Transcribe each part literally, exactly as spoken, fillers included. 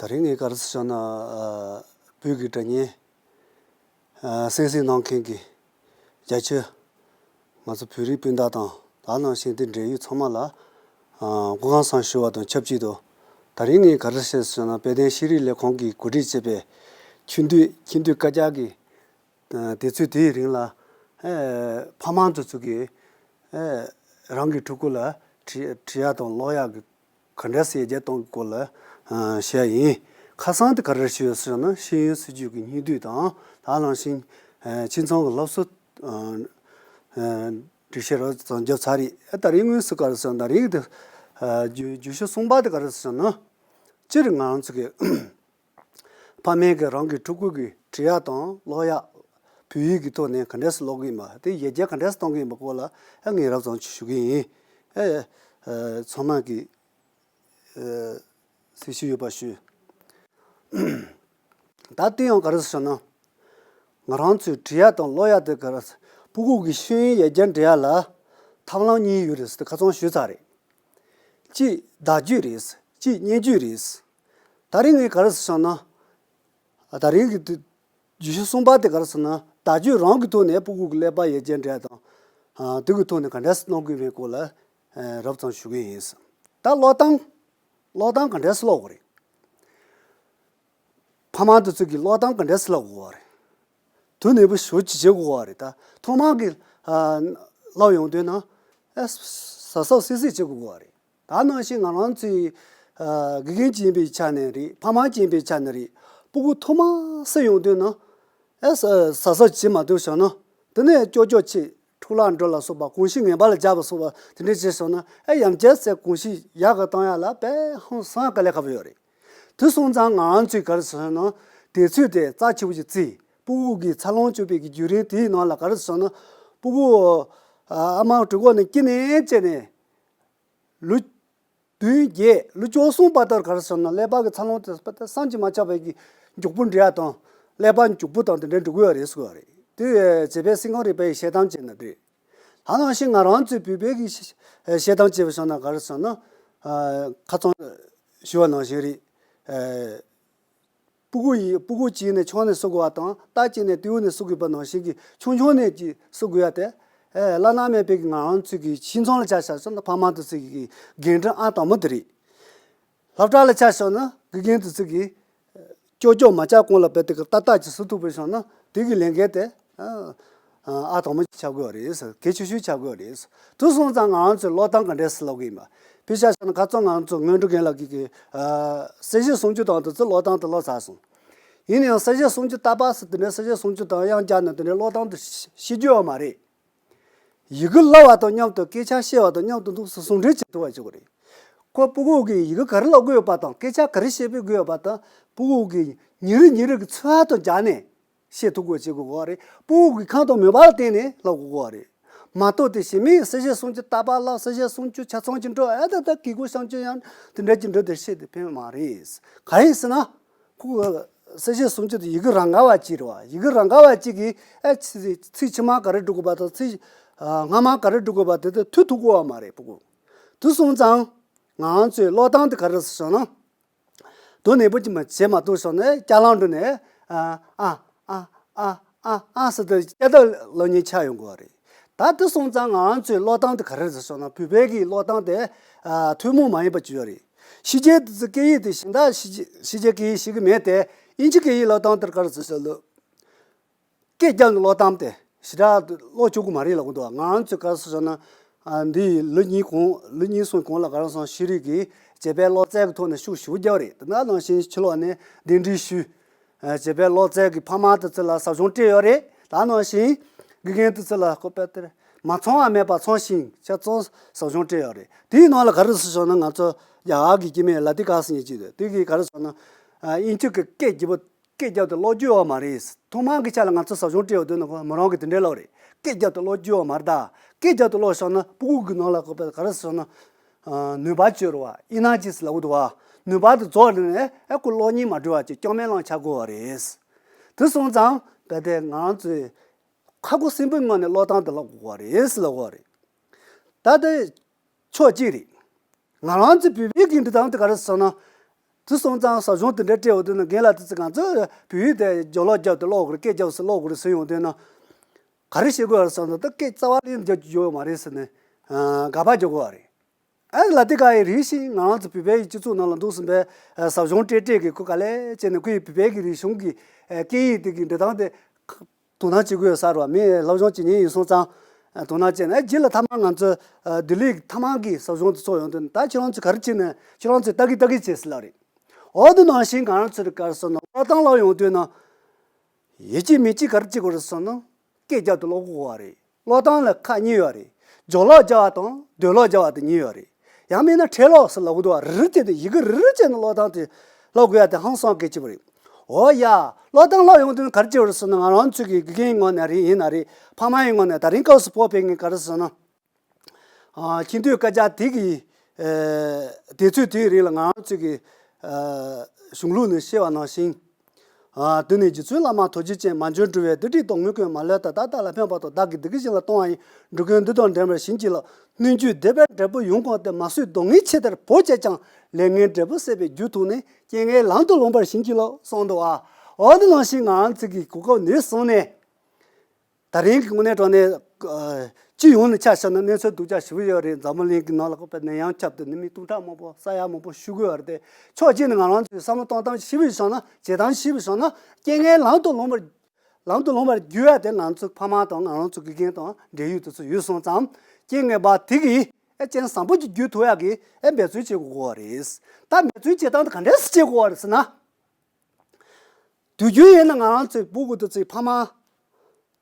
ད་རིང་ངས་ག་རེ་ཟེར་ན། ཨ། བོད་ཀྱི་སྒྲ་སྙན། ཨ། གསན་གཟིགས་གནང་མཁན་གྱི་རྒྱ་ཆེ། ང་ཚོ་བོད་རིགས་སྤུན་ཟླ་དང་། ད་ནང་བཞིན་དེ་འབྲེལ་ཡོད་ཚང་མ་ལ། ཨ། སྐུ་ཁམས་བཟང་ཞུ་བ་དང་ཆབས་ཅིག་ཏུ། ད་རིང་ངས་ག་རེ་བཤད་ཟེར་ན། དཔལ་ལྡན་ཤེས་རིག་ལས་ཁུངས་ཀྱིས་གོ་སྒྲིག་བྱས་པའི་ཆུ་མདོས། ཆུ་མདོས་བཀའ་རྒྱ་གི། ཨ། དུས་ཚོད་དེའི་རིང་ལ། ཨ། ཕ་མ་དེ་ཚོ་གིས། ཨ། རང་གི་ཕྲུ་གུ་ལ་འབྲི་འབྲི་ཡག་དང་ཀློག་ཡག་གི་ག་འདྲ་སེ་ཡར་རྒྱས་གཏོང་གི་སྐོར་ལ། ཨ། བཤད་ཡིན། ཁ་སང་དེ་ག་རེ་ཞུས་ཡོད་ཟེར་ན། ཤེས་ཡོན་སྲིད་བྱུས་ཀྱི་སྙིང་བསྡུས་དང་། ད་ནང་བཞིན། ཨ། ཁྱིམ་ཚང་གི་སློབ་གསོ། ཨ། ཨ། སྒྲིག་གཞི་རོབ་ཙམ་བརྒྱབ་ཚར་རེད། ཨ། ད་རིང་དངོས་སུ་ག་རེ་ཟེར་ན། ད་རིང་དེ། ཨ། བརྗོད་བརྗོད་གཞི་གསུམ་པ་དེ་ག་རེ་ཟེར་ན། སྤྱིར་ང་རང་ཚོ་གི་ཕ་མས་ཀྱིས་རང་གི་ཕྲུ་གུ་གི་འབྲི་ཡག་དང་ཀློག་ཡག་བོད་ཡིག་གི་ཐོག་ནས་ག་འདྲས་སེ་ཀློག་གི་ཡིན་པ། དེ་ཡར་རྒྱས་ག་འདྲས་སེ་གཏོང་གི་ཡིན་པ་སྐོར་ལ། ཨ། ངས་རོབ་ཙམ་ཞུ་གི་ཡིན། ཨེ། ཨེ། ཚང་མ་གིས། ཨེ། གཟིགས་ཞུ་ཡོད་པ་ཞུ། ད་དེ་ཡང་ག་རེ་ཟེར་ན། ང་རང་ཚོའི་འབྲི་ཡག་དང་ཀློག་ཡག་དེ་ག་རེ། སྤུ་གུ་གི་ཤེས་ཡོན་ཡར་རྒྱས་འགྲོ་ཡག་ལ་ཐབས་ལམ་གཉིས་ཡོད་རེད་ཟེར་ཏེ་ཁ་སང་ཞུས་ཚར་རེད། གཅིག་བརྡ་བརྒྱུད་རེད། གཅིག་སྙན་བརྒྱུད་རེད། ད་རིང་ངས་ག་རེ་ཟེར་ན། ད་རིང་གི་དུས། བརྗོད་གཞི་གསུམ་པ་དེ་ག་རེ་ཟེར་ན། བརྡ་བརྒྱུད་རང་གི་ཐོག་ནས་སྤུ་གུ་གི་ཀླད་པ་ཡར་རྒྱས་འགྲོ་ཡག་དང་། ཨ། དེ་གི་ཐོག་ནས་ག་འདྲས་སེ་གནང་དགོས་པའི་སྐོར་ལ། ཨ། རོབ་ཙམ་ཞུ་གི་ཡིན། ད་ཀློག་སྟངས། ཀློག་སྟངས་ག་འདྲས་སེ་ཀློག་དགོས་རེད། ཕ་མ་དེ་ཚོ་གིས་ཀློག་སྟངས་ག་འདྲས་སེ་ཀློག་དགོས་པ་རེད། དོན་ནན་པོ་ཞེ་པོ་ཅིག་བྱེད་དགོས་པ་རེད། ད་ཐོག་མར་གྱི། ཨ། ཀློག་ཡོང་དུས་ན། ཨ། གཟབ་གཟབ་གཟབ་གཟབ་བྱེད་དགོས་པ་རེད། ད་ནང་བཞིན་ང་རང་ཚོའི། ཨ། དགེ་རྒན་ཅིག་ཡིན་པའི་ཆ་ནས་རེད། ཕ་མ་ཅིག་ཡིན་པའི་ཆ་ནས་རེད། སྤུ་གུ་ཐོག་མར་སླེབས་ཡོང་དུས་ན། ཨ། གཟབ་གཟབ་བྱེད་མ་ཐུབ་བྱུང་ན། དེ་ནས་ཀྱོག་ཀྱོག་བྱེད། འཕྲོ་བརླག་འགྲོ་ལ་སོགས་པ། གོམས་གཤིས་ངན་པ་ལ་འཇགས་པ་སོགས་པ་དེ་འདྲ་བྱས་སོང་ན། ཨ། ཡང་བསྐྱར་སེ་གོམས་གཤིས་ཡག་ག་གཏོང་ཡག་ལ་དཔེ་ཧང་སང་དཀའ་ལས་ཁག་པོ་ཡོད་རེད། དེ་སོང་ཙང་ང་རང་ཚོས་ག་རེ་ཟེར་ན། དུས་ཚོད་དེ་རྩ་ཆེ་པོ་ཞིག་བརྩིས། སྤུ་གུ་གི་འཚར་ལོངས་སྤྱོད་པའི་གི་བརྒྱུད་རིམ་དེའི་ནང་ལ་ག་རེ་ཟེར་ན། སྤུ་གུ། ཨ། ཨ་མ་གྲོད་ཁོག་ནས་སྐྱེས་ནས་བྱས་ནས། ལོ་བདུན་བརྒྱད། ལོ་བཅུ་གསུམ་བར་དུ་ག་རེ་ཟེར་ན། ཀླད་པ་གི་འཚར་ལོངས་དེ་བསམ་གྱིས་མ་ཁྱབ་པའི་གི་མགྱོགས་པོ་འགྲོ་ཡག་དང་། ཀླད་པ་མགྱོགས་པོ་དང་དེ་འདྲ་འགྲོ་གི་ཡོད་རེད་ཟེར་གི་ཡོད་རེད། དེ་བྱིས་པའི་སེམས་ཁམས་རིག་པའི་བཤད་སྟངས་བྱས་ན་རེད། ད་ནང་བཞིན་ང་རང་ཚོའི་བོད་པའི་གི་བཤད་སྟངས་བྱས་པ་སོང་ན་ག་རེ་ཟེར་ན། ཨ། ཁ་སང་ཞུས་པ་ནང་བཞིན་རེད། ཨ། སྤུ་གུ་ཡིས། སྤུ་གུ་གཅིག་ནས་ཆུང་ནས་གསོ་དགོས་པ་དང་། རྟ་གཅིག་ནས་རྟེའུ་ནས་གསོ་དགོས་པ་ནང་བཞིན་གྱི་ཆུང་ཆུང་ནས་ཀྱི་གསོ་དགོས་ཡག་དེ། ཨ། བླ་ན་མེད་པའི་གི་ང་རང་ཚོའི་གི་ཁྱིམ་ཚང་ལ་ཆ་བཞག་སོང་ན། ཕ་མ་དེ་ཚོའི་གི་འགན་འཁྲི་ཨང་དང་པོ་དེ་རེད། སློབ་གྲྭ་ལ་ཆ་བཞག་ན་དགེ་རྒན་དེ་ཚོ་གིས་ཀྱོག་ཀྱོག་མ་བྱས་གོང་ལ་རྦད་དེ་ཏག་ཏག་ཅིག་བཟོ་ཐུབ་པ་བྱུང་ན། དེ་གི་ལས་འགན་དེ། ཨ། ཨ། དང་པོ་ཆགས་དགོས་པ་རེད། གལ་ཆེ་ཤོས་ཆགས་དགོས་པ་རེད། དེ་སོང་ཙང་ང་རང་ཚོས་ཀློག་སྟངས་ག་འདྲས་སེ་ཀློག་གི་ཡིན་པ། དཔེ་ཆ་བཞག་ན་ཁ་སང་ང་རང་ཚོ་སྔོན་འགྲོ་རྒན་ལགས་ཀྱིས་ཀྱི། ཨ། གསལ་བཤད་གསུང་ཆོས་དང་དེ་ཚོ་ཀློག་སྟངས་དེ་ཀློག་ཚར་སོང་། ཡིན་ན་ཡང་གསལ་བཤད་གསུང་ཆོས་རྟག་པར་སེ་དེ་འདྲའི་གསལ་བཤད་གསུང་ཆོས་དང་དབྱངས་འགྱུར་ན་དེ་འདྲའི་ཀློག་སྟངས་དེ་ཤེས་རྒྱུ་ཡོད་མ་རེད། ཡི་གེ་ཀློག་པ་དང་མཉམ་དུ་སྐད་ཆ་བཤད་པ་དང་མཉམ་དུ་འདུག་སེ་ཟུང་འབྲེལ་བྱེད་ཐུབ་པ་བྱེད་དགོས་རེད། ཁོ་སྤུ་གུ་གིས་ཡི་གེ་ག་རེ་ཀློག་གི་ཡོད་པ་དང་། སྐད་ཆ་ག་རེ་བཤད་ཕོད་ཀྱི་ཡོད་པ་དང་། སྤུ་གུ་གིས་ཉིན་རེ་ཉིན་རེ་གི་འཚོ་བ་དང་སྦྱར་ནས་བཤད་ཐུབ་དགོས་བྱེད་དགོས་པ་རེད། སྤུ་གུ་གི་ཁམས་དང་མོས་པ་ལ་བརྟེན་ནས་ཀློག་དགོས་པ་རེད། མ་གཏོགས་དེ་གཞན་མིས་གསལ་བཤད་གསུང་ཆོས་རྟག་པར་ཀློག། གསལ་བཤད་གསུང་ཆོས་ཆ་ཚང་ཅིག་འགྲོ། ཨ། ད་ད་གི་གུ་བཤམས་ཆོས་ཡང་དེ་འདྲ་ཅིག་འགྲོ། དེ་བཤད་དེ་ཕན་མ་རེད། གང་ཡིན་ཟེར་ན། ཁོ་གསལ་བཤད་གསུང་ཆོས་དེ་ཡི་གེ་རང་ག་བ་གཅིག་རེད་བ། ཡི་གེ་རང་ག་བ་གཅིག་གིས། ཨ། ཚིག་ཚིག་ཕྱི་མ་ག་རེ་འབྲི་དགོས་པ་དང་། ཚིག་ཨ། སྔ་མ་ག་རེ་འབྲི་དགོས་པ་དེ་དེ་ཐོས་ཐུབ་ཀྱི་ཡོད་མ་རེད། སྤུ་གུ། དེ་སོང་ཙང་ང་རང་ཚོའི་ཀློག་སྟངས་དེ་ག་རེ་ཟེར་ན། དོན་ནན་པོ་ཅིག་མ་བྱས་མ་ཐུབ་སོང་ན། ཅ་ལག་འགྲོ་ནས། ཨ། ཨ། ཨ། ཨ། ཨ། ཨ་ཟེར་ཏེ་སྐད་བརྡ་ཀློག་མཁན་ཆགས་ཡོང་གི་ཡོད་རེད། ད་དེ་སོང་ཙང་ང་རང་ཚོའི་ཀློག་སྟངས་དེ་ག་རེ་རེད་ཟེར་ན། བོད་པའི་གི་ཀློག་སྟངས་དེ། ཨ། ཐུན་མོང་མ་ཡིན་པ་ཅིག་ཡོད་རེད། ཕྱི་རྒྱལ་དེ་ཚོ་སྐད་ཡིག་དེ་གཞན་དག་ཕྱི་རྒྱལ་ཕྱི་རྒྱལ་སྐད་ཡིག་ཤེས་ཀྱི་མེད་དེ། དབྱིན་ཇི་སྐད་ཡིག་ཀློག་སྟངས་དེ་ག་རེ་རེད་ཟེར་ན། སྐད་རྒྱབ་ནས་ཀློག་སྟངས་དེ་ཞེ་དྲག་ཀློག་ཆོག་གི་མ་རེད་ལབ་གི་འདུག་ང་རང་ཚོས་ག་རེ་ཟེར་ན། ཨ། འདི་ལོ་གཉིས་གོང་། ལོ་གཉིས་གསུམ་གོང་ལ་ག་རེ་ཟེར་ན། ཤེས་རིག་གི་བྱིས་པའི་ཀློག་རྩལ་གྱི་ཐོག་ནས་ཤུགས་ཞེ་པོ་རྒྱབ་རེད། དེ་ནང་བཞིན་ཕྱི་ལོགས་ནས་གདན་འདྲེན་ཞུས། ཨ། བྱིས་པའི་ཀློག་རྩལ་གྱི་ཕ་མ་དེ་ཚོ་ལ་ཟབ་སྦྱོང་སྤྲད་ཡོད་རེད། ད་ནང་བཞིན་དགེ་རྒན་དེ་ཚོ་ལ་ཁོ་པད་དེར་མ་ཚང་བ་མེད་པ་ཚང་ཞིང་ཆ་ཚང་ཟབ་སྦྱོང་སྤྲད་ཡོད་རེད། དེའི་ནང་ལ་ག་རེ་ཟེར་ན། ང་ཚོ་རྒྱ་གར་གྱི་སྐྱེ་དམན་ལ་ཏི་ཀ་ཟེར་མཁན་ཅིག་འདུག་དེ་གིས་ག་རེ་ཟེར་ན། ཨ། དབྱིན་ཇི་གི་སྐད་རྒྱབ་པ། སྐད་རྒྱབ་སྟེ་ཀློག་རྒྱུ་ཡོད་མ་རེད། ཐོག་མར་གྱི་ཆ་ལ་ང་ཚོ་ཟབ་སྦྱོང་སྤྲད་ཡོང་དུས་ན། ཁོ་མོ་རང་གིས་དེ་འདྲའི་ལབ་རེད། སྐད་རྒྱབ་སྟེ་ཀློག་རྒྱུ་ཡོད་མ་རེད་ད། སྐད་རྒྱབ་སྟེ་ཀློག་སོང་ན་སྤུ་གུ་གི་ནང་ལ་ཁོ་པས་ག་རེ་ཟེར་ན། ཨ། ནུས་པ་བཅོས་རེད་བ། ཨེ་ནར་ཇི་ཟེར་ལབ་འདུག་བ། ནུས་པ་དེ་རྫོགས་ནས། ཨ། ཁོ་ཀློག་སྙིང་མ་བྲོ་བ་ཅིག་སྐྱོན་མེད་བླངས་ཆགས་དགོས་པ་རེད། དེ་སོང་ཙང་རྦད་དེ་ང་རང་ཚོས་ཁ་ཁུ་སིམ་པོའི་ངང་ནས་ཀློག་སྟངས་དེ་ལབ་དགོས་པ་རེད་ཟེར་ལབ་དགོས་པ་རེད། ད་དེ་ཕྱོགས་གཅིག་རེད། ང་རང་ཚོའི་བོད་པའི་གི་འབྲི་སྟངས་དེ་ག་རེ་ཟེར་ན། དེ་སོང་ཙང་ཟབ་སྦྱོང་དེ་འདྲ་སྤྲད་འོང་དུས་ན། རྒན་ལགས་དེ་ཚོ་ང་ཚོ་བོད་ཡིག་དེ་སྦྱོར་ཀློག་རྒྱབ་དེ་ཀློག་དགོས་རེད། སྐད་རྒྱབ་སེ་ཀློག་དགོས་རེད་ཟེར་ཡོང་དུས་ན། ག་རེ་བྱེད་དགོས་རེད་ཟེར་ན། ད་སྐད་རྩ་བ་ལེན་རྒྱབ་ཀྱི་ཡོད་མ་རེད་ཟེར་ནས། ཨ། དགག་པ་རྒྱག་དགོས་པ་རེད། ཨ་ལ། དེ་ག་ཡི་རེད། ཤིང་ང་རང་ཚོ་བོད་པའི་སྤྱི་ཚོགས་ནང་ལ་འདུག་ཟིན་པའི་ཟབ་སྦྱོང་སྤྲད་སྤྲད་གི་ཁོ་ག་ལེ་བྱས་ནས་ཁོ་ཡི་བོད་པའི་གི་རིག་གཞུང་གི་སྐད་ཡིག་དེ་གི་འབྲི་སྟངས་དེ་དོ་སྣང་བྱེད་དགོས་ཡོད་ས་རེད་བ། མི་སློབ་སྦྱོང་བྱེད་མཁན་ཡིན་སོང་ཙང་དོ་སྣང་བྱས་ནས། རྗེས་ལ་མཐའ་མ་ང་ཚོ་ལྡི་ལི་གི་མཐའ་མ་གི་ཟབ་སྦྱོང་དེ་ཚོགས་ཡོང་དུས། ད་ཁྱེད་རང་ཚོས་ག་རེ་བྱས་ནས་ཁྱེད་རང་ཚོས་ལྟ་གི་ལྟ་གི་བྱས་ཟེར་ལབ་རེད། འོ་དེ་ནང་བཞིན་ང་རང་ཚོས་ག་རེ་ཟེར་ན། ཀློག་སྟངས་ཀློག་ཡོང་དུས་ན། ཡིན་གཅིག་མིན་གཅིག་ག་རེ་བྱེད་དགོས་རེད་ཟེར་ན། སྐད་རྒྱབ་ཏུ་ཀློག་དགོས་པ་རེད། ཀློག་སྟངས་ལ་ཁག་གཉིས་ཡོད་རེད། སྦྱོར་ཀློག་རྒྱག་པ་དང་ཟློས་ཀློག་རྒྱག་པ་དེ་གཉིས་ཡོད་རེད། ཡང་མིན་ན་ཕྲད་ཀློག་ཟེར་ལབ་ཀྱི་འདུག་བ། རིལ་བྱས་ཏེ་ཡི་གེ་རིལ་བྱས་ནས་ཀློག་སྟངས་དེ་ཀློག་དགོས་ཡ་དེ་ཧང་སང་གལ་ཆེ་བ་རེད། འོ་ཡ། ཀློག་སྟངས་ཀློག་ཡོང་དུས་ན་ག་རེ་བྱེད་དགོས་རེད་ཟེར་ན། ང་རང་ཚོའི་གི་དགེ་རྒན་ངོས་ནས་རེད། ཡིན་ན་རེད། ཕ་མ་ཡི་ངོས་ནས། ད་རིང་སྐབས་སུ་བབས་པའི་ངས་ག་རེ་ཟེར་ན། ཨ། ཁྱིམ་སྡོད་སྐད་ཆ་དེ་གི། ཨ། དུས་ཚོད་དེའི་རིང་ལ་ང་རང་ཚོས་ཀྱི། ཨ། གཞུང་ལུགས་ནས་བཤད་པ་ནང་བཞིན། ཨ། དེ་ནས་རྗེ་བཙུན་བླ་མ་ཐུགས་རྗེ་ཅན། མ་བྱོན་འགྲོ་བའི་བདུད་དགྲའི་སྡུག་བསྔལ་ཀུན། མ་ལུས་ད་ལྟ་བདག་ལ་ཕན་པ་དང་། བདག་གི་བདེ་སྐྱིད་གཞན་ལ་གཏོང་བ་ཡིན། འགྲོ་ཀུན་འདི་དང་འབྲལ་བར་བྱིན་གྱིས་རློབས། སྣོད་བཅུད་བདེ་བའི་འབྲས་བུ་ཡོངས་བསྐངས་ཏེ། མ་བཟོད་སྡུག་བསྔལ་ཆེ་ཐལ་བོར་བྱས་ཀྱང་། ལས་ངན་འབྲས་བུ་ཟད་པའི་རྒྱུར་ཐུག་ནས། རྐྱེན་ངན་ལམ་དུ་ལོངས་པར་བྱིན་གྱིས་རློབས། གསུངས་འདུག་བ། འོ་དེ་ནང་བཞིན་ང་རང་ཚོ་གི་གོ་སྐབས་འདི་བཟུང་ནས། ད་རིང་གི་དངོས་གནས་དྲང་གནས། ཨ། སྤྱི་ཡོངས་ནས་ཆ་བཞག་ན་གནས་ཚུལ་སྡུག་ཅག་ཞེ་པོ་ཡོད་རེད། འཛམ་བུ་གླིང་གི་ནང་ལ་ཁོ་པའི་ནད་ཡམས་ཁྱབ་སྟེ་ནད་མེད་སྟོང་ཕྲག་མང་པོ། ས་ཡ་མང་པོ་ཤི་གི་ཡོད་རེད་དེ། ཕྱོགས་གཅིག་ནས་ང་རང་ཚོས་བསམ་བློ་གཏོང་སྟངས་ཞིབ་བཞག་ན། བྱེད་སྟངས་ཞིབ་བཞག་ན། རྐྱེན་ངན་ལམ་དུ་ལོངས་པར། ལམ་དུ་ལོངས་པར་འགྱུར་ཡ་དེ་ང་ཚོ་ཕ་མ་དང་ང་རང་ཚོ་དགེ་རྒན་དང་འབྲེལ་ཡོད་དེ་ཚོ་ཡོད་སོང་ཙང་། རྐྱེན་ངན་པ་དེ་གི་ཨེ་རྐྱེན་བཟང་པོ་ཅིག་འགྱུར་ཐུབ་ཡ་གི་ཨེ་འབད་བརྩོན་བྱེད་དགོས་རེད། ད་འབད་བརྩོན་བྱེད་སྟངས་དེ་ག་འདྲས་སེ་བྱེད་དགོས་རེད་ཟེར་ན། དུས་རྒྱུན་ཡིན་ན་ང་རང་ཚོའི་སྤུ་གུ་དེ་ཚོའི་ཕ་མ་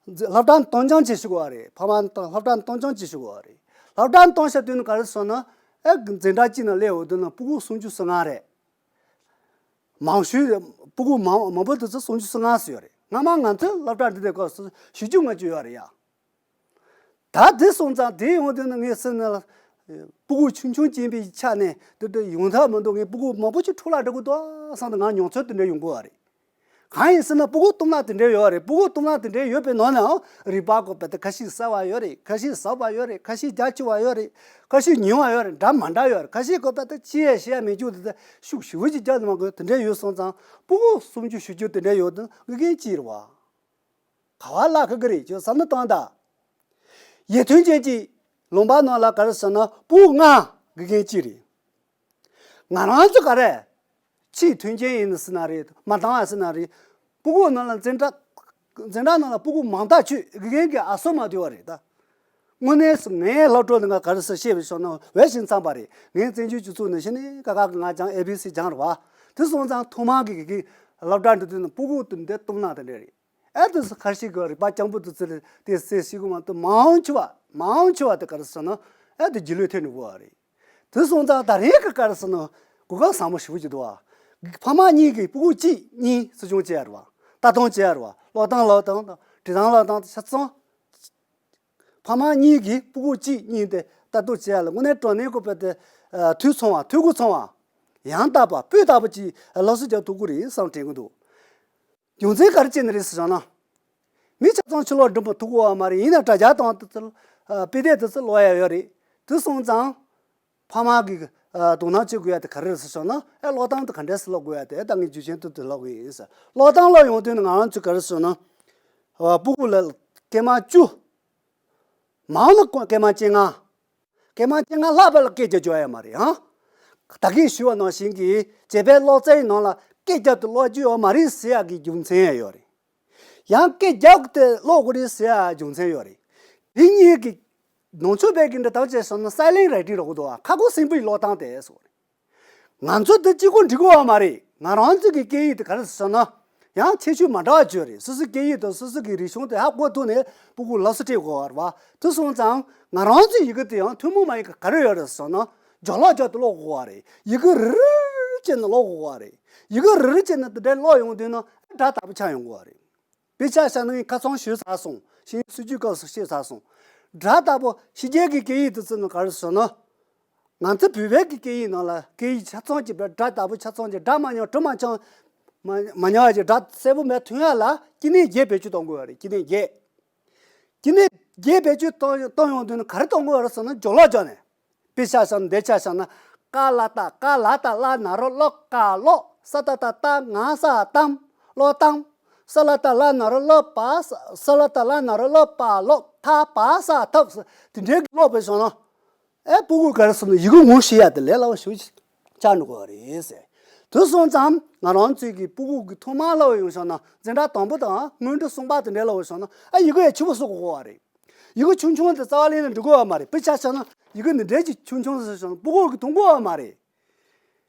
སློབ་གྲྭ་གཏོང་རྐྱང་བྱེད་ཤེས་དགོས་པ་རེད། ཕ་མ་དང་སློབ་གྲྭ་གཏོང་རྐྱང་བྱེད་ཤེས་དགོས་པ་རེད། སློབ་གྲྭ་གཏོང་བྱ་དུས་ན་ག་རེ་ཟེར་ན། ཨེ་འཛིན་གྲྭ་གཅིག་ནང་སླེབས་འོང་དུས་ན་སྤུ་གུ་སུམ་ཅུ་སོ་ལྔ་རེད། མང་ཤོས་སྤུ་གུ་མང་མང་པོ་དེ་ཚོ་སུམ་ཅུ་སོ་ལྔ་ཙམ་ཡོད་རེད། སྔ་མ་ང་ཚོའི་སློབ་གྲྭ་འདི་དེ་སྐབས་སུ་བཞི་བཅུ་ལྔ་བཅུ་ཡོད་རེད་ཡ། ད་དེ་སོང་ཙང་དེ་ཡོང་དུས་ན་ངས་སེམས་ནང་ལ། སྤུ་གུ་ཆུང་ཆུང་ཅན་པའི་ཆ་ནས་དེ་འདྲ་ཡོང་ཐབས་མི་འདུག་ངས་སྤུ་གུ་མང་པོ་ཅིག་འཕྲོ་བརླག་འགྲོ་གི་འདུག་བསམ་དུས་ང་མྱོང་ཚོར་དེ་འདྲ་ཡོང་གི་ཡོད་རེད། གང་ཡིན་ཟེར་ན་སྤུ་གུ་གཏུམ་ན་དེ་འདྲ་ཡོད་རེད། སྤུ་གུ་གཏུམ་ན་དེ་འདྲ་ཡོད་པའི་ནང་ནའང་རིག་པ་གོ་བ་དེ་ཁ་ཤས་གསལ་བ་ཡོད་རེད། ཁ་ཤས་ཟབ་པ་ཡོད་རེད། ཁ་ཤས་རྒྱ་ཆེ་བ་ཡོད་རེད། ཁ་ཤས་ཉུང་བ་ཡོད་རེད། འདྲ་མི་འདྲ་ཡོད་རེད། ཁ་ཤས་གོ་བ་དེ་ཅི་ཡང་བཤད་ཡ་མི་འཇུག་དེ་ཤུགས་ཞེ་པོ་ཅིག་རྒྱག་མ་དགོས། དེ་འདྲ་ཡོད་སོང་ཙང་སྤུ་གུ་སུམ་ཅུ་བཞི་བཅུ་དེ་འདྲ་ཡོད་དུས་དགེ་རྒན་གཅིག་རེད་བ། ག་བ་བརླག་གི་གི་རེད་ཅེས་བསམ་བློ་བཏང་དང་། ཡིད་མཐུན་ཅན་གྱི་ལུང་པ་ནང་ལ་ག་རེ་ཟེར་ན་སྤུ་གུ་ལྔ། དགེ་རྒན་གཅིག་རེད། ང་རང་ཚོ་ག་རེ། ཆེས་མཐུན་རྐྱེན་ཡིན་ཟེར་ན་རེད། མ་འདང་བ་ཟེར་ན་རེད། སྤུ་གུ་ནང་ལ་འཛིན་གྲྭ། འཛིན་གྲྭ་ནང་ལ་སྤུ་གུ་མང་དག་ཆོས་དགེ་རྒན་གྱི་ཨ་སོ་མ་དུལ་བ་རེད་ད། དངོས་གནས་སུ་ངའི་སློབ་གྲོགས་འདི་ག་ག་རེ་ཟེར་བཤད་པའི་ཕྱོགས་ན་འོས་ཤིང་འཚམས་པ་རེད། ངས་བཙན་བྱོལ་སྤྱི་ཚོགས་ནང་བཞིན་ནི་ཀ་ཁ་གི་ང་སྦྱངས། ཨེ་བི་སི་སྦྱངས་རེད་བ། དེ་སོང་ཙང་ཐོག་མར་གི་གི་སློབ་གྲྭ་འགྲོ་དུས་ན་སྤུ་གུ་དེ་འདྲ་གཏུམ་ན་དེ་འདྲ་རེད། ཨེ་དེ་ཚོ་ཁ་ཤས་ཀྱི་རིག་པ་སྐྱང་པོ་དེ་ཚོ་རེད། དེ་སེ་ཤི་གི་མ་གཏོགས་མང་ཆེ་བ། མང་ཆེ་བ་དེ་ག་རེ་ཟེར་ན། ཨེ་དེ་རྗེས་ལུས་ཐེབས་ནས་དགོས་པ་རེད། དེ་སོང་ཙང་ད་རེས་ཀྱི་ག་རེ་ཟེར་ན་གོ་སྐབས་བཟང་པོ་ཞེ་པོ་ཅིག་འདུག་བ། ཕ་མ་གཉིས་ཀྱིས་སྤུ་གུ་གཅིག་གཉིས་གསོ་སྐྱོང་བྱེད་ཡ་རེད་བ། ལྟ་སྟངས་བྱེད་ཡ་རེད་བ། ཀློག་སྟངས་ཀློག་སྟངས་དང་། འབྲི་སྟངས་ཀློག་སྟངས་དང་ཆ་ཚང་། ཕ་མ་གཉིས་ཀྱིས་སྤུ་གུ་གཅིག་གཉིས་དེ་ལྟ་རྟོག་བྱེད་ཡ་ལ་དངོས་གནས་དྲང་གནས་ཀོ་པེ་དེ། ཨ། འཐུས་ཚང་བ། འཐུས་སྒོ་ཚང་བ། ཡང་དག་པ་སྤུས་དག་པོ་ཅིག་སློབ་གསོ་རྒྱག་ཐུབ་ཀྱི་རེད་བསམ་དྲན་གྱི་འདུག་རྒྱུ་མཚན་ག་རེ་བྱས་ནས་རེད་ཟེར་བྱུང་ན། མི་ཆ་ཚང་ཕྱི་ལོགས་འགྲིམ་པ་ཐུབ་ཀྱི་ཡོད་མ་རེད། ཡིན་ན་དྲ་རྒྱ་དང་དེ་ཚོ། ཨ། དཔེ་དེབ་དེ་ཚོ་ཀློག་ཡ་ཡོད་རེད། དེ་སོང་ཙང་། ཕ་མ་གིས། ཨ། དོ་སྣང་བྱེད་དགོས་ཡ་དེ་ག་རེ་རེད་ཟེར་བྱུང་ན། ཨེ། ཀློག་སྟངས་དེ་ག་འདྲས་སེ་ཀློག་དགོས་ཡ་དེ་ད་ངས་རྒྱུ་མཚན་དེ་དེ་ཀློག་གི་ཡིན་ཟེར། ཀློག་སྟངས་ཀློག་ཡོང་དུས་ནི་ང་རང་ཚོས་ག་རེ་ཟེར་ན། ཨ། སྤུ་གུ་ལ་སྐར་མ་བཅུ། མང་ན་སྐར་མ་བཅོ་ལྔ། སྐར་མ་བཅོ་ལྔ་ལྷག་པ་ལ་སྐད་རྒྱག་རྒྱུ་ཡོད་མ་རེད་ཨང་། ད་གིན་ཞུས་པ་ནང་བཞིན་གྱི་བྱས་པའི་ཀློག་རྩལ་ནང་ལ་སྐད་རྒྱག་ཏུ་ཀློག་རྒྱུ་ཡོད་མ་རེད་ཟེར་ཡག་གི་རྒྱུ་མཚན་ཡང་ཡོད་རེད། ཡང་སྐད་རྒྱག་སྟེ་ཀློག་དགོས་རེད་ཟེར་ཡག་རྒྱུ་མཚན་ཡོད་རེད། དེ་གཉིས་ཀྱི་ནང་ཆོས་པའི་གི་འདྲ་ཐག་བཅད་སོང་ན་སའི་ལེན་རའི་ཊིང་ལབ་ཀྱི་འདུག་བ། ཁ་སྒོ་སིམ་པོའི་ཀློག་སྟངས་དེ་ཟེར་བ་རེད། ང་ཚོ་འདི་གཅིག་པོ་འགྲིག་གི་ཡོད་མ་རེད། ང་རང་ཚོ་གི་སྐད་ཡིག་དེ་ག་རེ་ཟེར་ན། ཡང་ཁྱད་ཆོས་མ་འདྲ་བ་ཅིག་ཡོད་རེད། སོ་སོའི་སྐད་ཡིག་དང་སོ་སོ་གི་རིག་གཞུང་དེ་ཧ་གོ་ཐུབ་ནས་སྤུ་གུ་ལ་སློབ་གསོ་སྤྲད་དགོས་པ་རེད་བ། དེ་སོང་ཙང་ང་རང་ཚོའི་ཡི་གེ་དེ་ཡང་ཐུན་མོང་མ་ཡིན་ག་ག་རེ་ཡོད་རེད་ཟེར་ན། སྦྱོར་ཀློག་རྒྱག་ཏུ་ཀློག་དགོས་པ་རེད། ཡི་གེ་རིལ་བྱས་ནས་ཀློག་དགོས་པ་རེད། ཡི་གེ་རིལ་བྱས་ནས་དེ་འདྲ་ཀློག་ཡོང་དུས་ན་སྒྲ་དག་པོ་ཆགས་ཡོང་དགོས་པ་རེད། དཔེ་ཆ་བཞག་ན་ངས་ཁ་སང་ཞུས་ཚར་སོང་། ཤེས་ཡོན་སྲིད་བྱུས་སྐབས་སུ་བཤད་ཚར་སོང་། སྒྲ་དག་པོ་ཕྱི་རྒྱལ་གྱི་སྐད་ཡིག་དེ་ཚོ་ནི་ག་རེ་ཟེར་ན། ང་ཚོ་བོད་པའི་གི་སྐད་ཡིག་ནང་ལ་སྐད་ཡིག་ཆ་ཚང་གཅིག་པའི་སྒྲ་དག་པོ་ཆ་ཚང་གཅིག་སྒྲ་མ་ཉམས་དྲི་མ་འཆང་། མ་མ་ཉམས་པ་ཅིག་སྒྲ་གསལ་པོ་མེད་ཐོན་ཡ་ལ་སྐྱེ་གནས་བརྒྱད་བེད་སྤྱོད་གཏོང་དགོས་པ་རེད། སྐྱེ་གནས་བརྒྱད། སྐྱེ་གནས་བརྒྱད་བེད་སྤྱོད་གཏོང་གཏོང་ཡོང་དུས་ནི་ག་རེ་གཏོང་དགོས་པ་རེད་ཟེར་ན་སྦྱོར་ཀློག་སྦྱོར་ནས། དཔེ་ཆ་བཞག་ན་འདི་ཆ་བཞག་ན། ཀ་ལ་ཏ། ཀ་ལ་ཏ་ལ་ན་རོ་ཀློ། ཀ་ལོ། ས་ཏ་བཏགས་སྟ། ང་ས་བཏངམ། ཀློ་བཏངམ། ས་ལ་ཏ་ལ་ན་རོ་ཀློ་པ། ས་ལ་ཏ་ལ་ན་རོ་ཀློ་པ་ལོ། ཐ་པ་ས་ཐབས། དེ་འདྲའི་ཀློག་པའི་བྱུང་ན། ཨེ་སྤུ་གུ་ག་རེ་ཟེར་ན་ཡི་གེ་ངོ་ཤེས་ཡ་དེ་ལས་སླ་བོ་ཞིག་ཆགས་འགྲོ་གི་རེད་ཟེར། དེ་སོང་ཙང་ང་རང་ཚོའི་གི་སྤུ་གུ་གི་ཐོག་མར་སླ་བོ་ཡོང་བྱུང་ན། འཛིན་གྲྭ་དང་པོ་དང་སྔོན་འགྲོ་གསུམ་པ་དེ་འདྲའི་སླ་བོ་བྱུང་ན། ཨ་ཡི་གེ་ཡ་ཆེ་བོ་བཟོ་དགོས་པ་རེད། ཡི་གེ་ཆུང་ཆུང་དེ་རྩ་བ་ལེན་ན་འགྲིག་གི་ཡོད་མ་རེད། དཔེ་ཆ་བཞག་ན་ཡི་གེ་འདི་འདྲའི་ཅིག་ཆུང་ཆུང་ཟེར་བྱུང་ན་སྤུ་གུ་གི་མཐོང་གི་ཡོད་མ་རེད།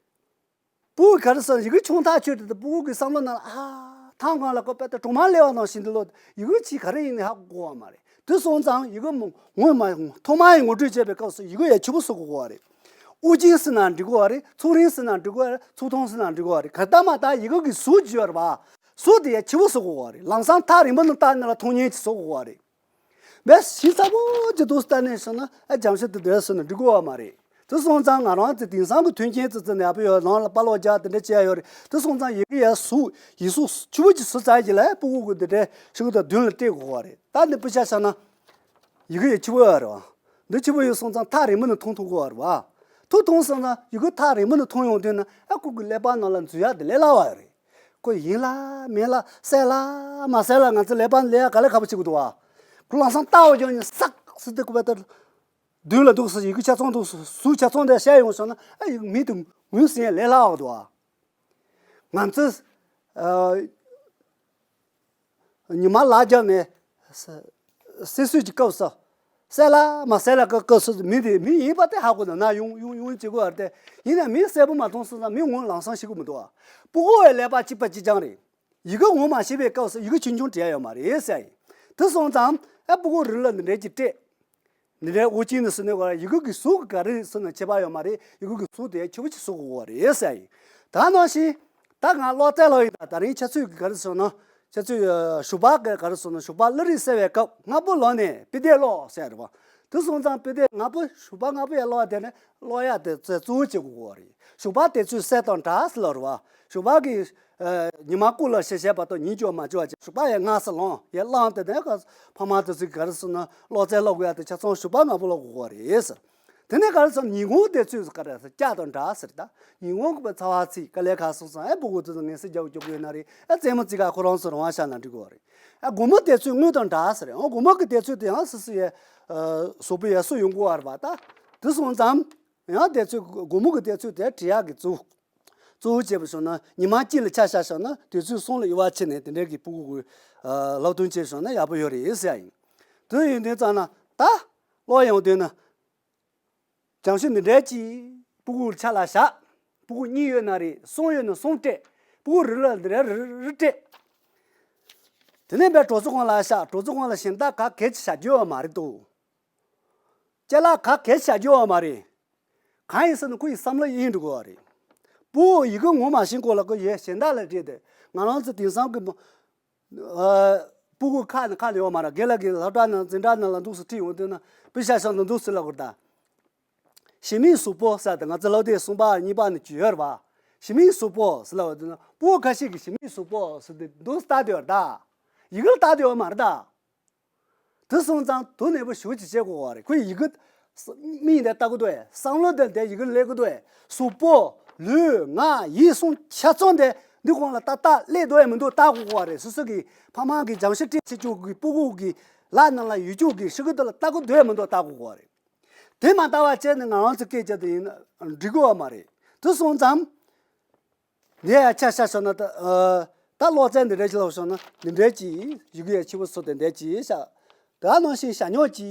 སྤུ་གུ་ག་རེ་ཟེར་ན་ཡི་གེ་ཆུང་ཐག་ཆོད་དེ། སྤུ་གུ་གི་བསམ་བློ་ནང་ལ་ཨ་ཐང་གང་ལ་ཀོ་པད་ཏ་གྲོ་མ་ལེ་བ་ནང་བཞིན་དུ་ལོ། ཡི་གེ་ཅིག་ག་རེ་ཡིན་ནི་ཧ་གོ་གི་ཡོད་མ་རེད། དེ་སོང་ཙང་ཡི་གེ་མོ་ངོ་མ་ཐོག་མར་ཡི་ངོ་སྤྲོད་བྱེད་པའི་སྐབས་སུ་ཡི་གེ་ཡ་ཆེ་བོ་བཟོ་དགོས་པ་རེད། དབུ་ཅན་ཟེར་ན་འགྲིག་གི་ཡོད་རེད། ཚུགས་རིང་ཟེར་ན་འགྲིག་གི་ཡོད་རེད། ཚུགས་ཐུང་ཟེར་ན་འགྲིག་གི་ཡོད་རེད། ག་ལྟ་མ་ལྟ་ཡི་གེ་གི་གཟུགས་ཅིག་ཡོད་རེད་པ། གཟུགས་དེ་ཡ་ཆེ་བོ་བཟོ་དགོས་པ་རེད། ལམ་སང་ཐག་རིང་པོ་ནས་བལྟས་ན་ལ་མཐོང་ཉན་ཅིག་བཟོ་དགོས་པ་རེད། བས་ཞིབ་ཚགས་པོ་ཅིག་འདུག་སེ་བལྟས་ནས་སོང་ན་ཨ་སྦྱང་ཤོག་དེ་འདྲ་སོང་ན་འགྲིག་གི་ཡོད་མ་རེད། དེ་སོང་ཙང་ང་རང་ཚོ་དེང་སང་གི་མཐུན་རྐྱེན་ཙི་ཙི་ནས་ཡག་པོ་ཡོད། ནང་ལ་པར་སློག་རྒྱག་དེ་འདྲ་བྱས་ཡོད་རེད། དེ་སོང་ཙང་ཡི་གེ་ཡ་གཟུགས་ཡིག་གཟུགས་ཆེ་བོ་ཅིག་བཟོ་ཚར་རྗེས་ལ་ཨ་སྤུ་གུ་གི་དེ་འདྲའི་ཤོག་གུ་དང་མདུན་ལ་སྤྲད་དགོས་པ་རེད། ད་འདི་དཔེ་ཆ་བཞག་ན་ཡི་གེ་ཡ་ཆེ་བོ་ཡོད་རེད་པ། འདི་ཆེ་བོ་ཡོད་སོང་ཙང་ཐག་རིང་པོ་ནས་མཐོང་ཐུབ་དགོས་པ་རེད་པ། མཐོང་ཐུབ་སོང་ཙང་ཡི་གེ་ཐག་རིང་པོ་ནས་མཐོང་ཡོང་དུས་ན་ཨ་ཁོ་གི་ཀླད་པ་ནང་ལ་འཛུལ་ཡག་དེ་ལས་སླ་བ་ཡོད་རེད། ཁོ་ཡིན་ལ་མིན་ལ་གསལ་ལ་མ་གསལ་ལ་ང་ཚོ་ཀླད་པ་ལས་ཡ་ག་ལེ་ཁག་པོ་བྱེད་དགོས་འདུག་བ། ཁོ་ལམ་སང་ལྟ་བ་ཡོང་ནས་སག་སི་དེ་ཁོ་པའི་ལྟར་མདུན་ལ་འདུག་སེ་ཡི་གེ་ཆ་ཚང་འདུག་སེ་གཟུགས་ཆ་ཚང་དེ་བཤད་ཡོང་སོང་ན་ཨ་ཡི་གེ་མིང་དེ་ངོས་ཟིན་ཡ་ལས་སླ་བ་འདུག་བ། ང་ཚོས་ཨ། ཉི་མ་ལག་བརྒྱབ་ནས་ས་སྲིད་སྲོལ་གྱི་སྐབས་སུ་གསལ་ལ་མ་གསལ་ལ་སྐབས་སྐབས་སུ་མི་དེ་མི་ཡིན་པ་དེ་ཧ་གོ་ན་ན་ཡོང་ཡོང་ཡོང་བྱེད་དགོས་པ་རེད་དེ། ཡིན་ན་མི་གསལ་པོ་མ་མཐོང་སོང་ཙང་མི་ངོ་ལམ་སང་ཤེས་ཀྱི་མི་འདུག་བ། སྤུ་གུ་བའི་ཀླད་པ་གཅིག་པ་གཅིག་རྐྱང་རེད། ཡི་གེ་ངོ་མ་ཤེས་པའི་སྐབས་སུ་ཡི་གེ་ཆུང་ཆུང་འབྲི་ཡ་ཡོད་མ་རེད་ཟེར་ཡ་ཡིན། དེ་སོང་ཙང་ཨ་སྤུ་གུ་རིགས་ལ་འདི་འདྲའི་ཅིག་སྤྲད། འདི་འདྲའི་དབུ་ཅན་ནི་ཟེར་ནས་གོ་ཡི་གེ་གི་གཟུགས་ཀྱི་ག་རེ་ཟེར་ན་ཁྱད་པར་ཡོད་མ་རེད། ཡི་གེ་གི་གཟུགས་དེ་ཆེ་བོ་ཅིག་བཟོ་དགོས་པ་རེད་ཟེར་ཡ་ཡིན། ད་ནང་བཞིན་ད་ང་ཀློག་རྩལ་སློབ་ཡིན། ད་ད་རིང་ཁྱེད་ཚོས་ག་རེ་ཟེར་ན་ཁྱེད་ཚོས་ཞོགས་པ་ག་ག་རེ་ཟེར་ན་ཞོགས་པ་སློབ་རིམ་གསན་པའི་སྐབས་སྔ་པོ་ལངས་ནས་དཔེ་དེབ་ཀློག་ཟེར་རེད་བ། དེ་སོང་ཙང་དཔེ་དེབ་སྔ་པོ་ཞོགས་པ་སྔ་པོ་ཡར་ཀློག་ཡ་དེ་ནས་ཀློག་ཡ་དེ་ཚོ་གཙོ་བོ་བྱེད་དགོས་པ་རེད། ཞོགས་པ་དེ་ཚོས་གསལ་དང་འདྲ་ཟེར་ལབ་རེད་བ། ཞོགས་པ་གི་ཉི་མ་སྐུ་ལ་ཤེས་བྱའི་བར་དུ་ཉིན་འགྱུར་མ་འགྱུར་བ་བྱས། ཞོགས་པ་ཡར་སྔ་ས་ལངས་ཡར་བླངས་ཏེ་ནས་ཕ་མ་དེ་ཚོས་ག་རེ་ཟེར་ན་ཀློག་རྩལ་སློབ་དགོས་ཡ་དེ་ཆ་ཚང་ཞོགས་པ་སྔ་པོ་སློབ་དགོས་པ་རེད་ཟེར། དེ་ནས་ག་རེ་ཟེར་ན་ཉིན་གུང་དེ་ཚོས་ག་རེ་ཟེར་སྐྱ་དང་འདྲ་ཟེར། ད་ཉིན་གུང་གི་ཚ་བ་ཚིག་དཀའ་ལས་ཁག་སོང་ཙང་ཨེ་སྤུ་གུ་དེ་ཚོ་ངལ་གསོ་རྒྱག་རྒྱུ་དགོས་ན་རེད། ཨེ་རྩེད་མོ་རྩེ་ག་ཁོ་རང་ཚོ་རང་དབང་བཞག་ན་འགྲིག་གི་རེད། ཨེ་དགོང་མོ་དེ་ཚོས་དངུལ་དང་འདྲ་ཟེར། ཨེ་དགོང་མོ་གི་དེ་ཚོས་དེ་ཡང་སུ་སུ་ཡ་བཟོ་པོ་ཡ་སུ་ཡོང་གི་རེད་བ། ད་དེ་སོང་ཙང་ཡང་དེ་ཚོས་དགོང་མོ་གི་དེ་ཚོས་དེ་བྲིས་ཡག་གི་གཙོ་གཙོ་བོ་བྱས་པ་སོང་ན་ཉི་མ་གཅིག་ལ་ཆ་བཞག་བཞག་ན་དུས་ཚོད་གསུམ་ལ་དབྱེ་བ་ཕྱེ་ནས་དེ་འདྲའི་གི་སྤུ་གུ་གི་སློབ་སྟོན་བྱས་སོང་ན་ཡག་པོ་ཡོད་རེད་ཟེར་ཡ་ཡིན། དེ་ཡིན་དུས་ཙང་ན་ད་ཀློག་ཡོང་དུས་ན་སྦྱང་ཤོག་འདི་འདྲའི་གི་སྤུ་གུ་ཆ་ལ་བཞག་སྤུ་གུ་གཉིས་ཡོད་ན་རེད། གསུམ་ཡོད་ན་གསུམ་སྤྲད། སྤུ་གུ་རེ་ལ་འདི་འདྲའི་རེ་རེ་སྤྲད། དེ་ནས་བས་གྲོགས་ཚོ་གང་ལ་བཞག་གྲོགས་ཚོ་གང་ལ་གཞན་དག་ག་གལ་ཆེ་བྱ་རྒྱུ་ཡོད་མ་རེད་དོ། ཅ་ལག་ག་གལ་ཆེ་བྱ་རྒྱུ་ཡོད་མ་རེད། གང་ཡིན་ཟེར་ན་ཁོ་ཡི་བསམ་བློ་ཡིན་འགྲོ་གི་རེད། སྤུ་གུ་ཡི་གེ་ངོ་མ་ཤེས་གོང་ལ་ཁོ་ཡི་གཞན་དག་ལ་སྤྲད་དེ་ང་རང་ཚོ་དེང་སང་གི་མ་ཨ་སྤུ་གུ་ཁ་ནས་ཁ་ནས་ཡོད་མ་རེད། རྒན་ལགས་ཀྱིས་སློབ་གྲྭ་ནང་འཛིན་གྲྭ་ནང་ལ་འདུག་སེ་ཁྲིད་ཡོང་དུས་ན་དཔེ་ཆ་བཞག་ན་འདུག་སེ་ལབ་དགོས་ད། ཞི་མིའི་གཟུགས་པོ་ཟེར་ཏེ་ང་ཚོ་སློབ་དེབ་གསུམ་པ་གཉིས་པ་ནས་བརྒྱུད་ཡོད་རེད་པ། ཞི་མིའི་གཟུགས་པོ་ཟེར་ལབ་དུས་ན་སྤུ་གུ་ཁ་ཤས་ཀྱིས་ཞི་མིའི་གཟུགས་པོ་ཟེར་ཏེ་འདུག་སེ་ལྟ་དེ་ཡོད་རེད་ད། ཡི་གེ་ལ་ལྟ་དེ་ཡོད་མ་རེད་ད། དེ་སོང་ཙང་དོ་ནས་པོ་ཞུ་ཅི་བྱེད་དགོས་པ་རེད། ཁོས་ཡི་གེ་མིང་དེ་ལྟ་གི་འདུག་ཨེ། བསམ་བློ་དེ་དེ་ཡི་གེ་སླེབས་གི་འདུག་ཨེ། གཟུགས་པོ་ལུས་ངག་ཡིད་གསུམ་ཆ་ཚང་དེ་འདི་གོང་ལ་ཏག་ཏག་སླེབས་འདུག་ཨེ་མི་འདུག་ལྟ་དགོས་པ་རེད། སོ་སོ་གི་ཕ་མ་གི་སྦྱང་ཤོག་སྤྲད་བྱེད་ཅུག་གི་སྤུ་གུ་གི་ལག་ནང་ལ་ཡོད་ཅུག་གི་ཤི་གི་འདུག་ལ་ལྟ་གི་འདུག་ཨེ་མི་འདུག་ལྟ་དགོས་པ་རེད། དེ་མ་ལྟ་བ་བྱས་ནས་ང་རང་ཚོ་སྐད་ཆ་དེ་ཡིན་ན་འགྲིག་གི་ཡོད་མ་རེད། དེ་སོང་ཙང་། འདི་ཡང་ཆ་བཞག་བྱུང་ན་ད་ཨ་ད་ཀློག་རྩལ་འདི་འདྲ་ཞིག་ལ་བྱུང་ན་འདི་འདྲ་ཅིག་ཡི་གེ་ཡ་ཆེ་བོ་བཟོ་དེ་འདྲ་ཅིག་བཞག་ད་ནང་བཞིན་ཞྭ་སྨྱུག་ཅིག་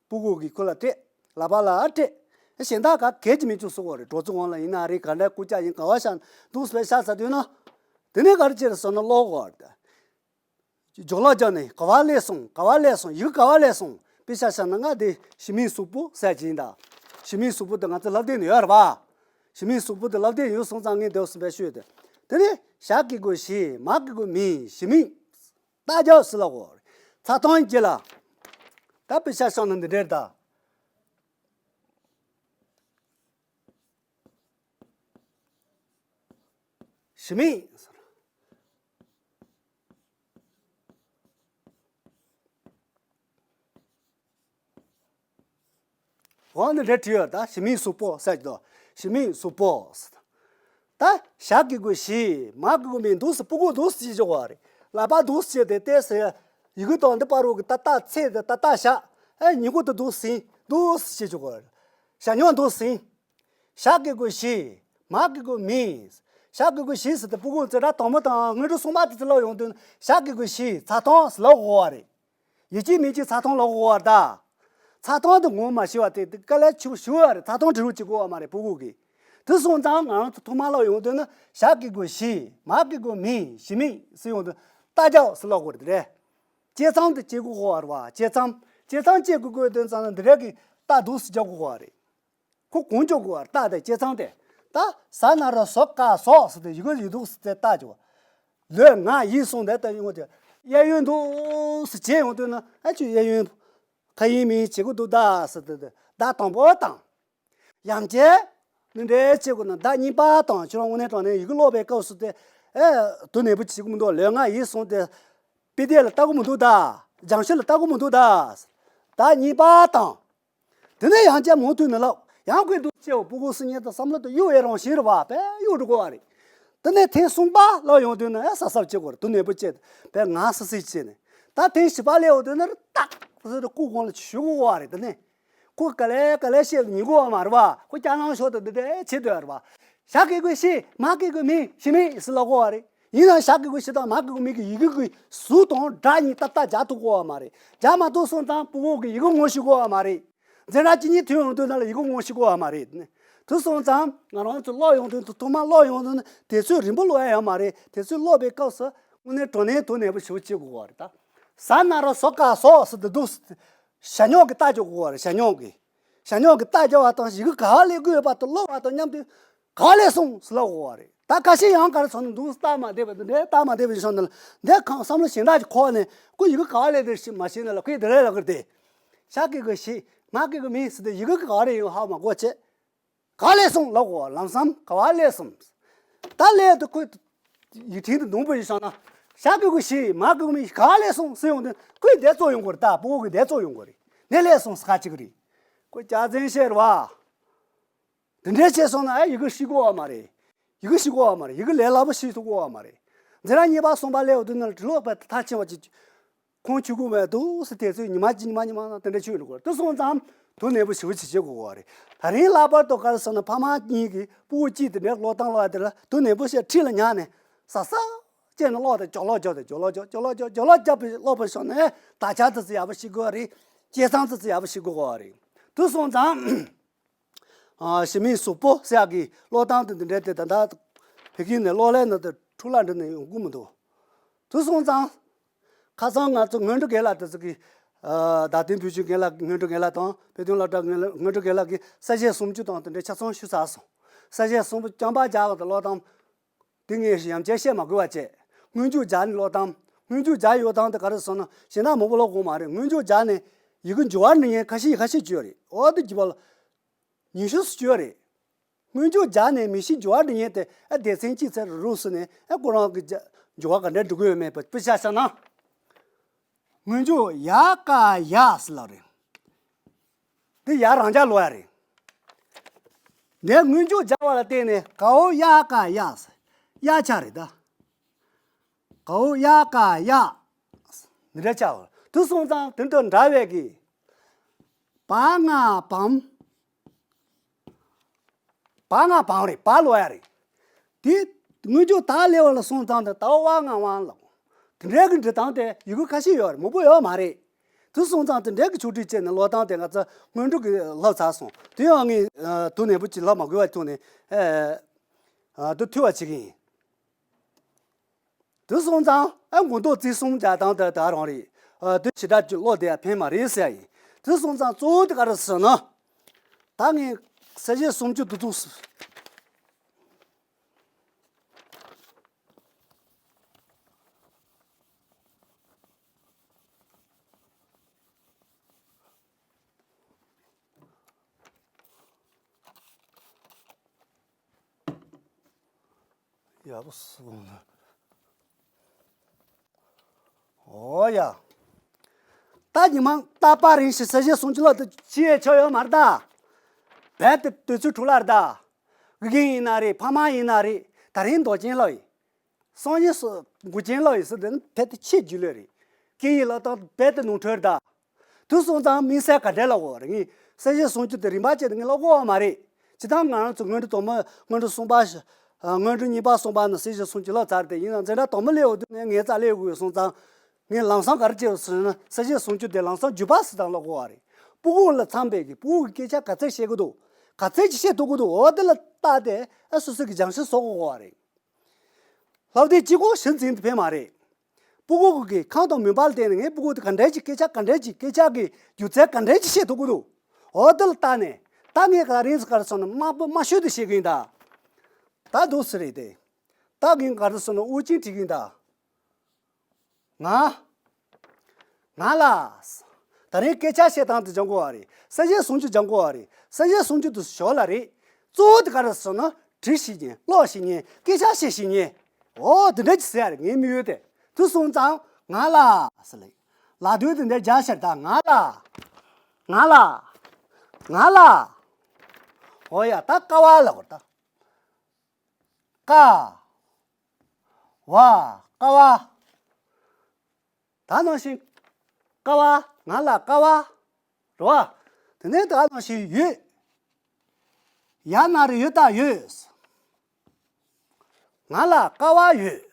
སྤུ་གུ་གི་ཁུ་ལ་སྤྲད། ལག་པ་ལ་སྤྲད། གཞན་དག་ག་གལ་གྱི་མི་བཅུག་བཟོ་དགོས་རེད། གྲོགས་ཚོ་གང་ལ་ཡིན་ན་རེད། ག་འདྲ་སྐུ་ཅག་ཡིན་ག་བ་བཞག་འདུག་སྤེ་བཞག་ཟ་དུས་ན། དེ་ནས་ག་རེ་བྱེད་རེད་ཟེར་ན་ཀློག་དགོས་རེད། སྦྱོར་ཀློག་རྒྱག་ནས་ག་བ་སླེབས་སོང་། ག་བ་སླེབས་སོང་། ཡི་གེ་ག་བ་སླེབས་སོང་། དཔེ་ཆ་བཞག་ན་ང་དེ་ཞི་མིའི་གཟུགས་པོ་ཟེར་གྱིན་ད། ཞི་མིའི་གཟུགས་པོ་དེ་ང་ཚོ་སློབ་དེབ་ནས་ཡོད་རེད་པ། ཞི་མིའི་གཟུགས་པོ་དེ་སློབ་དེབ་ཡོད་སོང་ཙང་ངས་དེ་སུམ་པའི་ཤོད་དེ། དེ་ནས་ཞ་གི་གུ་ཞི། མ་གི་གུ་མི། ཞི་མི། རྟགས་རྒྱག་ཟེར་ལ་གོ། ཚ་ཐང་གྱི་ལ། ད་དཔེ་ཆ་བཞག་ན་འདི་འདྲ་རེད་ད། ཞི་མི། གོང་ནས་རེ་བྲིས་ཡོད་ད། ཞི་མིའི་གཟུགས་པོ་ཟེར་གྱི་འདུག་ཞི་མིའི་གཟུགས་པོ་ཟེར། ད་ཞ་གི་གུ་ཞི། མ་གི་གུ་མི། འདུག་སེ་སྤུ་གུ་འདུག་སེ་བྱེད་ཆོག་གི་རེད། ལག་པ་འདུག་སེ་བྱས་ཏེ་བལྟས་ཟེར། ཡི་གེ་དང་འདི་བར་རོ་གི་ཏ་ཏ་ཚེ་དེ་ཏ་ཏ་ཞ། ཨེ་ཉི་གུ་དེ་འདུག་སེ་འདུག་སེ་བྱེད་ཆོག་གི་རེད། ཞ་སྨྱུག་འདུག་སེ། ཞ་གི་གུ་ཞི། མ་གི་གུ་མི། ཞ་གི་གུ་ཞི་ཟེར་ཏེ་སྤུ་གུ་ཙི་སྒྲ་དང་པོ་དང་སྔོན་འགྲོ་གསུམ་པ་དེ་ཚོ་ལབ་ཡོང་དུས་ཞ་གི་གུ་ཞི། ཚ་ཐང་ཟེར་ལབ་དགོས་པ་རེད། ཡིད་ཀྱིས་མིག་གིས་ཚ་ཐང་ལབ་དགོས་པ་རེད་ད། ཚ་ཐང་དེ་ངོ་མ་ཤེས་པ་དེ་དེ་དཀའ་ལས་ཆེ་པོ་ཞེ་པོ་རེད། ཚ་ཐང་བྲི་རོགས་བྱེད་དགོས་པ་མ་རེད་སྤུ་གུ་གིས། དེ་སོང་ཙང་ང་རང་ཚོ་ཐོག་མར་ལབ་ཡོང་དུས་ན་ཞ་གི་གུ་ཞི། མ་གི་གུ་མི། ཞི་མི་ཟེར་ཡོང་དུས་རྟ་རྒྱབ་ཟེར་ལབ་དགོས་རེད་དེ་རེད། བཅད་མཚམས་དེ་བཅད་དགོས་པ་རེད་བ། བཅད་མཚམས་བཅད་མཚམས་བཅད་དགོས་དགོས་དོན་ཙམ་ན་འདི་རེད་གི་རྟ་འདུག་སེ་རྒྱག་དགོས་པ་རེད། ཁོ་གོང་ཆོག་གོ་བར་རྟགས་དེ་བཅད་མཚམས་དེ། ད་ཟ་ན་རོ་ཟོ་ཀ་ཟོ་ཟེར་ཏེ་ཡི་གེ་ཡི་འདུག་ཟེར་ཏེ་བཏགས་ཀྱོ། ལོས་ང་ཡིས་གསུངས་ཏེ་ད་ཡོང་དེ་གཡས་གཡོན་འདུག་ཟེར་བྱས་ཡོང་དུས་ན་ཨ་ཅོ་གཡས་གཡོན་ཁ་ཡིན་མིན་བྱེད་དགོས་འདུག་ད་ཟེར་ཏེ་ད་དང་པོ་དང་། ཡང་བྱས། འདི་འདྲའི་བྱེད་དགོས་ན་ད་གཉིས་པ་དང་ཁྱོད་རང་དངོས་གནས་དྲང་གནས་ཡི་གེ་ཀློག་པའི་སྐབས་སུ་དེ་ཨེ་དོ་ནན་པོ་བྱེད་དགོས་མི་འདུག་ལོས་ང་ཡིས་གསུངས་ཏེ་དཔེ་དེབ་ལ་ལྟ་དགོས་མི་འདུག་ད། སྦྱང་ཤོག་ལ་ལྟ་དགོས་མི་འདུག་ད། ད་གཉིས་པ་དང་། དེ་ནས་ཡང་བསྐྱར་མུ་མཐུད་ནས་ལབ། ཡང་ཁོས་འདུག་ཅེའོ་སྤུ་གུ་སི་ཉེ་དང་བསམ་བློ་དང་གཡོ་བའི་རང་བཞིན་རེད་བ། དཔེ་གཡོ་འགྲོ་གོ་བ་རེད། དེ་ནས་ཐེངས་གསུམ་པ་ལབ་ཡོང་དུས་ན་ཨེ་ས་སབ་བྱེད་དགོས་རེད། དོ་ནན་པོ་བྱས་དཔེ་ང་སི་སི་བྱས་ནས་ད་ཐེངས་བཞི་པ་ལས་འོ་དུས་ན་རི་ཏག་ཟེར་ཏེ་སྐུ་གོང་ལ་ཞུ་གོ་བ་རེད། དེ་ནས་ཁོ་ག་ལེ་ག་ལེ་བཤད་ཉན་གོ་བ་མ་རེད་བ། ཁོ་སྐྱག་ལང་ཤོར་དུ་འདི་འདྲ་བྱེད་འདོད་རེད་བ། ཞ་གི་གུ་ཞི། མ་གི་གུ་མི། ཞི་མི་ཟེར་ལབ་གོ་བ་རེད། ཡིན་ནའང་ཞ་གི་གུ་ཞི་དང་མ་གི་གུ་མི་གི་ཡི་གེ་གི་གཟུགས་དང་སྒྲ་གཉིས་ཏག་ཏག་སྦྱར་ཐུབ་གོ་བ་མ་རེད། སྦྱར་མ་ཐུབ་སོང་ཙང་སྤུ་གུ་གི་ཡི་གེ་ངོ་ཤེས་གོ་བ་མ་རེད། འཛིན་གྲྭ་གཅིག་གཉིས་ཐོན་ཡོང་དུས་ན་ལ་ཡི་གེ་ངོ་ཤེས་གོ་བ་མ་རེད། དེ་སོང་ཙང་ང་རང་ཚོ་ཀློག་ཡོང་དུས་ཐོག་མ་ཀློག་ཡོང་དུས་ན་དུས་ཚོད་རིང་པོ་ཀློག་ཡ་ཡོད་མ་རེད། དུས་ཚོད་ཀློག་པའི་སྐབས་སུ་དངོས་གནས་དྲང་གནས་དོ་ནན་པོ་ཞེ་པོ་བྱེད་དགོས་པ་རེད་ད། ཟ་ན་རོ་ཟོ་ཀ་ཟོ་ཟེར་དུས་འདུག་ཞ་སྨྱུག་གི་རྟགས་འཇོག་དགོས་པ་རེད། ཞ་སྨྱུག་གི། ཞ་སྨྱུག་གི་རྟགས་རྒྱག་པ་དང་ཡི་གེ་ག་པར་སླེབས་དགོས་ཡོད་པ་དེ་ཀློག་པ་དང་མཉམ་དུ་ག་པར་སླེབས་སོང་ཟེར་ལབ་དགོས་པ་རེད། ད་ཁ་ཤས་ཡང་ག་རེ་ཟེར་ན་འདུག་སྟབས་མ་བདེ་བ་འདི་འདྲའི་སྟབས་མ་བདེ་བའི་བྱུང་ན་ལ་འདི་གང་བསམ་བློ་གཞན་དག་ཅིག་འཁོར་ནས་ཁོ་ཡི་གེ་ག་པར་སླེབས་དེ་ཤི་མ་ཤེས་ན་ལ་ཁོས་དེ་རེད་ལབ་གི་རེད་དེ། ཞ་གི་གུ་ཞི། མ་གི་གུ་མི་ཟེར་ཏེ་ཡི་གེ་ག་རེ་ཡོད་ཧ་མ་གོ་བྱས། ག་པར་སླེབས་སོང་ལབ་དགོས་པ། ལམ་སང་ག་པར་སླེབས་སོང་། ད་སླེབས་དུས་ཁོས་ཡིག་ཕྲེང་དུ་འདོན་པ་ཡིན་བསམ་ན། ཞ་གི་གུ་ཞི། མ་གི་གུ་མི། ག་པར་སླེབས་སོང་ཟེར་ཡོང་དུས་ཁོས་བསྡད་ཙོག་ཡོང་གི་རེད། ད་སྤུ་གུ་གིས་བསྡད་ཙོག་ཡོང་གི་རེད། ནས་སླེབས་སོང་ཟེར་ཁ་ཅིག་གི་རེད། ཁོས་སྐྱག་རྫུན་བཤད་རེད་བ། དེ་འདྲའི་བྱས་སོང་ན་ཨ་ཡི་གེ་ཤེས་གོ་བ་མ་རེད། ཡི་གེ་ཤེས་གོ་བ་མ་རེད། ཡི་གེ་ལས་སླ་པོ་ཤེས་ཐུབ་གོ་བ་མ་རེད། འཛིན་གྲྭ་གཉིས་པ་གསུམ་པ་སླེབས་ཡོང་དུས་ན་འབྲི་ཀློག་པ་མཐར་ཕྱིན་པ་ཅིག་ཁོང་ཆུད་ཁོ་མེད་འདུག་ཟེར་དེ་ཚོས་ཉི་མ་གཅིག་ཉི་མ་གཉིས་མ་དེ་འདྲ་ཆུད་འགྲོ་གི་རེད། དེ་སོང་ཙང་དོ་ནན་པོ་ཞེ་པོ་ཅིག་བྱེད་དགོས་པ་རེད། ད་རིང་ལྷག་པར་དུ་ག་རེ་ཟེར་ན་ཕ་མ་གཉིས་ཀྱིས་སྤུ་གུ་གཅིག་དེ་འདྲའི་ཀློག་སྟངས་ཀློག་ཡ་དེ་ལ་དོ་ནན་པོ་བྱས་ཁྲིད་ལ་ཉར་ནས་ཟབ་ཟབ་བྱས་ནས་ཀློག་དང་ཅོག་ལོག་ཅོག་དང་ཅོག་ལོག་ཅོག་ཅོག་ལོག་ཅོག་ཅོག་ལོག་རྒྱབ་པའི་ཀློག་པ་སོང་ནས་དག་ཆ་དེ་ཚོ་ཡག་པོ་ཤེས་དགོས་པ་རེད། བཅད་མཚམས་དེ་ཚོ་ཡག་པོ་ཤེས་དགོས་པ་རེད། དེ་སོང་ཙང་། ཨ། ཞི་མིའི་གཟུགས་པོ་ཟེར་ཡག་གི་ཀློག་སྟངས་དེ་འདི་འདྲའི་དེ་ད་ལྟ་བོད་སྐད་ནས་ཀློག་ལས་ན་དེ་འཕྲུལ་ལ་འདྲ་ནས་ཡོང་གི་མི་འདུག་དེ་སོང་ཙང་། ཁ་སང་ང་ཚོ་སྔོན་འགྲོ་རྒན་ལགས་དེ་ཚོ་གི། ཨ། རྡ་སྟེང་བོད་ཆུ་རྒན་ལགས། སྔོན་འགྲོ་རྒན་ལགས་དང་བོད་དོན་སློབ་གྲྭ་སྔོན་འགྲོ་རྒན་ལགས་ཀྱིས་གསལ་བཤད་སུམ་ཅུ་དང་དེ་འདྲའི་ཆ་ཚང་ཞུས་ཚར་སོང་། གསལ་བཤད་སུམ་ཅུ་རྐྱང་པ་རྒྱག་གི་དེ་ཀློག་སྟངས་དེ་ངས་ཡང་བསྐྱར་བཤད་མ་དགོས་པ་བྱས། སྔོན་འཇུག་སྦྱར་ནས་ཀློག་སྟངས། སྔོན་འཇུག་སྦྱར་ཡོད་སྟངས་དེ་ག་རེ་ཟེར་ན་གཞན་དག་མང་པོ་ཀློག་དགོས་མ་རེད། སྔོན་འཇུག་སྦྱར་ནས་ཡི་གེ་འགྱུར་བ་འབྱུང་མཁན་ཁ་ཤས་ཁ་ཤས་ཅིག་ཡོད་རེད། འོ་དེ་གྱིས་པ་ལ། ཉུང་ཤོས་སུ་བཅོས་རེད། སྔོན་འཇུག་སྦྱར་ནས་མི་ཤེས་འགྱུར་བ་འབྱུང་མཁན་དེ་ཨ་སྡེ་ཚན་གཅིག་ཚར་རུ་སུ་ནས་ཨ་ཁོ་རང་གི་འགྱུར་བ་ག་འདྲ་འགྲོ་གི་ཡོད་མེད་པ་དཔེ་ཆ་བཞག་ན། སྔོན་འཇུག་ཡ་ཀ་ཡ་ཟེར་ལབ་རེད། འདི་ཡ་རང་འཇགས་ཀློག་ཡ་རེད། འདི་སྔོན་འཇུག་སྦྱར་བ་ལ་བརྟེན་ནས་གའོ་ཡ་ཀ་ཡ་ཟེར། ཡ་ཆགས་རེད་ད། གའོ་ཡ་ཀ་ཡ། འདི་འདྲ་ཆགས། དེ་སོང་ཙང་དེ་དང་འདྲ་བའི་གི། བ་ང་བམ། བ་ང་བམ་རེད། བ་ཀློག་ཡ་རེད། དེ་སྔོན་འཇུག་ད་སླེབས་པ་ལ་སོང་ཙང་དེ་ད་བ་ང་བ་ལ། དེ་འདྲའི་གི་འབྲི་སྟངས་དེ་ཡི་གེ་ཁ་ཤས་ཡོད་རེད། མང་པོ་ཡོད་མ་རེད། དེ་སོང་ཙང་དེ་འདྲའི་གི་ཆོག་ཁྲིགས་བྱས་ནས་ཀློག་སྟངས་དེ་ང་ཚོ་སྔོན་འགྲོ་གི་བསླབས་ཚར་སོང་། དེ་ཡང་ངས་དོ་ནན་པོ་ཅིག་ལབ་མ་དགོས་པ་ཐོག་ནས་ཨ་དེ་ཐུ་བ་བྱེད་ཀྱི་ཡིན། དེ་སོང་ཙང་ཨ་མགོ་འདོགས་རྩིས་གསུམ་རྒྱག་སྟངས་དེ་ད་རང་རེད། ཨ་དེ་ཇི་ལྟར་ཀློག་བསྡད་ཡ་ཕན་མ་རེད་ཟེར་ཡ་ཡིན། དེ་སོང་ཙང་གཙོ་བོ་དེ་ག་རེ་ཟེར་ན། ད་ངས་གསལ་བཤད་སུམ་ཅུ་དེ་ཚོ། ཡག་པོ་སོང་ན། ཨོ་ཡ། ད་ཉི་མ་རྟག་པར་རིང་ཞིག་གསལ་བཤད་སུམ་ཅུ་ལ་དུ་ཅི་ཡས་ཆོག་ཡོད་མ་རེད་ད། རྦད་དེ་དུས་ཚོད་འཕྲོ་བརླག་ད། དགེ་རྒན་ཡིན་ན་རེད། ཕ་མ་ཡིན་ན་རེད། ད་རིང་མདོག་ཅན་ལོ་ཡིན། སང་ཉིན་སུ་མགོ་ཅན་ལོ་ཡིན་ཟེར་དེ་ནི་རྦད་དེ་ཆེས་རྒྱུས་ལོས་རེད། སྐད་ཡིག་སློབ་སྟངས་རྦད་དེ་ནོར་འཁྲུལ་ད། དུས་སོང་ཙང་དམིགས་བསལ་ག་འདྲ་ལབ་དགོས་རེད། ངས་གསལ་བཤད་སྲུང་སྐྱོབ་དེ་རིམ་པ་བྱས་ཏེ་ངས་ལབ་དགོས་པ་མ་རེད། ཇི་ལྟར་ང་རང་ཚོ་སྔོན་འགྲོ་དང་པོ། སྔོན་འགྲོ་གསུམ་པ། སྔོན་འགྲོ་གཉིས་པ་གསུམ་པ་ནས་གསལ་བཤད་སྲུང་སྐྱོབ་ལབ་ཚར་ཏེ་ཡིན་ན། འཛིན་གྲྭ་དང་པོ་སླེབས་འོང་དུས་ནས་ངའི་རྩ་སླེབས་དགོས་སོང་ཙང་། ངས་ལམ་སང་ག་རེ་བྱས་ཟེར་ན། གསལ་བཤད་སྲུང་སྐྱོབ་དེ་ལམ་སང་བརྒྱུད་པ་ཟེར་སྟངས་ལབ་དགོས་པ་རེད། སྤུ་གུ་ལ་འཚམས་པའི་གི་སྤུ་གུ་གི་སྐད་ཆ་ག་ཚོད་བཤད་གི་འདུག་ག་ཚོད་ཅིག་བཤད་ཐུབ་གི་འདུག་འོ་དེ་ལ་བལྟས་ཏེ་ཨ་སོ་སོ་གི་སྦྱང་གཞི་བཟོ་དགོས་པ་རེད། སློབ་དེབ་གཅིག་པོ་གཞི་འཛིན་དེ་ཕན་མ་རེད། སྤུ་གུ་གི་ཁམས་དང་མོས་པ་ལ་བརྟེན་ནས་ངའི་སྤུ་གུ་དེ་ག་འདྲས་ཀྱི་སྐད་ཆ་ག་འདྲས་ཀྱི་སྐད་ཆ་གི་སྒྱུ་རྩལ་ག་འདྲས་ཀྱི་བཤད་ཐུབ་ཀྱི་འདུག་འོ་དེ་ལ་བལྟས་ནས་ད་ངས་ག་རེ་ཟེར་ག་རེ་ཟེར་ན་དམའ་པོ་དམའ་ཤོས་དེ་བཤད་གི་ཡིན་ད། ད་འདུག་སེ་རེད་དེ། ད་ངས་ག་རེ་ཟེར་ན་དབུ་ཅན་བྲིས་གི་ཡིན་ད། ང་། ང་ལ། ད་རིང་སྐད་ཆ་བཤད་སྟངས་དེ་སྦྱང་དགོས་པ་རེད། གསལ་བཤད་སྲུང་སྐྱོབ་སྦྱང་དགོས་པ་རེད། གསལ་བཤད་སྲུང་སྐྱོབ་དེ་ཞོར་ལ་རེད། གཙོ་བོ་དེ་ག་རེ་ཟེར་ན་བྲིས་ཤེས་མཁན། ཀློག་ཤེས་མཁན། སྐད་ཆ་བཤད་ཤེས་མཁན། འོ་དེ་འདྲ་ཅིག་ཟེར་ཡ་རེད། ངའི་དམིགས་ཡུལ་དེ། དུས་སོང་ཙང་ང་ལ་ཟེར་ལེ། ལ་དུས་དེ་འདྲ་རྒྱག་ཤར་ད། ང་ལ། ང་ལ། ང་ལ། འོ་ཡ། ད་ཀ་བ་ལ་གོ་ད། ཀ་བ། ཀ་བ། ད་ནང་བཞིན་ཀ་བ། ང་ལ་ཀ་བ་རེད་བ། དེ་ནས་ད་ནང་བཞིན་ཡོད། ཡ་ན་རོ་ཡོད་ད་ཡོད། ང་ལ་ཀ་བ་ཡོད།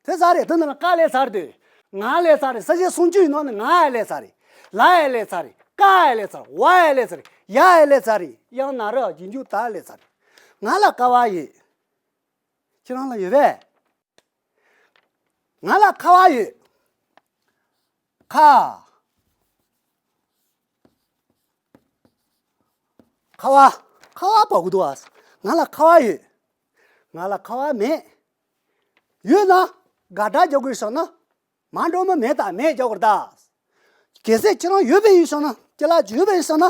དེ་ཚར་རེད། དེ་ནང་ལ་ཀ་ལས་ཚར་དུས། ང་ལས་ཚར་རེད། གསལ་བཤད་སྲུང་སྐྱོབ་ཡི་ནང་ནས་ང་ཡ་ལས་ཚར་རེད། ལ་ཡ་ལས་ཚར་རེད། ཀ་ཡ་ལས་ཚར། བ་ཡ་ལས་ཚར། ཡ་ཡ་ལས་ཚར་རེད། ཡང་ན་རོ་རྗེས་འཇུག་ད་ལས་ཚར་རེད། ང་ལ་ཀ་བ་ཡོད། ཁྱེད་རང་ལ་ཡོད་པས། ང་ལ་ཁ་བ་ཡོད། ཁ། ཁ་བ། ཁ་བ་བབས་ཀྱི་འདུག་ཨ། ང་ལ་ཁ་བ་ཡོད། ང་ལ་ཁ་བ་མེད། ཡོད་ན་དགག་སྒྲ་རྒྱག་དགོས་བསམ་ན། མ་འགྲོ་མི་མེད་དང་མེད་རྒྱག་དགོས་རེད་ད། གལ་སྲིད་ཁྱེད་རང་ཡོད་པ་ཡིན་བསམ་ན། ཅི་ལ་ཅི་ཡོད་པ་ཡིན་བསམ་ན།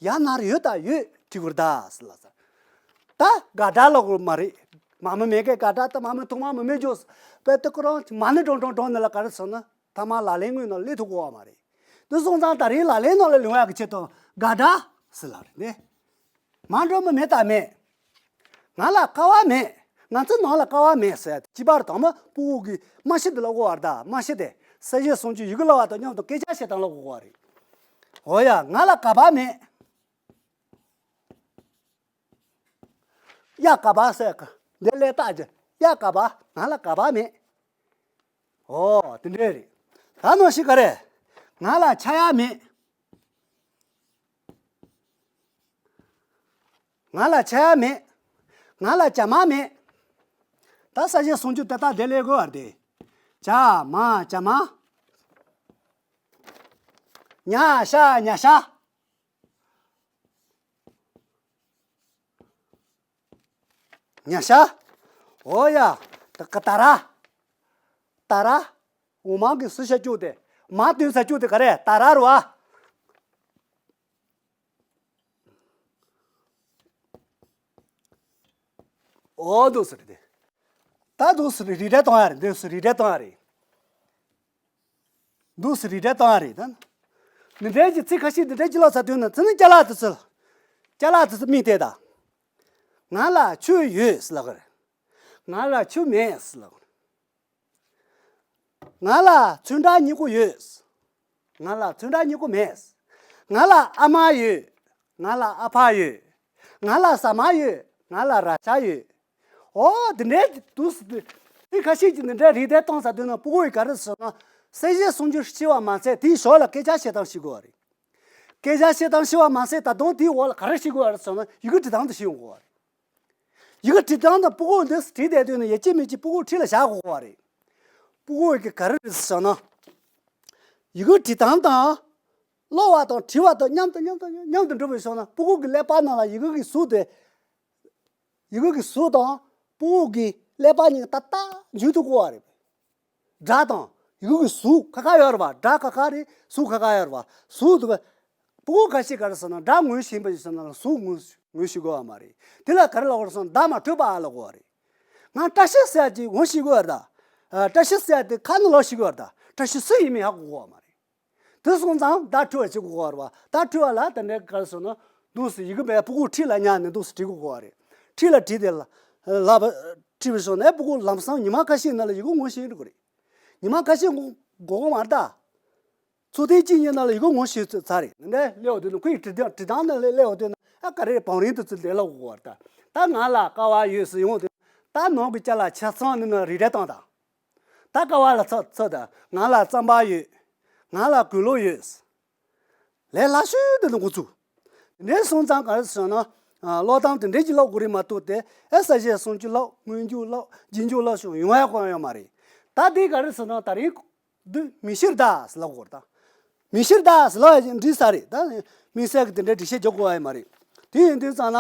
ཡ་ན་རོ་ཡོད་དང་ཡོད་བྲིས་དགོས་རེད་ད་ཟེར་ལ་ཟེར། ད་དགག་སྒྲ་ལབ་དགོས་མ་རེད། མ་མི་མེད་ཀའི་དགག་སྒྲ་ད་མ་མི་ཐོག་མ་མི་མེད་འཇོག་པའི་དེ་ཁོ་རང་མ་ནི་འགྲོ་འགྲོ་འགྲོ་ནི་ལ་ག་རེ་ཟེར་ན། ཐ་མ་ལག་ལེན་དངོས་ནང་སླེབས་ཐུབ་དགོས་པ་མ་རེད། དེ་སོང་ཙང་ད་རེས་ལག་ལེན་ནང་ལ་ལེན་ཡག་གི་ཆེད་དུ་དགག་སྒྲ་ཟེར་ལབ་རེད་དེ། མ་འགྲོ་མི་མེད་དང་མེད། ང་ལ་ཀ་བ་མེད། ང་ཚོའི་ནང་ལ་ཀ་བ་མེད་ཟེར། གཅིག་པར་དང་མ་སྤུ་གུ་གི་སྨྲ་ཤེས་དེ་ལ་གོ་བར་ད། སྨྲ་ཤེས་དེ་གསལ་བཤད་སྲུང་སྐྱོབ་ཡི་གེ་ལ་བ་དང་མཉམ་དུ་སྐད་ཆ་བཤད་སྟངས་ལ་གོ་བ་རེད། འོ་ཡ། ང་ལ་ག་བ་མེད། ཡ་ག་བ་ཟེར་ག་འདི་ལས་རྟགས་ཀྱི་ཡ་ག་བ། ང་ལ་ག་བ་མེད། འོ་དེ་འདྲས་རེད། ད་ནང་བཞིན་ག་རེ། ང་ལ་ཆ་ཡ་མེད། ང་ལ་ཆ་ཡ་མེད། ང་ལ་ཇ་མ་མེད། ད་གསལ་བཤད་སྲུང་སྐྱོབ་དེ་དག་དེ་ལས་དགོས་བར་དེ། ཇ་མ་ཇ་མ། ཉ་ཤ་ཉ་ཤ། ཉ་ཤ། འོ་ཡ། ད་ག་ད་ར། ད་ར། འོ་མ་གི་སུ་ཤ་བཅུག་དེ། མ་དུས་ས་བཅུག་དེ་ག་རེ་ད་ར་རུ་ཨ། འོ་འདུག་སེ་རེད་དེ། ད་འདུག་སེ་རེད། རིགས་འགྲེ་གཏོང་ཡ་རེད། འདུག་སེ་རིགས་འགྲེ་གཏོང་ཡ་རེད། འདུག་སེ་རིགས་འགྲེ་གཏོང་ཡ་རེད་ད། འདི་འདྲའི་གི་ཚིག་ཁ་ཤས་འདི་འདྲའི་གི་ལོ་ཚ་དུས་ན་ཚེ་ནི་ཅ་ལག་དུ་ཚུལ། ཅ་ལག་དུ་ཚུལ་མིག་བལྟས་ད། ང་ལ་ཆུ་ཡོད་ཟེར་ལབ་གི་རེད། ང་ལ་ཆུ་མེད་ཟེར་ལབ་གི་རེད། ང་ལ་ཚོན་ཁྲ་གཉིས་པོ་ཡོད། ང་ལ་ཚོན་ཁྲ་གཉིས་པོ་མེད། ང་ལ་ཨ་མ་ཡོད། ང་ལ་ཨ་ཕ་ཡོད། ང་ལ་ཟ་མ་ཡོད། ང་ལ་ར་ཅ་ཡོད། འོ་དེ་འདྲའི་དུས་སུ་དེ་ཁ་ཤས་ཀྱིས་འདི་འདྲའི་རིགས་འགྲེ་གཏོང་ས་དུས་ན་སྤུ་གུ་ཡིས་ག་རེ་ཟེར་ན། གསལ་བཤད་སྲུང་སྐྱོབ་ཤེས་པ་མ་ཟད་དེའི་ཞོར་ལ་སྐད་ཆ་བཤད་སྟངས་ཤེས་དགོས་པ་རེད། སྐད་ཆ་བཤད་སྟངས་ཤེས་པ་མ་ཟད་ད་དུང་དེའི་འོག་ལ་ག་རེ་ཤེས་དགོས་པ་རེད་ཟེར་ན་ཡི་གེ་འབྲི་སྟངས་དེ་ཤེས་ཡོང་དགོས་པ་རེད། ཡི་གེ་འབྲི་སྟངས་དང་སྤུ་གུ་འདི་བྲིས་བསྡད་དུས་ན་ཡིན་གཅིག་མིན་གཅིག་སྤུ་གུ་འཁྲིས་ལ་བཞག་དགོས་པ་རེད། སྤུ་གུ་ཡིས་ག་རེ་རེད་ཟེར་ན། ཡི་གེ་འབྲི་སྟངས་དང་། ཀློག་པ་དང་བྲིས་པ་དང་མཉམ་དུ་མཉམ་དུ་མཉམ་དུ་འགྲོ་བའི་ཕྱོགས་ན་སྤུ་གུ་གི་ཀླད་པ་ནང་ལ་ཡི་གེ་གི་གཟུགས་དེ། ཡི་གེ་གི་གཟུགས་དང་སྤུ་གུ་གི་ཀླད་པ་གཉིས་ཏག་ཏག་འཇུག་ཐུབ་དགོས་པ་རེད། སྒྲ་དང་ཡི་གེ་གི་གཟུགས་ཁ་ཁ་ཡོད་རེད་པ། སྒྲ་ཁ་ཁ་རེད། གཟུགས་ཁ་ཁ་ཡོད་རེད་པ། གཟུགས་དེ། སྤུ་གུ་ཁ་ཤས་ག་རེ་ཟེར་ན་སྒྲ་ངོ་ཤེས་པ་ཞིག་ཟེར་ན་ལ་གཟུགས་ངོ་ངོ་ཤེས་དགོས་པ་མ་རེད། དེ་ལ་ག་རེ་ལབ་དགོས་རེད་ཟེར་ན་བརྡ་མ་འཕྲོད་པ་ལབ་དགོས་པ་རེད། ང་བཀྲ་ཤིས་ཟེར་ཡ་ཅིག་ངོ་ཤེས་དགོས་པ་རེད་ད། ཨ། བཀྲ་ཤིས་ཟེར་ཡ་དེ་ཁ་ནང་ལོག་ཤེས་དགོས་པ་རེད་ད། བཀྲ་ཤིས་སུ་ཡིན་མིན་ཧ་གོ་དགོས་པ་མ་རེད། དེ་སོང་ཙང་བརྡ་འཕྲོད་པ་བྱེད་དགོས་པ་རེད་པ། བརྡ་འཕྲོད་པ་ལ་དེ་འདྲའི་ག་རེ་ཟེར་ན། འདུག་སེ་ཡི་གེ་མེད་ཕྲུ་གུ་འཁྲིས་ལ་ཉར་ནས་འདུག་སེ་བྲིས་དགོས་གོ་བ་རེད། འཁྲིས་ལ་བྲིས་ཏེ་ལ་ལབ་བྲིས་པའི་སོང་ནས་ཕྲུ་གུ་ལམ་སང་ཉི་མ་ཁ་ཤས་ནང་ལ་ཡི་གེ་ངོ་ཤེས་འགྲོ་གི་རེད། ཉི་མ་ཁ་ཤས་འགོར་འགོར་གོ་མ་རེད་ད། ཚོད་ལྟའི་གཅིག་གཉིས་ནང་ལ་ཡི་གེ་ངོ་ཤེས་ཚར་རེད། འདི་འདྲ་སླེབས་ཡོང་དུས་ན་ཁོའི་བྲིས་སྟངས་བྲིས་སྟངས་ནང་ལ་སླེབས་ཡོང་དུས་ན་ཨ་ག་རེ་རེད། བང་རིམ་དེ་ཚོ་ལས་སླ་པོ་གོ་བ་རེད་ད། ད་ང་ལ་ཀ་བ་ཡོད་ཟེར་ཡོང་དུས་ད་ནང་གི་ཅ་ལག་ཆ་ཚང་ནི་ནང་རིགས་འགྲེ་བཏང་དང་། ད་ཀ་བ་ལ་ཚོད་ཚོད་དང་། ང་ལ་རྩམ་པ་ཡོད། ང་ལ་གོས་ལོག་ཡོད། ལས་སླ་ཤོས་དེ་ནི་འགོ་ཚུགས། དེ་འདྲའི་སོང་ཙང་ག་རེ་ཟེར་ན། ཨ། ཀློག་སྟངས་དེ་འདྲའི་ཅིག་ཀློག་དགོས་རེད་མ་གཏོགས་ཏེ། ཨེ། ས་བཅད་སུམ་ཅུ་ཀློག་སྔོན་འཇུག་ཀློག་རྗེས་འཇུག་ཀློག་ཞུ་ཡོང་ཡ་གང་ཡོད་མ་རེད། ད་དེ་ག་རེ་ཟེར་ན་ད་རིང་འདི་མི་ཤེས་ད་ཟེར་ལབ་དགོས་རེད་ད། མི་ཤེས་ད་ཟེར་ལབ་ཡ་འགྲིག་ས་རེད་ད། དམིགས་བསལ་གྱི་དེ་འདྲའི་འགྲེལ་བཤད་རྒྱག་དགོས་ཡ་མ་རེད། དེ་ཡིན་དུས་ཙང་ན།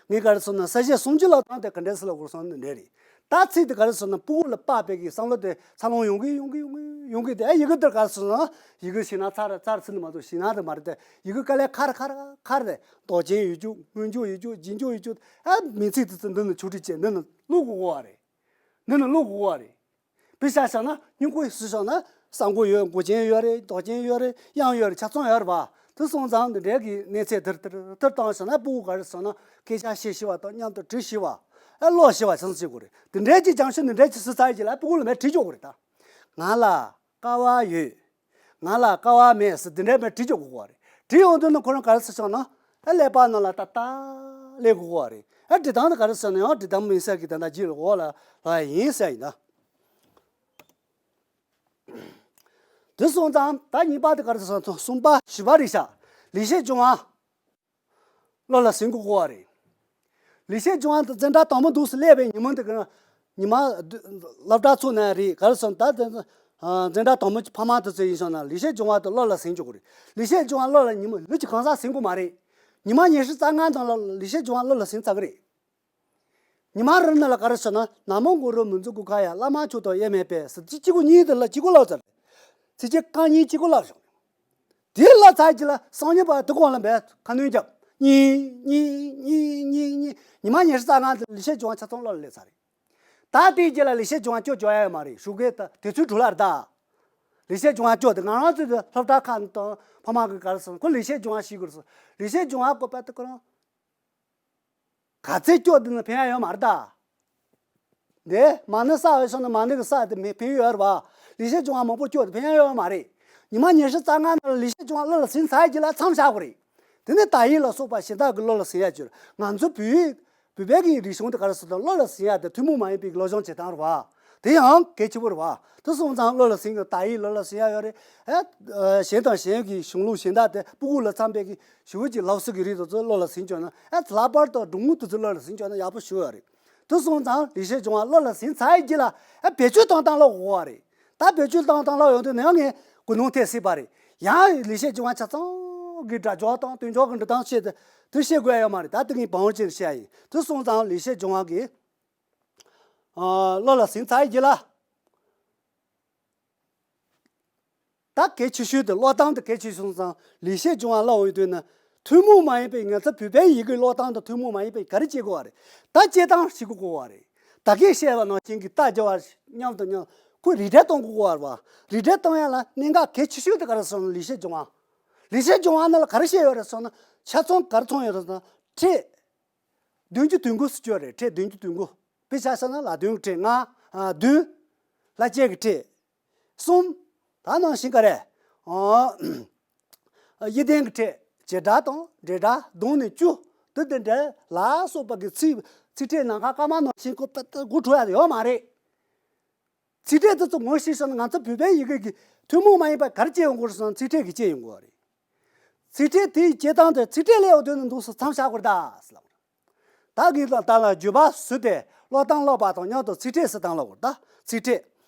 ངས་ག་རེ་ཟེར་ན་ས་བཅད་སུམ་ཅུ་ཀློག་སྟངས་དེ་ག་འདྲས་སེ་ལབ་དགོས་སོང་ནི་འདྲ་རེད། ད་ཚིག་དེ་ག་རེ་ཟེར་ན་ཕྲུ་གུ་ལ་དཔག་པའི་གི་བསམ་བློ་དེ་འཚར་ལོངས་ཡོང་གི་ཡོང་གི་ཡོང་གི་ཡོང་གི་དེ། ཨ། ཡི་གེ་དེ་ག་རེ་ཟེར་ན་ཡི་གེ་ཤེས་ན་ཚར་ཚར་ཟེར་ནི་མ་གཏོགས་ཤེས་ན་དེ་མ་རེད་དེ། ཡི་གེ་དཀའ་ལས་ཁག་རེད་ཁག་རེད་ཁག་རེད། འདོགས་ཅན་ཡོད་རྒྱུ། སྔོན་འཇུག་ཡོད་རྒྱུ། རྗེས་འཇུག་ཡོད་རྒྱུ། ཨ། མིང་ཚིག་དེ་ཚོ་འདི་ནས་ཆུ་ཁྲིད་བྱས་འདི་ནས་བླུག་དགོས་པ་རེད། འདི་ནས་བླུག་དགོས་པ་རེད། དཔེ་ཆ་བཞག་ན་སྨྱུ་གུ་ཞིག་བཞག་ན་ས་མགོ་ཡོད། མགོ་ཅན་ཡོད་རེད། འདོགས་ཅན་ཡོད་རེད། དབྱངས་ཡོད་རེད། ཆ་ཚང་ཡོད་རེད་པ། དེ་སོང་ཙང་འདི་འདྲའི་གི་གནས་ཚད་དེར་དེར་དེར་བཏང་བཞག་ན་ཕྲུ་གུ་ག་རེ་ཟེར་ན་སྐད་ཆ་བཤད་ཤེས་པ་དང་མཉམ་དུ་འབྲི་ཤེས་པ། ཨ། ཀློག་ཤེས་པ་ཆ་ཚང་བྱེད་དགོས་རེད། འདི་འདྲའི་གི་སྦྱང་ཤེས་འདི་འདྲའི་གི་ཟེར་ཚར་རྗེས་ལ་ཕྲུ་གུ་ལ་མར་བྲིས་འཇོག་དགོས་རེད་ད། ང་ལ་ཀ་བ་ཡོད། ང་ལ་ཀ་བ་མེད་ཟེར་འདི་འདྲའི་མར་བྲིས་འཇོག་དགོས་པ་རེད། བྲིས་ཡོང་དུས་ན་ཁོ་རང་ག་རེ་ཟེར་བྱུང་ན། ཨ། ཀླད་པ་ནང་ལ་ཏག་ཏག་སླེབས་དགོས་པ་རེད། ཨ། འབྲི་སྟངས་དེ་ག་རེ་ཟེར་ན་ཡང་འབྲི་སྟངས་དམིགས་བསལ་གྱི་ད་ལྟ་རྗེས་ལ་འོག་ལ་ལྷག་ཡ་ཡིན་ཟེར་ཡིན་ད། དེ་སོང་ཙང་ད་གཉིས་པ་དེ་ག་རེ་ཟེར་ན། གསུམ་པ་བཞི་པ་རེད་ཤག་ལེགས་བཤད་ལྗོན་དབང་བློ་ལ་ཟིན་དགོས་པ་རེད། ལེགས་བཤད་ལྗོན་དབང་དེ་འཛིན་གྲྭ་དང་པོ་འདུག་སེ་སླེབས་པའི་ཉིན་མོ་དེ་ག་ཉི་མ་སློབ་གྲྭ་ཚུགས་ནའི་རེད། ག་རེ་ཟེར་ན་ད་དེ་འཛིན་གྲྭ་དང་པོ་ཕ་མ་དེ་ཚོ་ཡིན་བྱུང་ན་ལེགས་བཤད་ལྗོན་དབང་དེ་བློ་ལ་ཟིན་འཇོག་དགོས་རེད། ལེགས་བཤད་ལྗོན་དབང་བློ་ལ་ཉིན་མོ་ལུས་ཀྱི་གང་ཟག་ཟིན་དགོས་མ་རེད། ཉི་མ་ཉི་ཤུ་རྩ་ལྔ་ནང་ལ་ལེགས་བཤད་ལྗོན་དབང་བློ་ལ་ཟིན་ཚར་གི་རེད། ཉི་མ་རེ་ནང་ལ་ག་རེ་ཟེར་ན། ན་མོ་གུ་རུ་མི་འཛུགས་གུ་ཁ་ཡ། བླ་མ་མཆོག་ཏུ་དབྱེར་མེད་པའི་ཟེར་ཚིག་གཅིག་པོ་གཉིས་དེ་ལ་གཅིག་པོ་ལབ་ཚར། ཚིགས་བཅད་རྐང་གཉིས་གཅིག་པོ་ལབ་བྱུང་། དེ་ལབ་ཚར་རྗེས་ལ་སང་ཉིན་པ་དེ་གོང་ལ་འབད་ཁ་སྣོན་རྒྱབ། གཉིས་གཉིས་གཉིས་གཉིས་གཉིས། ཉི་མ་ཉི་ཤུ་རྩ་ལྔ་དེ་ལེགས་བཤད་ལྗོན་དབང་ཆ་ཚང་བློ་ལ་སླེབས་ཚར་རེད། ད་དེའི་རྗེས་ལ་ལེགས་བཤད་ལྗོན་དབང་སྐྱོར་བཅུག་ཡ་ཡོད་མ་རེད། ཞུ་གི་ད་དེ་ཚོའི་གྲུ་ལ་རེད་ད། ལེགས་བཤད་ལྗོན་དབང་སྐྱོར་དེ་ང་རང་ཚོའི་དེ་སློབ་གྲྭ་ཁག་དང་ཕ་མ་གི་ག་རེ་ཟེར་ན་ཁོ་ལེགས་བཤད་ལྗོན་དབང་ཤེས་དགོས་རེད་ཟེར། ལེགས་བཤད་ལྗོན་དབང་སྐོར་པ་དེ་ཁོ་རང་ག་ཚད་སྐྱོར་དེ་ནི་ཕན་ཡ་ཡོད་མ་རེད་ད། འདི་མ་ཎི་བསགས་པའི་ཆ་ནས་མ་ཎི་གི་བསགས་དེ་མི་ཕན་ཡོད་རེད་བ། ལེགས་བཤད་ལྗོན་དབང་མང་པོ་སྐྱོར་དེ་ཕན་ཡ་ཡོད་མ་རེད། ཉི་མ་ཉི་ཤུ་རྩ་ལྔ་ནང་ལ་ལེགས་བཤད་ལྗོན་དབང་བློ་ལ་ཟིན་ཚར་རྗེས་ལ་མཚམས་བཞག་དགོས་རེད། དེ་ནས་དག་ཡིག་ལ་སོགས་པ་གཞན་དག་གི་བློ་ལ་ཟིན་ཡ་ཅིག་ཡོད་རེད། ང་ཚོ་བོད་ཡིག་བོད་པའི་གི་རིག་གཞུང་དེ་ག་རེ་ཟེར་ན་བློ་ལ་ཟིན་ཡ་དེ་ཐུན་མོང་མ་ཡིན་པའི་གི་སློབ་སྦྱོང་བྱེད་སྟངས་རེད་བ། དེ་ཡང་གལ་ཆེ་པོ་རེད་བ། དེ་སོང་ཙང་བློ་ལ་ཟིན་གི་དག་ཡིག་བློ་ལ་ཟིན་ཡ་ཡོད་རེད། ཨ། གཞན་དང་གཞན་གྱི་གཞུང་ལུགས་གཞན་དག་དེ་ཕྲུ་གུ་ལ་འཚམ་པའི་གི་ཞུ་གི་ལག་སོ་གི་རིགས་དེ་ཚོ་བློ་ལ་ཟིན་བཅུག་ན། ཨ། ལྷག་པར་དུ་སྒྲུང་དེ་ཚོ་བློ་ལ་ཟིན་བཅུག་ན་ཡག་པོ་ཞེ་པོ་ཡོད་རེད། དེ་སོང་ཙང་ལེགས་བཤད་ལྗོན་དབང་བློ་ལ་ཟིན་ཚར་རྗེས་ལ། ཨ། བེད་སྤྱོད་གཏོང་སྟངས་ཀློག་དགོས་པ་རེད། ད་བེད་སྤྱོད་གཏོང་སྟངས་ཀློག་ཡོང་དུས་ནམ་ཡང་ངས་གོ་ནོར་ཐེབས་སྲིད་པ་རེད། ཡང་ལེགས་བཤད་ལྗོན་དབང་ཆ་ཚང་གི་སྒྲ་སྦྱོར་དང་དོན་སྦྱོར་གྱི་འབྲི་སྟངས་བཤད་དེ་དེ་བཤད་དགོས་ཡ་ཡོད་མ་རེད། ད་དེ་ངས་བང་བར་ཅིག་བཤད་ཡ་ཡིན། དེ་སོང་ཙང་ལེགས་བཤད་ལྗོན་དབང་གི། ཨ། བློ་ལ་ཟིན་ཚར་རྗེས་ལ། ད་གལ་ཆེ་ཤོས་དེ་ཀློག་སྟངས་དེ་གལ་ཆེ་ཤོས་སོང་ཙང་ལེགས་བཤད་ལྗོན་དབང་ཀློག་ཡོང་དུས་ན། ཐུན་མོང་མ་ཡིན་པའི་ང་ཚོ་བོད་པའི་ཡི་གེ་ཀློག་སྟངས་དང་ཐུན་མོང་མ་ཡིན་པའི་ག་རེ་བྱེད་དགོས་པ་རེད། ད་སྐྱེལ་སྟངས་ཤེས་དགོས་པ་རེད། ད་གིན་བཤད་པ་ནང་བཞིན་གྱི་རྟགས་སྦྱོར་བ་མཉམ་དུ་མཉམ་ཁོ་རིགས་འགྲེ་གཏོང་དགོས་པ་རེད་བ། རིགས་འགྲེ་གཏོང་ཡ་ལ་གནད་འགག་གལ་ཆེ་ཤོས་དེ་ག་རེ་ཟེར་ན་ལེགས་བཤད་ལྗོན་དབང་། ལེགས་བཤད་ལྗོན་དབང་ནང་ལ་ག་རེ་བཤད་ཡོད་རེད་ཟེར་ན། ཆ་ཚང་ག་རེ་ཚང་ཡོད་རེད་ཟེར་ན། ཕྲད་བདུན་ཅུ་དོན་དགུ་ཟེར་གྱི་ཡོད་རེད། ཕྲད་བདུན་ཅུ་དོན་དགུ། དཔེ་ཆ་བཞག་ན་ལ་དོན་གྱི་ཕྲད་ལྔ། ཨ། བདུན། བསླབ་བྱའི་གི་ཕྲད། གསུམ། ད་ནང་བཞིན་ག་རེ། ཨ། དབྱེ་ལྡན་གྱི་ཕྲད། བྱེད་སྒྲ་དང་འབྲེལ་སྒྲ་བསྡོམས་ནས་བཅུ། དེ་དེ་འདྲ་ལ་སོགས་པ་གི་ཚིག་ཚིག་ཕྲད་ནམ་མཁའ་སྐར་མ་ནང་བཞིན་ཁོ་པ་ཏ་དགུ་འཕྲོ་ཡ་ཡོད་མ་རེད། ཚིག་ཕྲད་དེ་ཚོ་ངོ་ཤེས་སོང་ན་ང་ཚོ་བོད་པའི་ཡི་གེ་གི་ཐུན་མོང་མ་ཡིན་པ་ག་རེ་སྐྱེ་ཡོང་གི་རེད་ཟེར་ན་ཚིག་ཕྲད་ཀྱིས་སྐྱེ་ཡོང་གི་རེད། ཚིག་ཕྲད་དེའི་སྐྱེ་སྟངས་དེ་ཚིག་ཕྲད་ལས་འོ་དོན་ནི་འདུག་སེ་མཚམས་བཞག་དགོས་རེད་ད་ཟེར་ལབ། ད་གིན་ལ་ད་ལ་བརྗོད་པ་བཟོས་ཏེ་ཀློག་སྟངས་ཀློག་པ་དང་མཉམ་དུ་ཚིག་ཕྲད་ཟེར་སྟངས་ཀློག་དགོས་རེད་ད། ཚིག་ཕྲད།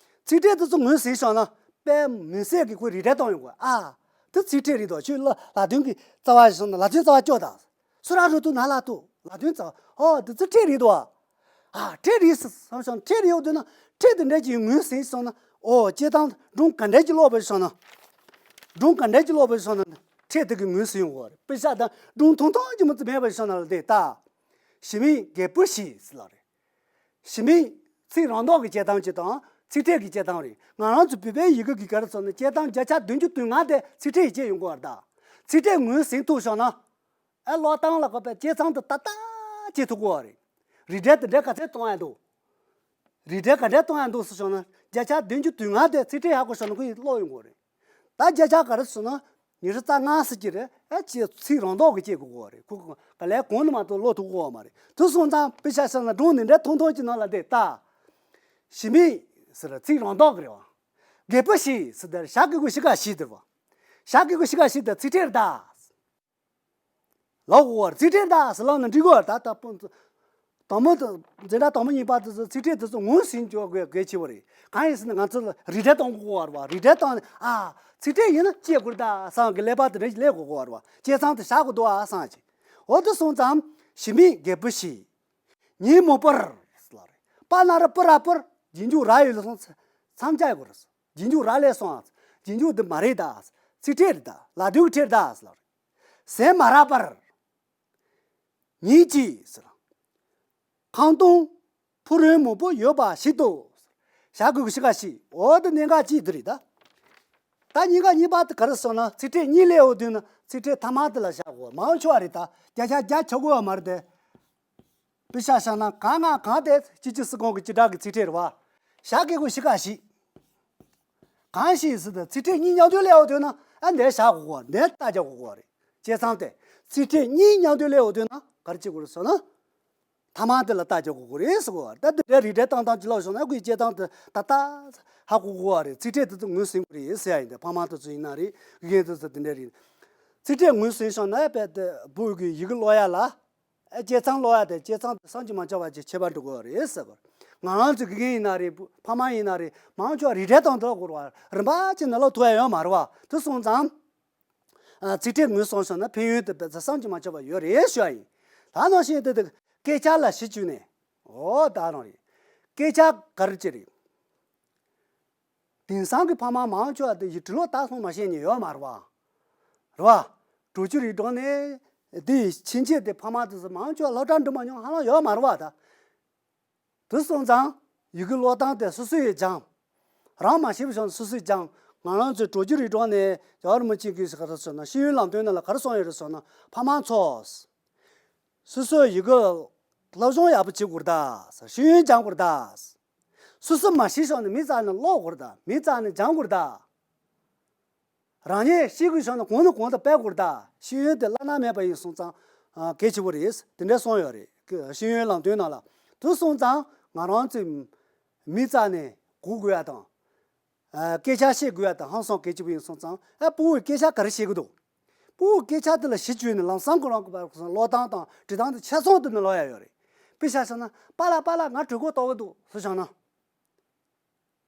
ཚིག་ཕྲད་དེ་ཚོ་ངོས་ཟིན་སོང་ན་དཔེ་མི་སྲིད་ཀྱི་ཁོས་རིགས་འགྲེ་གཏོང་ཡོང་གི་རེད། ཨ། དེ་ཚིག་ཕྲད་རེད་དོ། ཁྱོད་ལ་ལ་དོན་གྱི་རྩ་བ་ཞིག་སོང་ན་ལ་དོན་རྩ་བ་སྐྱོར་དང་། སུ་ར་རུ་ཏུ་ན་ལ་ཏུ་ལ་དོན་རྩ་བ། ཨོ་དེ་ཚིག་ཕྲད་རེད་དོ། ཨ། ཕྲད་རེད་ཟེར་བསམ་སོང་། ཕྲད་རེད་ཡོད་དུས་ན་ཕྲད་དེ་འདྲ་ཅིག་ངོས་ཟིན་སོང་ན། ཨོ་སྐྱེ་སྟངས་སྒྲུང་ག་འདྲ་ཅིག་ཀློག་པ་སོང་ན། སྒྲུང་ག་འདྲ་ཅིག་ཀློག་པ་སོང་ན་ཕྲད་དེ་གི་ངོས་ཟིན་ཡོང་བ་རེད། དཔེ་ཆ་དང་སྒྲུང་ཐུང་ཐུང་ཅིག་མ་ཚད་མེད་པ་སོང་ན་ལ་དེ་ལྟ། ཞི་མིའི་རྒད་པོ་ཞིག་ཟེར་ལ་རེད། ཞི་མིའི་ཚིག་རང་མདོག་གི་སྐྱེ་སྟངས་ཅིག་དང་ཚིག་ཕྲད་ཀྱི་སྐྱེ་སྟངས་རེད། ང་རང་ཚོ་བོད་པའི་ཡི་གེ་གི་ག་རེ་ཟེར་ན་སྐྱེ་སྟངས་བརྒྱ་ཆ་བདུན་ཅུ་དོན་ལྔ་དེ་ཚིག་ཕྲད་ཡིས་སྐྱེ་ཡོང་གི་ཡོད་རེད་ད། ཚིག་ཕྲད་ངོས་ཟིན་ཐུབ་སོང་ན། ཨ་ཀློག་སྟངས་ལ་གོ་པའི་དཔྱད་རྩོམ་དེ་ཏག་ཏག་བྱེད་ཐུབ་ཀྱི་ཡོད་རེད། རིགས་འགྲེ་དེ་འདྲ་ག་ཚད་གཏོང་ཡ་འདུག་རིགས་འགྲེ་ག་འདྲ་གཏོང་ཡ་འདུག་ཟེར་བྱུང་ན། བརྒྱ་ཆ་བདུན་ཅུ་དོན་ལྔ་དེ་ཚིག་ཕྲད་ཧ་གོ་བྱུང་ན་ཁོ་ཡིས་ཀློག་ཡོང་གི་རེད། ད་བརྒྱ་ཆ་ག་རེ་ཟེར་ན་ཉི་ཤུ་རྩ་ལྔ་ཟེར་གྱི་རེད། ཨ་ཅེ་ཚིག་རང་མདོག་གི་སྐྱེ་དགོས་ཀྱི་རེད། ཁོ་ག་ལས་གོང་ནས་མ་གཏོགས་ཀློག་ཐུབ་ཀྱི་ཡོད་མ་རེད། དེ་སོང་ཙང་དཔེ་ཆ་བཞག་ན་སྒྲུང་འདི་འདྲ་ཐུང་ཐུང་གྱི་ནང་ལ་བསྡད་ད། ཞི་མི་ཟེར་ཚིག་རང་མདོག་གི་རེད་བ། རྒད་པོ་ཞིག་ཟེར་དེར་ཞྭ་གི་གུ་ཤི་ཀ་ཞིག་དེར་བ། ཞྭ་གི་གུ་ཤི་ཀ་ཞིག་དེ་ཚིག་ཕྲད་རེད་ད། ལགས་འོ། ཚིག་ཕྲད་ད་ཟེར་ལབ་ན་འགྲིག་གི་རེད། ད་ལྟ་དང་པོ་དང་། འཛིན་གྲྭ་དང་པོ་གཉིས་པ་དེ་ཚོ་ཚིག་ཕྲད་དེ་ཚོ་ངོས་ཟིན་འཇོག་དགོས་གལ་ཆེ་བ་རེད། གང་ཡིན་ཟེར་ན་ང་ཚོ་ལ་རིགས་འགྲེ་གཏོང་དགོས་པ་རེད་བ། རིགས་འགྲེ་བཏང་ནས། ཨ། ཚིག་ཕྲད་ཡིན་ན་ཤེས་དགོས་རེད་ད་བསམ་གི་ཀླད་པ་དེ་འདྲ་ཞིག་སླེབས་དགོས་པ་རེད་བ། བྱས་ཙང་དེ་བཞག་དགོས་འདུག་ཨ་བསམ་གྱི། འོ་དེ་སོང་ཙང་ཞི་མི་རྒད་པོ་ཞིག་ཉིན་མོ་པར་ཟེར་ལབ་རེད། པ་ན་ར་པུ་ར་པུར་རྗེས་འཇུག་ར་ཡོད་ལ་སོང་། མཚམས་སྦྱར་དགོས་རེད། རྗེས་འཇུག་ར་ལས་སོང་། རྗེས་འཇུག་འདི་མ་རེད་ད། ཚིག་ཕྲད་རེད་ད། ལ་དུག་ཕྲད་ད་ཟེར་ལབ་རེད། ཟན་མ་རག་པར་ཉིན་གཅིག་ཟེར། ཁང་སྟོང་ཕུག་རོན་མང་པོ་ཡོད་པ་ཞིག་ཏུ། ཞྭ་གི་གུ་ཤི་ཀ་ཞིག་འོ་དེ་གནད་འགག་ཅིག་དེ་རེད་ད། ད་གཉིས་ཀ་གཉིས་པ་དེ་ག་རེ་ཟེར་ན། ཚིག་ཕྲད་གཉིས་སླེབས་ཡོང་དུས་ན་ཚིག་ཕྲད་ཐ་མ་དེ་ལ་བཞག་དགོས། མང་ཆེ་བ་རེད་ད། བརྒྱ་ཆ་བརྒྱ་ཆགས་དགོས་པ་མ་རེད་དེ། དཔེ་ཆ་བཞག་ན་གང་ང་གང་དེ་སྤྱི་སྤྱི་སྲིད་གོང་གི་སྤྱི་སྒྲ་གི་ཚིག་ཕྲད་རེད་བ། ཞྭ་གི་གུ་ཤི་ཀ་ཞིག་གང་ཞིག་ཟེར་ཏེ་ཚིག་ཕྲད་གཉིས་མཉམ་དུ་སླེབས་ཡོང་དུས་ན། ཨ་འདིར་བཞག་དགོས་ཀྱི་རེད། འདིར་རྟགས་རྒྱག་དགོས་ཀྱི་རེད། བྱས་ཙང་དེ་ཚིག་ཕྲད་གཉིས་མཉམ་དུ་སླེབས་ཡོང་དུས་ན་ག་རེ་བྱེད་དགོས་རེད་ཟེར་ན། ཐ་མ་དེ་ལ་རྟགས་རྒྱག་དགོས་ཀྱི་རེད་ཟེར་གོ། ད་འདི་འདྲའི་རིགས་འགྲེ་བཏང་སྟངས་ཅིག་ལབ་སོང་ན། ཁོས་བྱས་ཙང་དེ་ད་ལྟ་ཧ་གོ་དགོས་པ་རེད། ཚིག་ཕྲད་དེ་ཚོ་ངོས་ཟིན་དགོས་རེད་ཟེར་ཡ་ཡིན། དེ་ཕ་མ་དེ་ཚོ་ཡིན་ན་རེད། དགེ་རྒན་དེ་ཚོ་དེ་འདྲ་རེད། ཚིག་ཕྲད་ངོས་ཟིན་སོང་ན་དཔེ་དེ་བུ་གི་ཡི་གེ་ཀློག་ཡ་ལ། ཨ་བྱས་ཙང་ཀློག་ཡ་དེ་བྱས་ཙང་དེ་བསམ་གྱིས་མ་ཁྱབ་པ་ཅིག་ཁྱད་པར་འགྲོ་གི་རེད་ཟེར་གོ། ང་རང་ཚོ་དགེ་རྒན་ཡིན་ན་རེད། ཕ་མ་ཡིན་ན་རེད། མང་ཆེ་བ་རིགས་འགྲེ་དང་དེ་ལ་གོ་ར་བ། རིམ་པ་ཅིག་ནང་ལ་ཐུག་ཡ་ཡོད་མ་རེད་བ། དེ་སོང་ཙང་། ཨ་ཚིག་ཕྲད་ངོས་སོང་སོང་ན་ཕན་ཡོན་དེ་དཔེ་ཚ་བསམ་གྱིས་མ་ཁྱབ་པ་ཡོད་རེད་ཞུ་ཡ་ཡིན། ད་ནང་བཞིན་དེ་དེ་སྐད་ཆ་ལ་གཞི་བཅོལ་ནས། འོ་ད་རང་རེད། སྐད་ཆ་ག་རེ་ཅི་རེད། དེང་སང་གི་ཕ་མ་མང་ཆེ་བ་དེ་ཡི་འབྲི་ཀློག་ལྟ་སྲུང་མ་ཤེས་མཁན་ཡོད་མ་རེད་བ། རེད་བ། གྲོས་ཆོད་རིགས་སྒྲོག་ནས་དེ་ཡི་ཕྱིན་ཆད་དེ་ཕ་མ་དེ་ཚོ་མང་ཆེ་བ་སློབ་གྲྭ་འགྲོ་མ་མྱོང་ཧ་ལམ་ཡོད་མ་རེད་བ་ད། དེ་སོང་ཙང་ཡི་གེ་ཀློག་སྟངས་དེ་སོ་སོས་སྦྱངས། རང་མ་ཤེས་པ་བྱུང་ན་སོ་སོས་སྦྱངས། ང་རང་ཚོའི་གྲོས་ཆོད་རིགས་སྒྲོག་ནས་རྒྱལ་བ་རིན་པོ་ཆེ་གིས་ག་རེ་ཟེར་ན། ཤེས་ཡོན་ལམ་སྟོན་ནང་ལ་ག་རེ་གསུངས་ཡོད་རེད་ཟེར་ན། ཕ་མ་ཚོ། སོ་སོའི་ཡི་གེ་སློབ་སྦྱོང་ཡག་པོ་བྱེད་དགོས་རེད་ད། ཤེས་ཡོན་སྦྱང་དགོས་རེད་ད། སོ་སོ་མ་ཤེས་སོང་ན་མི་རྩ་ནས་ཀློག་དགོས་རེད་ད། མི་རྩ་ནས་སྦྱང་དགོས་རེད་ད། རང་ཉིད་ཤེས་དགོས་བྱུང་ན་གོང་ནས་གོང་དུ་སྤེལ་དགོས་རེད་ད། ཤེས་ཡོན་དེ་བླ་ན་མེད་པ་ཡིན་སོང་ཙང་། ཨ། གལ་ཆེ་བོ་རེད། དེ་འདྲ་གསུངས་ཡོད་རེད། ཤེས་ཡོན་ལམ་སྟོན་ནང་ལ། དེ་སོང་ཙང་ང་རང་ཚོས་མི་རྩ་ནས་གོ་དགོས་ཡ་དང་། ཨ། སྐད་ཆ་བཤད་དགོས་ཡ་དང་ཧང་སང་གལ་ཆེ་བོ་ཡིན་སོང་ཙང་། ཨ། ཕྲུ་གུས་སྐད་ཆ་ག་རེ་བཤད་ཀྱི་འདུག་ཕྲུ་གུས་སྐད་ཆ་དེ་ལ་གཞི་བཅོལ་ནས་ལམ་སང་ཁོ་རང་གི་བར་ཀློག་སྟངས་དང་འབྲི་སྟངས་དེ་ཆ་ཚང་དེ་ནས་ཀློག་ཡ་ཡོད་རེད། དཔེ་ཆ་བཞག་ན། པཱ་ལགས་པཱ་ལགས་ང་གྲོད་ཁོག་ལྟོགས་ཀྱི་འདུག་ཟེར་བྱུང་ན།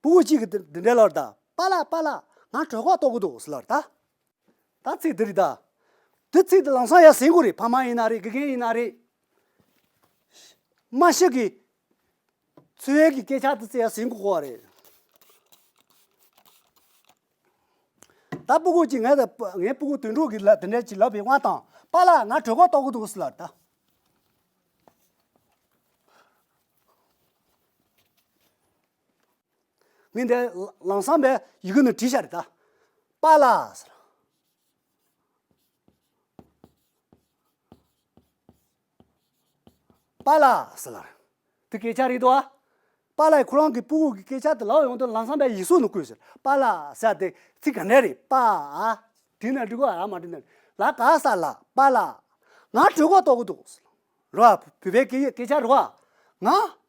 ཕྲུ་གུ་གཅིག་གིས་འདི་འདི་འདྲའི་ལབ་རེད་ད། པཱ་ལགས་པཱ་ལགས་ང་གྲོད་ཁོག་ལྟོགས་ཀྱི་འདུག་ཟེར་ལབ་རེད་ད། ད་ཚིག་འདི་རེད་ད། འདི་ཚིག་འདི་ལམ་སང་ཡར་ཟིན་དགོས་རེད། ཕ་མ་ཡིན་ན་རེད། དགེ་རྒན་ཡིན་ན་རེད། སྨྲ་ཤེས་ཀྱི་འཚོ་བའི་གི་སྐད་ཆ་འདི་ཚིག་ཡར་ཟིན་དགོས་ཀྱི་རེད། ད་ཕྲུ་གུ་གཅིག་ངས་ད་ངའི་ཕྲུ་གུ་དོན་གྲུབ་ཀྱིས་ལ་དེ་འདྲ་ཅིག་ལབ་པའི་དབང་དང་། པཱ་ལགས་ང་གྲོད་ཁོག་ལྟོགས་ཀྱི་འདུག་ཟེར་ལབ་རེད་ད། ངས་འདི་ལམ་སང་བས་ཡི་གེ་ནང་བྲིས་བཞག་རེད་ད། པཱ་ལགས་ཟེར། པཱ་ལགས་ཟེར་ལབ་རེད། དེ་སྐད་ཆ་རེད་དོ། པཱ་ལགས་ཁོ་རང་གི་ཕྲུ་གུ་གི་སྐད་ཆ་དེ་ལབ་ཡོང་དུས་ལམ་སང་བས་ཡིག་གཟུགས་ནང་བཀོད་ཟེར། པཱ་ལགས་ཟེར་དེ་ཚིག་ག་འདྲ་རེད། པཱ། བྲིས་ན་འགྲིག་གོ། ཨ་མ་བྲིས་ན། ལ་ག་ས་ལ། པཱ་ལགས། ང་གྲོད་ཁོག་ལྟོགས་ཀྱི་འདུག་ཟེར། རེད་བ། བོད་པའི་སྐད་ཡིག་སྐད་ཆ་རེད་བ། ང་།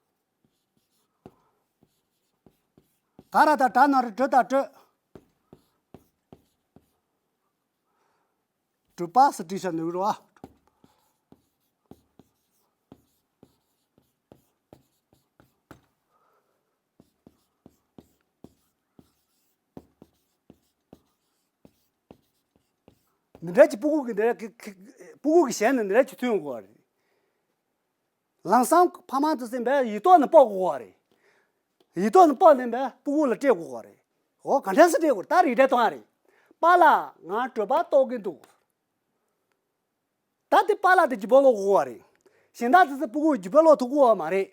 ག་ར་དང་གྲ་ན་རོ་གྲོ་དང་གྲོད། གྲོད་པ་ཟེར་བྲིས་བཞག་འདུག་རོ། འདི་འདྲ་གྱི་ཕྲུ་གུ་གི་འདི་འདྲ་གི་གི་ཕྲུ་གུ་གི་ཞལ་ནས་འདི་འདྲ་གྱི་ཐོན་དགོས་པ་རེད། ལམ་སང་ཕ་མ་དེ་ཚོས་བས་ཡིག་ཐོག་ནས་དཔོག་དགོས་པ་རེད། ཡིག་ཐོག་ནས་དཔོག་ནས་བས་ཕྲུ་གུ་ལ་སྤྲད་དགོས་པ་རེད། འོ་ག་འདྲ་སེ་སྤྲད་དགོས་རེད། ད་རིགས་འགྲེ་གཏོང་ཡ་རེད། པཱ་ལགས་ང་གྲོད་པ་ལྟོགས་ཀྱི་འདུག་ད་དེ་པཱ་ལགས་དེ་བརྗེ་པོ་ཀློག་དགོས་པ་རེད། གཞན་དག་དེ་ཚོ་ཕྲུ་གུ་བརྗེ་པོ་ཀློག་ཐུབ་ཀྱི་ཡོད་མ་རེད།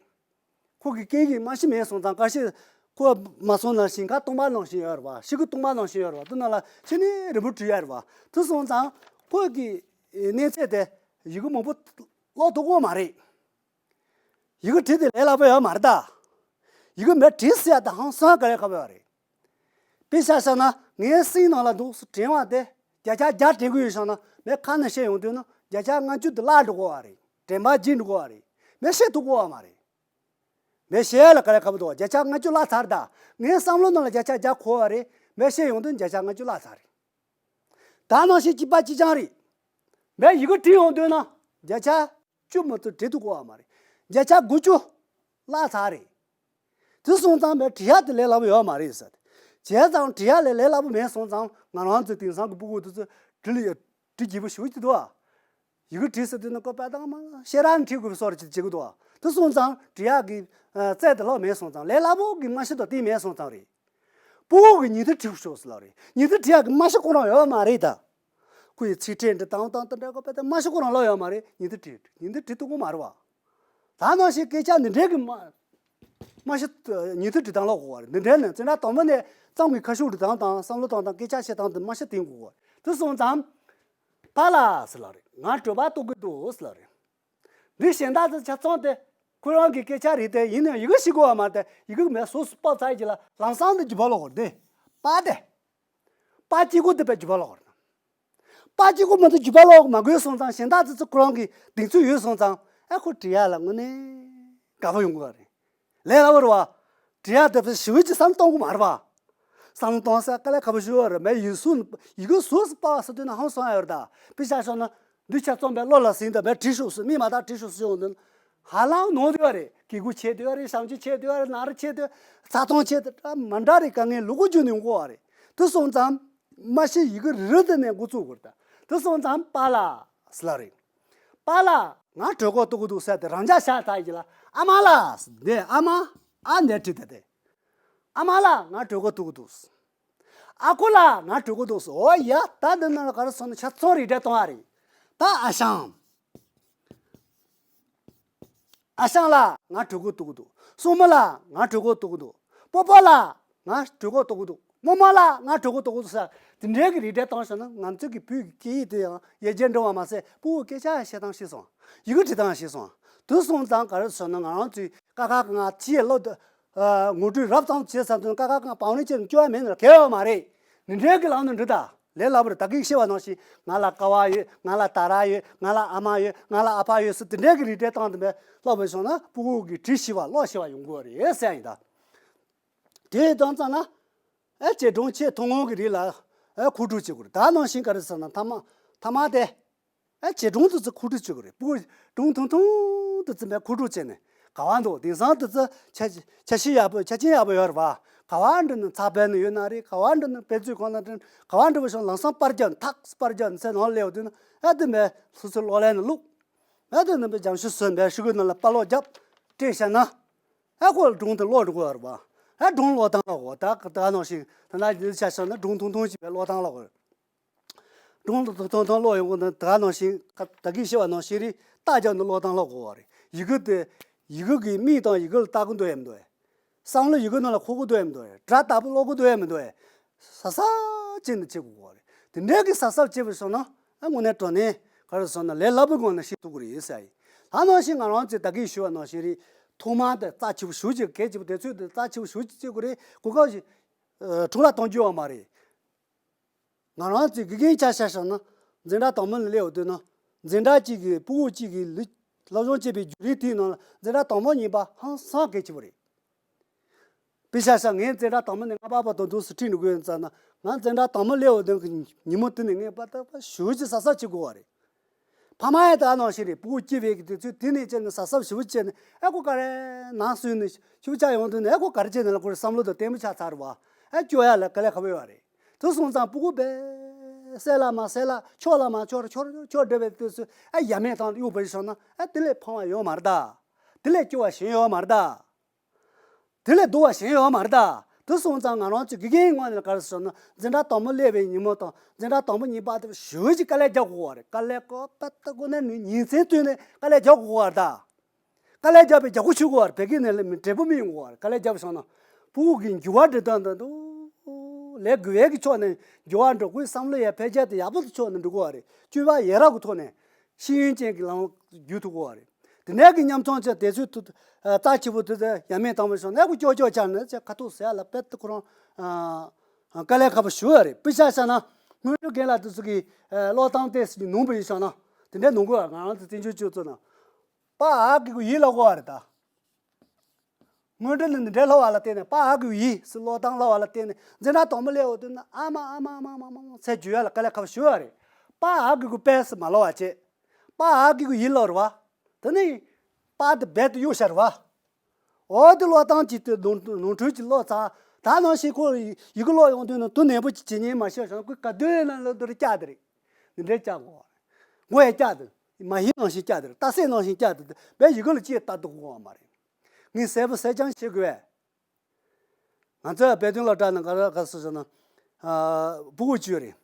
ཁོ་གི་སྐད་ཡིག་མ་ཤེས་མེད་སོང་ཙང་། ཁ་ཤས་ཁོ་མ་སོང་ན་ཞིང་ཁ་སྟོང་པ་ནང་བཞིན་ཡོད་རེད་བ། ཤིང་ཁུ་སྟོང་པ་ནང་བཞིན་ཡོད་རེད་བ། དེ་ནང་ལ་ཕྱི་ནས་རིང་པོ་བྲིས་ཡོད་རེད་བ། དེ་སོང་ཙང་ཁོ་གི་གནས་ཚད་དེ་ ཡི་གེ་མང་པོ་ཀློག་ཐུབ་ཀྱི་ཡོད་མ་རེད། ཡི་གེ་བྲིས་དེ་ལས་སླ་པོ་ཡོད་མ་རེད་ད། ཡི་གེ་མེད་བྲིས་ཟེར་ཡ་ད་ཧང་སང་དཀའ་ལས་ཁག་པོ་ཡོད་རེད། དཔེ་ཆ་བཞག་ན་ངའི་སེམས་ནང་ལ་འདུག་སེ་དྲན་པ་དེ་བརྒྱ་ཆ་བརྒྱ་དྲན་གྱི་ཡོད་བཞག་ན་མའི་ཁ་ནས་བཤད་ཡོང་དུས་ན་བརྒྱ་ཆ་ལྔ་བཅུ་དེ་བརླག་འགྲོ་གི་ཡོད་རེད། དྲན་པ་བརྗེད་འགྲོ་གི་ཡོད་རེད། མའི་བཤད་ཐུབ་ཀྱི་ཡོད་མ་རེད། མའི་བཤད་ཡ་ལ་དཀའ་ལས་ཁག་པོ་འདུག་བརྒྱ་ཆ་ལྔ་བཅུ་བརླག་ཚར་ད། ངའི་བསམ་བློ་ནང་ལ་བརྒྱ་ཆ་བརྒྱ་འཁོར་བ་རེད། མའི་བཤད་ཡོང་དུས་བརྒྱ་ཆ་ལྔ་བཅུ་བརླག་ཚར་རེད། ད་ནང་བཞིན་གཅིག་པ་གཅིག་རྐྱང་རེད། མའི་ཡི་གེ་བྲིས་ཡོང་དུས་ན་བརྒྱ་ཆ་བཅུ་མ་གཏོགས་བྲིས་ཐུབ་ཀྱི་ཡོད་མ་རེད། བརྒྱ་ཆ་དགུ་བཅུ་བརླག་ཚར་རེད། དེ་སོང་ཙང་མའི་བྲིས་ཡ་དེ་ལས་སླ་པོ་ཡོད་མ་རེད་ཟེར། བྱས་ཙང་བྲིས་ཡ་ལས་ལས་སླ་པོ་མེད་སོང་ཙང་ང་རང་ཚོའི་དེང་སང་གི་སྤུ་གུ་དེ་ཚོ་བྲིས་ལ་བྲིས་རྒྱས་པོ་ཞེ་པོ་ཅིག་འདུག་ཨ། ཡི་གེ་བྲིས་ཟེར་དུས་ན་ཀོ་པ་དང་མ་ཤེས་ར་ནས་བྲིས་དགོས་པའི་བཟོ་འདྲ་ཅིག་བྱེད་ཀྱི་འདུག་ཨ། དེ་སོང་ཙང་བྲིས་ཡག་གི་ཨ་རྩལ་དེ་ལོག་མེད་སོང་ཙང་ལས་སླ་པོ་གི་རྨང་གཞི་དང་དེ་མེད་སོང་ཙང་རེད། སྤུ་གུ་གི་ཉིན་ཐོ་བྲིས་ཤོག་ཟེར་ལབ་རེད། ཉིན་ཐོ་བྲིས་ཡག་གི་རྨང་གཞི་ཁོ་རང་ཡོད་མ་རེད་ད། ཁོ་ཡི་ཚིག་ཕྲད་འབྲི་སྟངས་དང་དེ་འདྲ་ཀོ་པ་དང་རྨང་གཞི་ཁོ་རང་ལོག་ཡོད་མ་རེད། ཉིན་ཐོ་བྲིས་ཉིན་ཐོ་བྲིས་ཐུབ་ཀྱི་མ་རེད་བ། ད་ནང་བཞིན་སྐད་ཆ་འདི་འདྲའི་གི་མ་མ་གཞི་ཉིན་ཐོ་འབྲི་སྟངས་ལོག་དགོས་པ་རེད། འདི་འདྲའི་ནས་འཛིན་གྲྭ་དང་པོ་ནས་གཙང་གི་ཁ་ཤུགས་འབྲི་སྟངས་དང་བསམ་བློ་བཏང་སྟངས་སྐད་ཆ་བཤད་སྟངས་འདི་མ་གཞི་བསྟེན་དགོས་པ་རེད། དེ་སོང་ཙང་པཱ་ལགས་ཟེར་ལབ་རེད། ང་གྲོད་པ་ལྟོགས་ཀྱི་འདུག་ཟེར་ལབ་རེད། འདི་གཞན་དག་ཚོ་ཆ་ཚང་དེ་ཁོ་རང་གི་སྐད་ཆ་རེད་དེ། ཡིན་ནའང་ཡི་གེ་ཤེས་དགོས་པ་མ་རེད་དེ། ཡི་གེ་མེད་སོ་སོ་ཕབ་ཚར་རྗེས་ལ་ལམ་སང་དེ་རྒྱུ་བ་ལོག་དགོས་རེད་དེ། པཱ་དེ། པཱ་གཅིག་པོ་དེ་པའི་རྒྱུ་བ་ལོག་དགོས་རེད། པཱ་གཅིག་པོ་མ་གཏོགས་རྒྱུ་བ་ལོག་མ་དགོས་སོང་ཙང་གཞན་དག་ཚོ་ཚོ་ཁོ་རང་གི་གདེང་ཚོད་ཡོད་སོང་ཙང་ཨ་ཁོ་བྲིས་ཡ་ལ་དངོས་གནས་དགའ་པོ་ཡོང་གི་རེད། ལས་སླ་པོ་རེད་བ། བྲིས་ཡ་དེ་ཞེ་པོ་ཅིག་བསམ་གཏོང་གི་མ་རེད་བ། བསམ་གཏོང་ས་དཀའ་ལས་ཁག་པོ་ཞིག་ཡོད་རེད། མའི་ཡིག་གཟུགས་ཡི་གེ་ཟུར་ཟུར་པ་བ་ཟེར་དུས་ན་ཧང་སང་ཡོད་རེད་ད། དཔེ་ཆ་བཞག་ན་འདི་ཆ་ཚང་པའི་བློ་ལ་ཟིན་ད་མའི་བྲིས་ཤོག་ཟེར། མི་མ་དག་བྲིས་ཤོག་ཟེར་ཡོང་དུས་ཧ་ལམ་ནོར་བསྡད་ཡོད་རེད། གི་གུ་ཆད་བསྡད་ཡོད་རེད། བྱང་ཆུབ་ཆད་བསྡད་ཡོད་རེད། ནག་རི་ཆད་བསྡད་ཡོད། ཚ་ཐང་ཆད་བསྡད་ཡོད། མ་འདྲ་རེད། དཀའ་ངལ་ལུ་གུ་རྒྱུ་ནས་ཡོང་གི་ཡོད་རེད། དེ་སོང་ཙང་མ་གཞི་ཡི་གེ་རེ་རེ་དེ་ནས་འགོ་བཙུགས་དགོས་རེད་ད། དེ་སོང་ཙང་པཱ་ལགས་ཟེར་ལབ་རེད། པཱ་ལགས་ང་གྲོད་ཁོག་ལྟོགས་ཀྱི་འདུག་ཟེར་ཏེ་རང་འཇགས་བཞག་ཚར་རྗེས་ལ་ཨ་མ་ལགས་ཟེར། འདི་ཨ་མ་ཨ་ནས་བྲིས་ཏེ་དེ། ཨ་མ་ལགས་ང་གྲོད་ཁོག་ལྟོགས་ཀྱི་འདུག་ཨ་ཁུ་ལགས་ང་གྲོད་ཁོག་ལྟོགས་སོང་། འོ་ཡ་ད་འདི་ནང་ལ་ག་རེ་སོང་ན་ཆ་ཚང་རིགས་འགྲེ་གཏོང་བ་རེད། ད་ཨ་ཞང་། ཨ་ཞང་ལགས་ང་གྲོད་ཁོག་ལྟོགས་ཀྱི་འདུག་སྲུ་མོ་ལགས་ང་གྲོད་ཁོག་ལྟོགས་ཀྱི་འདུག་སྤོ་བོ་ལགས་ང་གྲོད་ཁོག་ལྟོགས་ཀྱི་འདུག་རྨོ་མོ་ལགས་ང་གྲོད་ཁོག་ལྟོགས་ཀྱི་འདུག་ཟེར་དེ་འདྲའི་གི་རིགས་འགྲེ་བཏང་བྱུང་ན་ང་ཚོའི་གི་བོད་ཀྱི་སྐད་ཡིག་དེ་ཡང་ཡར་རྒྱས་འགྲོ་བ་མ་ཟད་སྤུ་གུ་སྐད་ཆ་ཡང་བཤད་སྟངས་ཤེས་སོང་། ཡི་གེ་འབྲི་སྟངས་ཤེས་སོང་། དེ་སོང་ཙང་ག་རེ་ཟེར་ན་ང་རང་ཚོའི་ཀ་ཁ་ག་ང་ཅིའི་སློབ་ངོ་སྤྲོད་རབ་ཙམ་བྱས་ཙང་དུས་ཀ་ཁ་ག་ང་པའོ་ནི་ཅེར་སྐྱོ་བ་མེད་ན་གལ་ཡོད་མ་རེད། འདི་འདྲའི་གི་ལམ་ནས་འབྲི་ད། ལས་སླ་པོ་རེད། ད་གིན་བཤད་པ་ནང་བཞིན་ང་ལ་ཀ་བ་ཡོད། ང་ལ་ད་ར་ཡོད། ང་ལ་ཨ་མ་ཡོད། ང་ལ་ཨ་ཕ་ཡོད་ཟེར་དེ་འདྲའི་གི་རིགས་འགྲེ་བཏང་དུས་མེད་སློབ་པའི་བྱུང་ན་སྤུ་གུ་གི་བྲིས་ཤེས་པ་ཀློག་ཤེས་པ་ཡོང་གི་རེད་ཟེར་ཡ་ཡིན་ད། དེ་དང་ཙམ་ན་ཨེ་བྱེད་སྒྲུང་ཆེས་ཐུང་ངུ་གི་རིགས་ལ་ཨེ་མཁོ་སྤྲོད་བྱེད་དགོས་རེད། ད་ནང་བཞིན་ག་རེ་ཟེར་ན་ཐ་མ་ཐ་མ་དེ། ཨེ་བྱེད་སྒྲུང་དེ་ཚོ་མཁོ་སྤྲོད་བྱེད་དགོས་རེད། སྤུ་གུ་སྒྲུང་ཐུང་ཐུང་དེ་ཚོ་མཁོ་སྤྲོད་བྱས་ནས་ག་བ་འདུག་དེང་སང་དེ་ཚོ་ཆ་ཆ་ཤས་ཡག་པོ་ཆ་རྐྱེན་ཡག་པོ་ཡོད་རེད་བ། ག་བ་འགྲོ་ན་ཚགས་པར་ནང་ཡོད་ན་རེད། ག་བ་འགྲོ་ན་དཔེ་མཛོད་ཁང་ནང་འགྲོ་ན་ག་བ་འགྲོ་བ་བྱུང་ལམ་སང་པར་རྒྱག་ཐག་པར་རྒྱག་ཚེ་ནང་སླེབས་དུས་ན་ཨ་དེ་མེད་སོ་སོའི་གློག་ཀླད་ནང་བླུགས། ཨ་དེ་ནང་པའི་རྒྱང་ཤོག་བཟོས་པའི་ཤོག་གུ་ནང་ལ་པར་ལོག་རྒྱབ་སྤྲད་བཞག་ན་ཨ་ཁོ་ལ་སྒྲུང་དེ་ཀློག་འགྲོ་གི་ཡོད་རེད་བ། ཨ་སྒྲུང་ཀློག་སྟངས་ལ་གོ་ད་ད་ནང་བཞིན་ད་ན་ཆ་བཞག་ན་སྒྲུང་ཐུང་ཐུང་ཞིག་པའི་ཀློག་སྟངས་ལ་གོ། སྒྲུང་དང་ཐུང་ཐུང་ཀློག་ཡོང་གི་འདུག་ད་ག་ནང་བཞིན་ཁ་ད་གིན་བཤད་པ་ནང་བཞིན་རེད། རྟགས་རྒྱག་ནས་ཀློག་སྟངས་ཀློག་དགོས་པ་རེད། ཡི་གེ་དེ་ཡི་གེ་གི་མིག་དང་ཡི་གེ་ལ་ལྟ་གི་འདུག་ཡམ་འདུག་བསམ་བློ་ཡི་གེ་ནང་ལ་འཁོར་གི་འདུག་ཡམ་འདུག་སྒྲ་ལྟ་བུ་ཀློག་གི་འདུག་ཡམ་འདུག་ཟ་ཟ་བྱས་ནས་བྱེད་དགོས་པ་རེད། དེ་འདྲའི་གི་ཟ་ཟ་བྱེད་པ་སོང་ན་ཨ་དངོས་གནས་དྲང་གནས་ག་རེ་སོང་ན་ལས་སླ་པོའི་སྒང་ནས་ཤེས་ཐུབ་ཀྱི་རེད་ཟེར་ཡིན། ད་ནང་བཞིན་ང་རང་ཚོས་ད་གིན་ཞུས་པ་ནང་བཞིན་རེད། ཐོག་མར་དེ་རྩ་ཆེ་པོ་ཞེ་པོ་ཅིག་གལ་ཆེ་པོ་དེ་ཚོས་དེ་རྩ་ཆེ་པོ་ཞེ་པོ་ཅིག་བྱེད་དགོས་རེད། གོ་སྐབས་ཤིག་ཨ་འཕྲོ་བརླག་གཏོང་རྒྱུ་ཡོད་མ་རེད། ང་རང་ཚོས་དགེ་རྒན་ཆ་བཞག་བཞག་ན་འཛིན་གྲྭ་དང་པོ་ནས་སླེབས་ཡོང་དུས་ན་འཛིན་གྲྭ་གཅིག་གི་སྤུ་གུ་གཅིག་གི་ལུས་སློབ་སྦྱོང་བྱེད་པའི་བརྒྱུད་རིམ་དེའི་ནང་ལ་འཛིན་གྲྭ་དང་པོ་གཉིས་པ་ཧང་སང་གལ་ཆེ་པོ་རེད། དཔེ་ཆ་བཞག་ངས་འཛིན་གྲྭ་དང་པོ་ནས་ལྔ་པ་བར་དུ་འདུག་སེ་ཁྲིད་འགྲོ་གི་ཡོད་ཙང་ན་ང་འཛིན་གྲྭ་དང་པོ་སླེབས་ཡོང་དུས་ཀྱི་ཉིན་མོ་དེ་ནས་ངས་པ་ཏག་པ་ཞེ་པོ་ཅིག་གཟབ་གཟབ་བྱེད་དགོས་པ་རེད། ཕ་མ་ཡང་ད་ནང་བཞིན་རེད། སྤུ་གུ་སྐྱེས་པའི་གི་དུས་ཚོད་དེ་ནས་བྱས་ནས་གཟབ་གཟབ་ཞེ་པོ་བྱས་ནས་ཨ་ཁུ་ག་རེ་ནང་སོན་ནས་ཤུགས་ཆག་ཡོང་དུས་ནས་ཨ་ཁུ་ག་རེ་བྱས་ནས་ལ་ཁུ་རེ་བསམ་བློ་དང་ལྟད་མོ་ཆགས་ཚར་བ། ཨ་སྐྱོ་ཡ་ལ་དཀའ་ལས་ཁག་པོ་ཡོད་རེད། དེ་སོང་ཙང་སྤུ་གུ་བས་སད་ལ་མ་སད་ལ་ཆོག་ལ་མ་ཆོག་ཆོག་ཆོག་འདྲ་བའི་དུས་ཚོད་ཨ་ཡ་མེད་དང་གཡུག་པ་ཞིག་སོང་ན་ཨ་དེ་ལས་ཕངས་པ་ཡོད་མ་རེད་ད། དེ་ལས་སྐྱོ་བ་གཞན་ཡོད་མ་རེད་ད། དེ་ལས་སྡུག་པ་གཞན་ཡོད་མ་རེད་ད། དེ་སོང་ཙང་ང་རང་ཚོ་དགེ་རྒན་ངོས་ནས་ག་རེ་ཟེར་ན་འཛིན་གྲྭ་དང་པོ་སླེབས་པའི་ཉིན་མོ་དང་འཛིན་གྲྭ་དང་པོ་གཉིས་པ་དེ་ཞེ་པོ་ཅིག་དཀའ་ལས་རྒྱག་དགོས་པ་རེད། དཀའ་ལས་ཀོ་པ་ཏ་ཀོ་ནས་ནི་ཉིན་མཚན་བསྟུན་ནས་དཀའ་ལས་རྒྱག་དགོས་པ་རེད་ད། དཀའ་ལས་རྒྱག་པའི་རྒྱག་སྒོ་ཆུད་དགོས་པ་རེད། བོད་སྐད་ནས་ལས་མི་འབྲས་བུ་མི་ཡོང་དགོས་པ་རེད། དཀའ་ལས་རྒྱབ་སོང་ན་སྤུ་གུ་གི་འགྱུར་བ་འགྲོ་སྟངས་དང་དུ་ལས་དགོས་པའི་གི་ཕྱོགས་ནས་འགྱུར་བ་འགྲོ་དགོས། བསམ་བློ་ཡ་འཕེལ་རྒྱས་དེ་ཡག་པོ་དེ་ཕྱོགས་ནས་འགྲོ་དགོས་པ་རེད། སྤྱོད་པ་ཡ་རབས་ཀྱི་ཐོག་ནས། ཤེས་ཡོན་ཅན་གྱི་ལམ་བརྒྱུད་ཐུབ་ཀྱི་ཡོད་རེད། དེ་ནས་ཀྱི་ཉམ་ཚོང་ཆེ་དེ་ཚོས་ཐུ་རྩ་ཆེ་པོ་དེ་ཚོ་ཡ་མེད་བཏང་བའི་ཤོག་ནས་ཀོ་ཀྱོག་ཀྱོག་ཆགས་ནས་ཆེ་ཁ་ཐུག་ཟེར་ཡ་ལ་དཔེ་དེ་ཁོ་རང་དཀའ་ལས་ཁག་པོ་ཞུ་ཡ་རེད། དཔེ་ཆ་བཞག་ན་སྔོན་འགྲོ་རྒན་ལགས་དེ་ཚོ་གི་ཀློག་སྟངས་དེ་ནོར་བ་ཡིན་ཤག་ན་དེ་འདྲའི་ནོར་གི་ཡོད། ང་རང་ཚོ་བཙན་བྱོལ་སྤྱི་ཚོགས་ན་པ་ཨ་གི་གུ་ཡི་ལ་གོ་བ་རེད་ད། སྔོན་འགྲོ་ནི་འདི་འདྲའི་ལྷ་བ་ལ་བརྟེན་ནས་པ་ཨ་གི་ཡི་སི་ཀློག་སྟངས་ལྷ་བ་ལ་བརྟེན་ནས་འཛིན་གྲྭ་དང་པོ་སླེབས་འོ་དུས་ན་ཨ་མ་ཨ་མ་ཨ་མ་ཨ་མ་ཨ་མ་ཚེ་རྒྱུ་ཡ་ལ་དཀའ་ལས་ཁག་པོ་ཞུ་བ་རེད། པ་ཨ་གི་གུ་པས་སི་མ་ལོ་བ་བྱེད། པ་ཨ་གི་གུ་ཡི་ལོ་རུ་བ། དེ་ནི་པ་དེ་བེད་དུ་གཡུག་ཤར་བ། འོ་དེ་ཀློག་སྟངས་ཀྱི་དེ་ནོར་ནོར་འཁྲུལ་གྱི་ཀློག་ཚར། ད་ནང་བཞིན་ཁོ་ཡི་གུ་ཀློག་ཡོང་དུས་ན་དུ་ནན་པོ་ཅིག་བྱེད་ཉན་མ་ཤེས་ཤིང་ཁོས་ག་དུས་ན་ལ་དུ་རུ་བཀྱག་དེ་རེད། འདི་འདྲའི་བཀྱག་གོ་བ་རེད། མགོ་ཡ་བཀྱག་དེ། མ་ཧི་ནང་བཞིན་བཀྱག་དེ་རེད། རྟ་སེ་ནང་བཞིན་བཀྱག་དེ་རེད། བས་ཡི་གུ་ལ་ཅིག་ལྟ་དུ་གོ་བ་མ་རེད། ངས་གསལ་པོ་གསལ་རྐྱང་བྱེད་དགོས། ང་ཚོའི་དཔེ་སྟོན་སློབ་གྲྭ་ནང་ག་རེ་ག་རེ་ཟེར་ན། ཨ། སྤུ་གུ་བཅུ་རེད།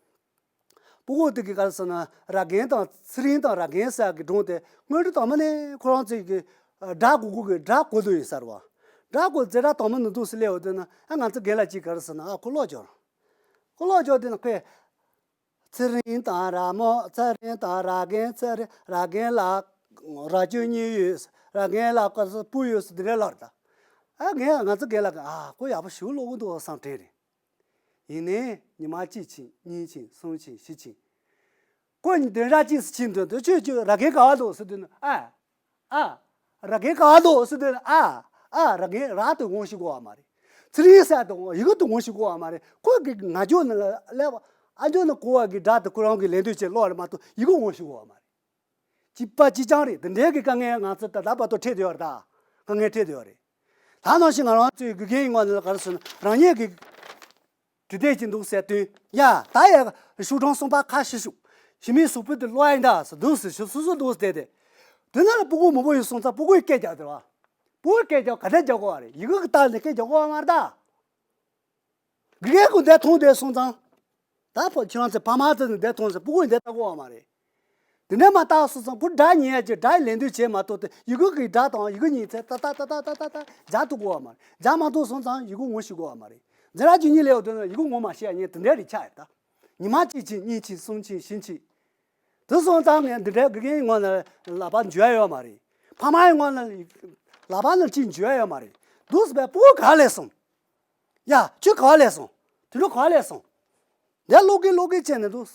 སྤུ་གུ་དེ་གི་ག་རེ་ཟེར་ན་ར་རྒན་དང་ཚེ་རིང་དང་ར་རྒན་ཟེར་གི་སྒྲུང་དེ་སྔོན་འགྲོ་དང་མ་ནས་ཁོ་རང་ཚོའི་གི་སྒྲ་གོ་གོ་གི་སྒྲ་གོ་དུ་ཡིན་ས་རེད་བ། སྒྲ་གོ་རྩེ་སྒྲ་དང་མ་ནི་འདུག་སེ་སླེབས་འོ་དེ་ན་ཨ་ང་ཚོ་རྒན་ལགས་ཅིག་ག་རེ་ཟེར་ན་ཨ་ཁོ་ཀློག་སྦྱོར། ཁོ་ཀློག་སྦྱོར་དེ་ན་ཁོས། ཚེ་རིང་དང་ར་མོ། ཚེ་རིང་དང་ར་རྒན། ཚེ་རིང་། ར་རྒན་ལ་རྭ་ཅོ་གཉིས་ཡོད། ར་རྒན་ལ་ཀ་སོ་སྤུ་ཡོད་སོ་འདི་འདྲའི་ལབ་རེད་ད། ཨ་ངས་ང་ཚོ་རྒན་ལགས་ཀྱིས་ཨ་ཁོ་ཡག་པོ་ཞེ་པོ་ཀློག་གི་འདུག་བསམ་དྲན་རེད། ཡིན་ནའི་ཉི་མ་གཅིག་ཕྱིན་གཉིས་ཕྱིན་གསུམ་ཕྱིན་བཞི་ཕྱིན། ཁོ་ཉིན་བདུན་ཕྲག་གཅིག་སུ་ཕྱིན་དུས་དུ་ཁྱོད་ཁྱོད་ར་རྒན་ག་བ་འདུག་ཟེར་དུས་ན་ཨ། ཨ། ར་རྒན་ག་བ་འདུག་ཟེར་དུས་ན་ཨ། ཨ་ར་རྒན་ར་དུ་ངོ་ཤེས་གོ་བ་མ་རེད། ཚེ་རིང་ཟེར་དུ་ཡི་གེ་དུ་ངོ་ཤེས་གོ་བ་མ་རེད། ཁོ་གི་ང་ཅོ་ནི་ལ་ལས་ཨ་ཅོ་ནི་གོ་བ་གི་སྒྲ་དུ་ཁོ་རང་གི་ལན་འདོད་བྱེད་ཀློག་རེད་མ་གཏོགས་ཡི་གེ་ངོ་ཤེས་གོ་བ་མ་རེད། གཅིག་པ་གཅིག་རྐྱང་རེད། དེ་འདྲའི་གི་དཀའ་ངལ་ང་ཚོ་ད་ལྟ་བར་དུ་འཕྲད་དུ་ཡོད་རེད་ད། དཀའ་ངལ་འཕྲད་དུ་ཡོད་རེད། ད་ནང་བཞིན་ང་རང་ཚོའི་དགེ་རྒན་ཡིན་ངོ་ནི་ལ་ག་རེ་ཟེར་ན་རང་ཉིད་ཀྱི་འབྲི་དེབ་ཅིག་འདུག་ཟེར་དུས་ཡ་ད་ཡ་ཤུགས་གྲངས་གསུམ་པ་ཁ་ཤི་ཤུགས་ཞི་མིའི་གཟུགས་པོ་དེ་ཀློག་ཡིན་ད་ཟེར་འདུག་ཟེར་ཞུ་སོ་སོ་འདུག་ཟེར་དེ། དེ་ན་ལ་སྤུ་གུ་མང་པོ་ཡོད་སོང་ཙང་སྤུ་གུ་ཡི་སྐད་རྒྱག་དེ་བ། སྤུ་གུ་ཡི་སྐད་རྒྱག་ག་འདྲ་རྒྱག་གོ་བ་རེད། ཡི་གེ་གི་ལྟར་ནས་སྐད་རྒྱག་གོ་བ་མ་རེད་ད། དགེ་རྒན་ཁོ་འདས་མཐོང་བསྡད་སོང་ཙང་། ད་ཕོ་ཁྱེད་རང་ཚོའི་ཕ་མ་ཚོ་ནས་འདས་མཐོང་ཟེར་སྤུ་གུ་འདས་ལྟ་གོ་བ་མ་རེད། དེ་འདྲ་མ་བལྟ་སོང་ཙང་ཁོ་སྒྲ་ཉན་ཡ་ཅིག་སྒྲ་ཡི་ལན་འདེབས་བྱས་མ་གཏོགས་དེ་ཡི་གེ་གི་སྒྲ་དང་ཡི་གེ་གཉིས་ཚེ་ཏ་ཏ་ཏ་ཏ་སྦྱར་ཐུབ་གོ་བ་མ་རེད། སྦྱར་མ་ཐུབ་སོང་ཙང་ཡི་གེ་ངོ་ཤེས་གོ་བ་མ་རེད། འཛིན་གྲྭ་བཅུ་གཉིས་སླེབས་འོ་དེ་ན་ཡི་གེ་ངོ་མ་ཤེས་ཡ་ཉན་དེ་འདྲ་རེད་ཆགས་ཡོད་ད། ཉི་མ་གཅིག་ཕྱིན་གཉིས་ཕྱིན་གསུམ་ཕྱིན་བཞི་ཕྱིན། དེ་སོང་ཙང་ངས་འདི་འདྲའི་དགེ་རྒན་ངོ་ན་ལག་པ་འཇུ་ཡ་ཡོད་མ་རེད། ཕ་མ་ཡི་ངོ་ན་ལག་པ་ནང་གཅིག་འཇུ་ཡ་ཡོད་མ་རེད། འདུག་སེ་བས་སྤུ་གུ་ག་ལས་སོང་། ཡ། ཁྱོད་ག་བ་ལས་སོང་། དུད་འགྲོ་ག་བ་ལས་སོང་། འདི་ལོག་གི་ལོག་གི་བྱས་ནས་འདུག་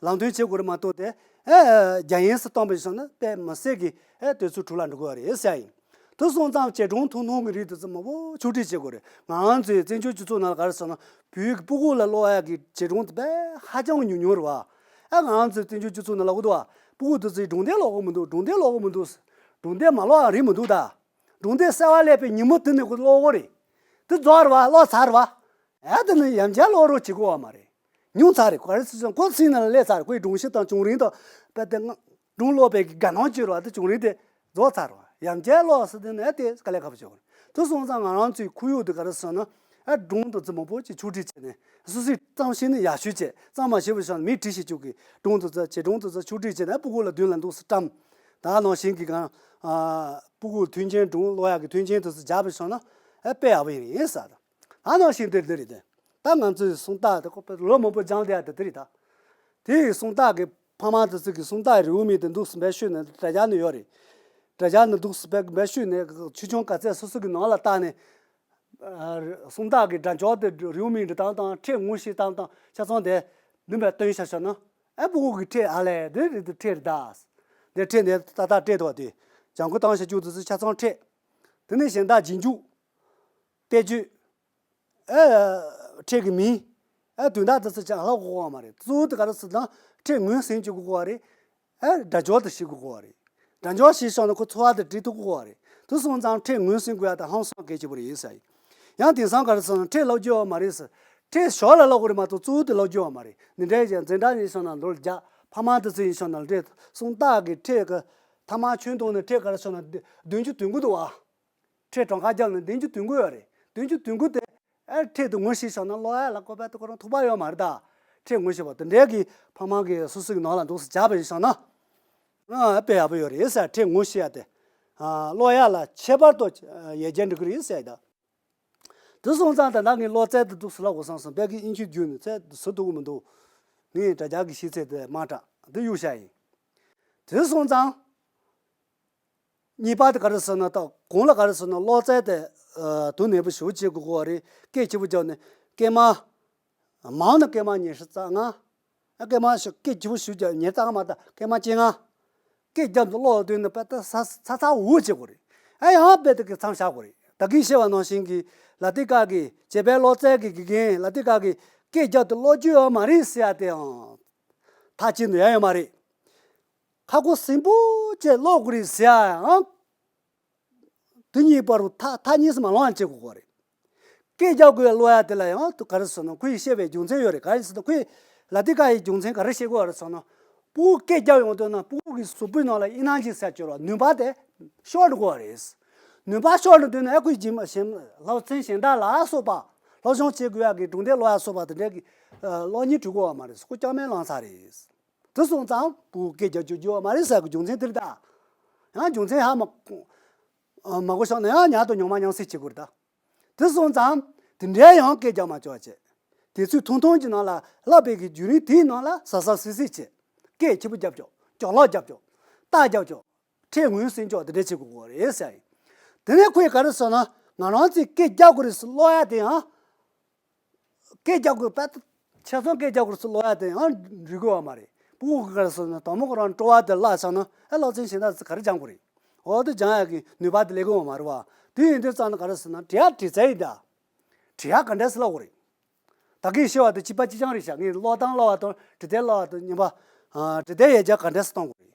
ལམ་སྟོན་བྱེད་དགོས་རེད་མ་གཏོགས་དེ། ཨེ། རྒྱ་ཡན་སུ་གཏོང་པའི་བྱུང་ན་དཔེ་མི་སྲིད་ཀྱི་ཨེ་དུས་ཚོད་འཕྲོ་བརླག་འགྲོ་གི་རེད་ཟེར་ཡིན། དུ་སོང་ཙང་བྱེ་སྒྲུང་ཐུང་ཐུང་གི་རིགས་དེ་ཚོ་མང་པོ་ཕྱོགས་སྒྲིག་བྱེད་དགོས་རེད། ང་རང་ཚོའི་བཙན་བྱོལ་སྤྱི་ཚོགས་ནང་ལ་ག་རེ་ཟེར་ན་བོད་ཀྱི་སྤུ་གུ་ལ་ཀློག་ཡག་གི་བྱེ་སྒྲུང་དེ་དཔེ་ཧ་ཅང་ཉུང་ཉུང་རེད་བ། ཨེ་ང་རང་ཚོའི་བཙན་བྱོལ་སྤྱི་ཚོགས་ནང་ལ་འུ་དུ་བ་སྤུ་གུ་དེ་ཚོས་སྒྲུང་དེབ་ཀློག་གི་མི་འདུག་སྒྲུང་དེབ་ཀློག་གི་མི་འདུག་སྒྲུང་དེབ་མ་ཀློག་ཡག་རེད་མི་འདུག་ད། སྒྲུང་དེབ་གསར་བ་སླེབས་པའི་ཉིན་མོ་དེ་ནས་ཁོ་ཀློག་གོ་རེད། དེ་རྫོགས་རེད་བ། ཀློག་ཚར་རེད་བ། ཨེ་དེ་ནི་ཡང་བསྐྱར་ཀློག་རོགས་བྱེད་དགོས་བ་མ་རེད། ཉུང་ཚར་རེད། ག་རེ་ཟེར་ཙང་ཁོ་ཚིག་ནང་ལ་སླེབས་ཚར་རེད། ཁོའི་སྒྲུང་གཞི་དང་བྱུང་རིམ་དང་དཔེ་དེ་སྒྲུང་ཀློག་པའི་དགའ་སྣང་བྱེད་རོགས་དེ་བྱུང་རིམ་དེ་རྫོགས་ཚར་རེད་བ། ཡང་བསྐྱར་ཀློག་ཟེར་དུས་ནི་ཨེ་དེ་དཀའ་ལས་ཁག་པོ་བྱེད་དགོས་རེད། དེ་སོང་ཙང་ང་རང་ཚོའི་ཁོར་ཡུག་དེ་ག་རེ་ཟེར་ན་ཨེ་སྒྲུང་དང་ཚིག་མང་པོ་ཅིག་ཕྱོགས་སྒྲིག་བྱས་ནས་སོ་སོས་གཙང་ཤེས་ནི་ཡག་ཤོས་བྱས། གཙང་མ་ཤེས་པ་བྱས་ན་མིས་བྲིས་ཤེས་བཅུག་གི་སྒྲུང་དང་ཚིག་བྱེ་སྒྲུང་དང་ཚིག་ཕྱོགས་སྒྲིག་བྱས་ནས་ཨེ་སྤུ་གུ་ལ་མདུན་ལ་འདུག་སེ་བཀྲམ། ད་ནང་བཞིན་གྱི་གང་ཨ་སྤུ་གུ་མཐུན་རྐྱེན་སྒྲུང་ཀློག་ཡག་གི་མཐུན་རྐྱེན་དེ་ཚོ་སྦྱར་བ་བྱུང་ན་ཨེ་དཔེ་ཡག་པོ་ཡིན་ཡིན་ཟེར། ད་ནང་བཞིན་འདིར་འདི་རེད་དེ། ད་ང་ཚོའི་སུམ་རྟགས་དེ་ཁོ་པའི་ལོ་མང་པོ་སྦྱངས་བསྡད་ཡག་དེ་འདི་རེད་ད། དེ་ཡི་སུམ་རྟགས་ཀྱི་ཕ་མ་དེ་ཚོ་གི་སུམ་རྟགས་རེའུ་མིག་དེ་འདུག་སེ་འབད་ཤོད་ནས་དྲ་རྒྱ་ནས་ཡོད་རེད། དྲ་རྒྱ་ནས་འདུག་སེ་འབད་འབད་ཤོད་ནས་ཆེ་ཆུང་ག་ཚད་སོ་སོ་གི་ནང་ལ་བལྟས་ནས། ཨ་སུམ་རྟགས་ཀྱི་སྒྲ་སྦྱོར་དེ་རེའུ་མིག་འབྲི་སྟངས་དང་ཕྲད་ངོ་ཤེས་སྟངས་དང་ཆ་ཚང་དེ་འདི་འབད་སྟོན་བྱ་བྱ་ན། ཨ་སྤུ་གུ་གི་ཕྲད་ཨ་ལས་འདི་རེད་དེ་ཕྲད་རེད་ད། འདི་ཕྲད་འདི་ཏག་ཏག་སྤྲད་འདུག་བ་དེ། ལྗང་ཁུ་བཏང་བྱ་རྒྱུ་དེ་ཚོ་ཆ་ཚང་ཕྲད། དེ་ནས་གཞན་དག་རྗེས་འཇུག་སྤེལ་བརྗོད། ཨ་ཕྲད་ཀྱི་མིང་། ཨ་དོན་དག་དེ་ཚོ་ཅང་ཧ་གོ་གི་མ་རེད། གཙོ་བོ་དེ་ག་རེ་ཟེར་ན་ཕྲད་ངོས་ཟིན་བྱེད་དགོས་གི་རེད། ཨ་སྒྲ་སྦྱོར་དེ་ཤེས་དགོས་གི་རེད། སྒྲ་སྦྱོར་ཤེས་སོང་ན་ཁོ་ཚོར་བ་དེ་འབྲི་ཐུབ་གི་རེད། དེ་སོང་ཙང་ཕྲད་ངོས་ཟིན་དགོས་ཡ་དེ་ཧང་སང་གལ་ཆེ་པོ་རེད་ཟེར། ཡང་དེང་སང་ག་རེ་ཟེར་ན་ཕྲད་ཀློག་རྒྱུ་ཡོད་མ་རེད་ཟེར། ཕྲད་ཞོར་ལ་ཀློག་གི་རེད་མ་གཏོགས་གཙོ་བོ་དེ་ཀློག་རྒྱུ་ཡོད་མ་རེད། འདི་འདྲའི་ཅན་འཛིན་གྲྭ་ནས་སོང་ན་ལོར་རྒྱ་ཕ་མ་དེ་ཚོ་ཡིན་སོང་ན་ལོར་སུམ་རྟགས་ཀྱི་ཕྲད་ཀྱི་ཐ་མག་ཁྱོན་བསྡོམས་ནས་ཕྲད་ག་རེ་ཟེར་ན་བདུན་ཅུ་དོན་དགུ་འདུག་བ། ཕྲད་གྲངས་ཀ་བརྒྱབ་ནས་བདུན་ཅུ་དོན་དགུ་ཡོད་རེད། བདུན་ཅུ་དོན་དགུ་དེ་ཨེ་ཕྲད་དུ་ངོ་ཤེས་བྱུང་ན་ཀློག་ཡ་ལ་བཀོད་པ་དེ་ཁོ་རང་ཐུག་པ་ཡོད་མ་རེད་ད། ཕྲད་ངོ་ཤེས་པ་དེ་འདྲའི་གི་ཕ་མ་གི་སོ་སོ་གི་ནང་ལ་འདུག་སེ་སྦྱར་བ་ཡིན་བྱུང་ན། ཨ་དཔེ་ཡག་པོ་ཡོད་རེད་ཟེར། ཕྲད་ངོ་ཤེས་ཡ་དེ། ཨ་ཀློག་ཡ་ལ་ཁྱད་པར་དུ་ཡར་རྒྱས་འགྲོ་གི་རེད་ཟེར་ཡ་ད། དེ་སོང་ཙང་ད་ལྟ་ངས་ཀློག་ཚད་དེ་འདུག་སེ་ལབ་དགོས་བསམ་སོང་། དཔེ་གི་དབྱིན་ཇི་བརྒྱུད་ནས་ཚད་དེ་ཟུར་ཐུབ་གི་མི་འདུག་ངས་དྲ་རྒྱ་གི་ཤེས་ཚད་དེ་མ་དྲག་འདི་གཡུག་བཞག་ཡིན། དེ་སོང་ཙང་། གཉིས་པ་དེ་ག་རེ་ཟེར་ན། ད་གོང་ལ་ག་རེ་ཟེར་ན། གློ་ཚད་དེ་ཨ་དུ་ནས་པོ་ཞུ་བྱེད་དགོས་དགོས་པ་རེད། སྐད་ཆེ་པོ་རྒྱབ་ནས་སྐད་མ། མང་ན་སྐད་མ་ཉི་ཤུ་རྩ་ལྔ། ཨ་སྐད་མ་ཞུ་སྐད་ཆེ་པོ་ཞུ་རྒྱབ་ཉི་ཤུ་རྩ་ལྔ་མ་གཏོགས་སྐད་མ་བཅོ་ལྔ། སྐད་རྒྱབ་ཏུ་གློ་དུས་ནི་དཔེ་ད་ས་ས་ཚ་འུ་བྱེད་དགོས་རེད། ཨ་ཡང་དཔེ་དེ་གི་མཚམས་བཞག་དགོས་རེད། ད་གིན་བཤད་པ་ནང་བཞིན་གྱི་ལ་ཏི་ཀ་གི་བྱེད་པའི་གློ་ཚད་ཀྱི་དགེ་རྒན་ལ་ཏི་ཀ་གི་སྐད་རྒྱབ་ཏུ་གློ་རྒྱུ་ཡོད་མ་རེད་ཟེར་ཡ་དེའང་མཐའ་གཅིག་ཏུ་ཡང་ཡོད་མ་རེད། ཁ་སྒོ་ཟིང་པོ་བྱས་ཀློག་དགོས་རེད་ཟེར་ཡ་ཡང་། དེ་གཉིས་བར་དུ་མཐའ་མཐའ་གཉིས་སུ་མ་ལྷུང་བ་བྱེད་དགོས་ཀྱི་རེད། སྐད་རྒྱག་དགོས་ཀློག་ཡ་དེ་ལ་ཡང་དུ་ག་རེ་ཟེར་ན། ཁོ་ཡིས་བཤད་པའི་རྒྱུ་མཚན་ཡོད་རེད། ག་རེ་ཟེར་ན། ཁོས་ལ་ཏི་ཀ་ཡི་རྒྱུ་མཚན་ག་རེ་བཤད་དགོས་རེད་ཟེར་ན། སྤུ་གུ་སྐད་རྒྱག་ཡོང་དུས་ན་སྤུ་གུ་གི་གཟུགས་པོའི་ནང་ལ་ཨེ་ནར་ཇི་ཟེར་ཡ་ཡོད་རེད་བ། ནུས་པ་དེ་ཤོར་འགྲོ་གི་རེད། ནུས་པ་ཤོར་འགྲོ་དུས་ན་ཨ་ཁོའི་རྗེས་མ་གཞན་སློབ་ཚན་གཞན་དག་ལ་སོགས་པ། སློབ་སྦྱོང་བྱེད་དགོས་ཡ་གི་སྒྲུང་དེབ་ཀློག་ཡ་སོགས་པ་དེ་འདྲའི་གི་ཨ་གློག་བརྙན་འགྲོ་གི་ཡོད་མ་རེད། ཁོ་ཅང་མེད་ལངས་ཚར་རེད། དེ་སོང་ཙང་སྤུ་གུ་སྐད་རྒྱག་རྒྱུ་རྒྱུ་བ་མ་རེད་ཟེར་གི་རྒྱུ་མཚན་དེ་རེད་ད། ཡང་རྒྱུ་མཚན་ཧ་མ་མ་གོ་ཤོག་ན་ཡང་ཉག་དང་ཉོག་མ་ཉག་སེ་བྱེད་དགོས་རེད་ད། དེ་སོང་ཙང་དེ་འདྲའི་ཡང་སྐད་རྒྱག་མ་བཅུག་བྱས། དུས་ཚོད་ཐུང་ཐུང་གི་ནང་ལ་བསླབ་པའི་གི་བརྒྱུད་རིམ་དེའི་ནང་ལ་གཟབ་གཟབ་གཟིགས་གཟིགས་བྱས། སྐད་ཆེ་པོ་རྒྱབ་ཆོག་ཅོག་ལོག་རྒྱབ་ཆོག་རྟ་རྒྱབ་ཆོག་ཁྲེལ་ངོས་ཟིན་ཆོག་དེ་འདྲ་བྱེད་དགོས་ཀྱི་རེད་ཟེར་ཡིན། དེ་ནས་ཁོས་ག་རེ་ཟེར་ན། ང་རང་ཚོས་སྐད་རྒྱག་དགོས་རེད་ཟེར་ཀློག་ཡ་དེ་ཡང་། སྐད་རྒྱག་དགོས་པ་དེ་ཆ་ཚང་སྐད་རྒྱག་དགོས་ཟེར་ཀློག་ཡ་དེ་ཡང་འགྲིག་གི་ཡོད་མ་རེད། སྤུ་གུ་ག་རེ་ཟེར་ན། དང་པོ་ཁོ་རང་སྤྲོ་བ་དེ་བརླག་སོང་ན་ཨ་སློབ་ཚན་གཞན་དག་ཚོ་ག་རེ་སྦྱང་དགོས་རེད། འོ་དེ་སྦྱང་ཡ་གི་ནུས་པ་དེ་སླེབས་ཀྱི་ཡོད་མ་རེད་བ། དེ་ཡིན་དུས་ཙང་ན་ག་རེ་ཟེར་ན། བྲི་ཡ་བྲི་རྩལ་ཡིན་ད། བྲི་ཡ་ག་འདྲ་སེ་བསླབ་དགོས་རེད། ད་གིན་བཤད་པ་དེ་གཅིག་པ་གཅིག་རྐྱང་རེད་ཤག་ངས་ཀློག་སྟངས་བསླབ་པ་དང་བྲི་དེབ་བསླབ་པ་དང་གཉིས་པ། ཨ་བྲི་དེབ་ཡར་རྒྱས་ག་འདྲ་སེ་གཏོང་དགོས་རེད།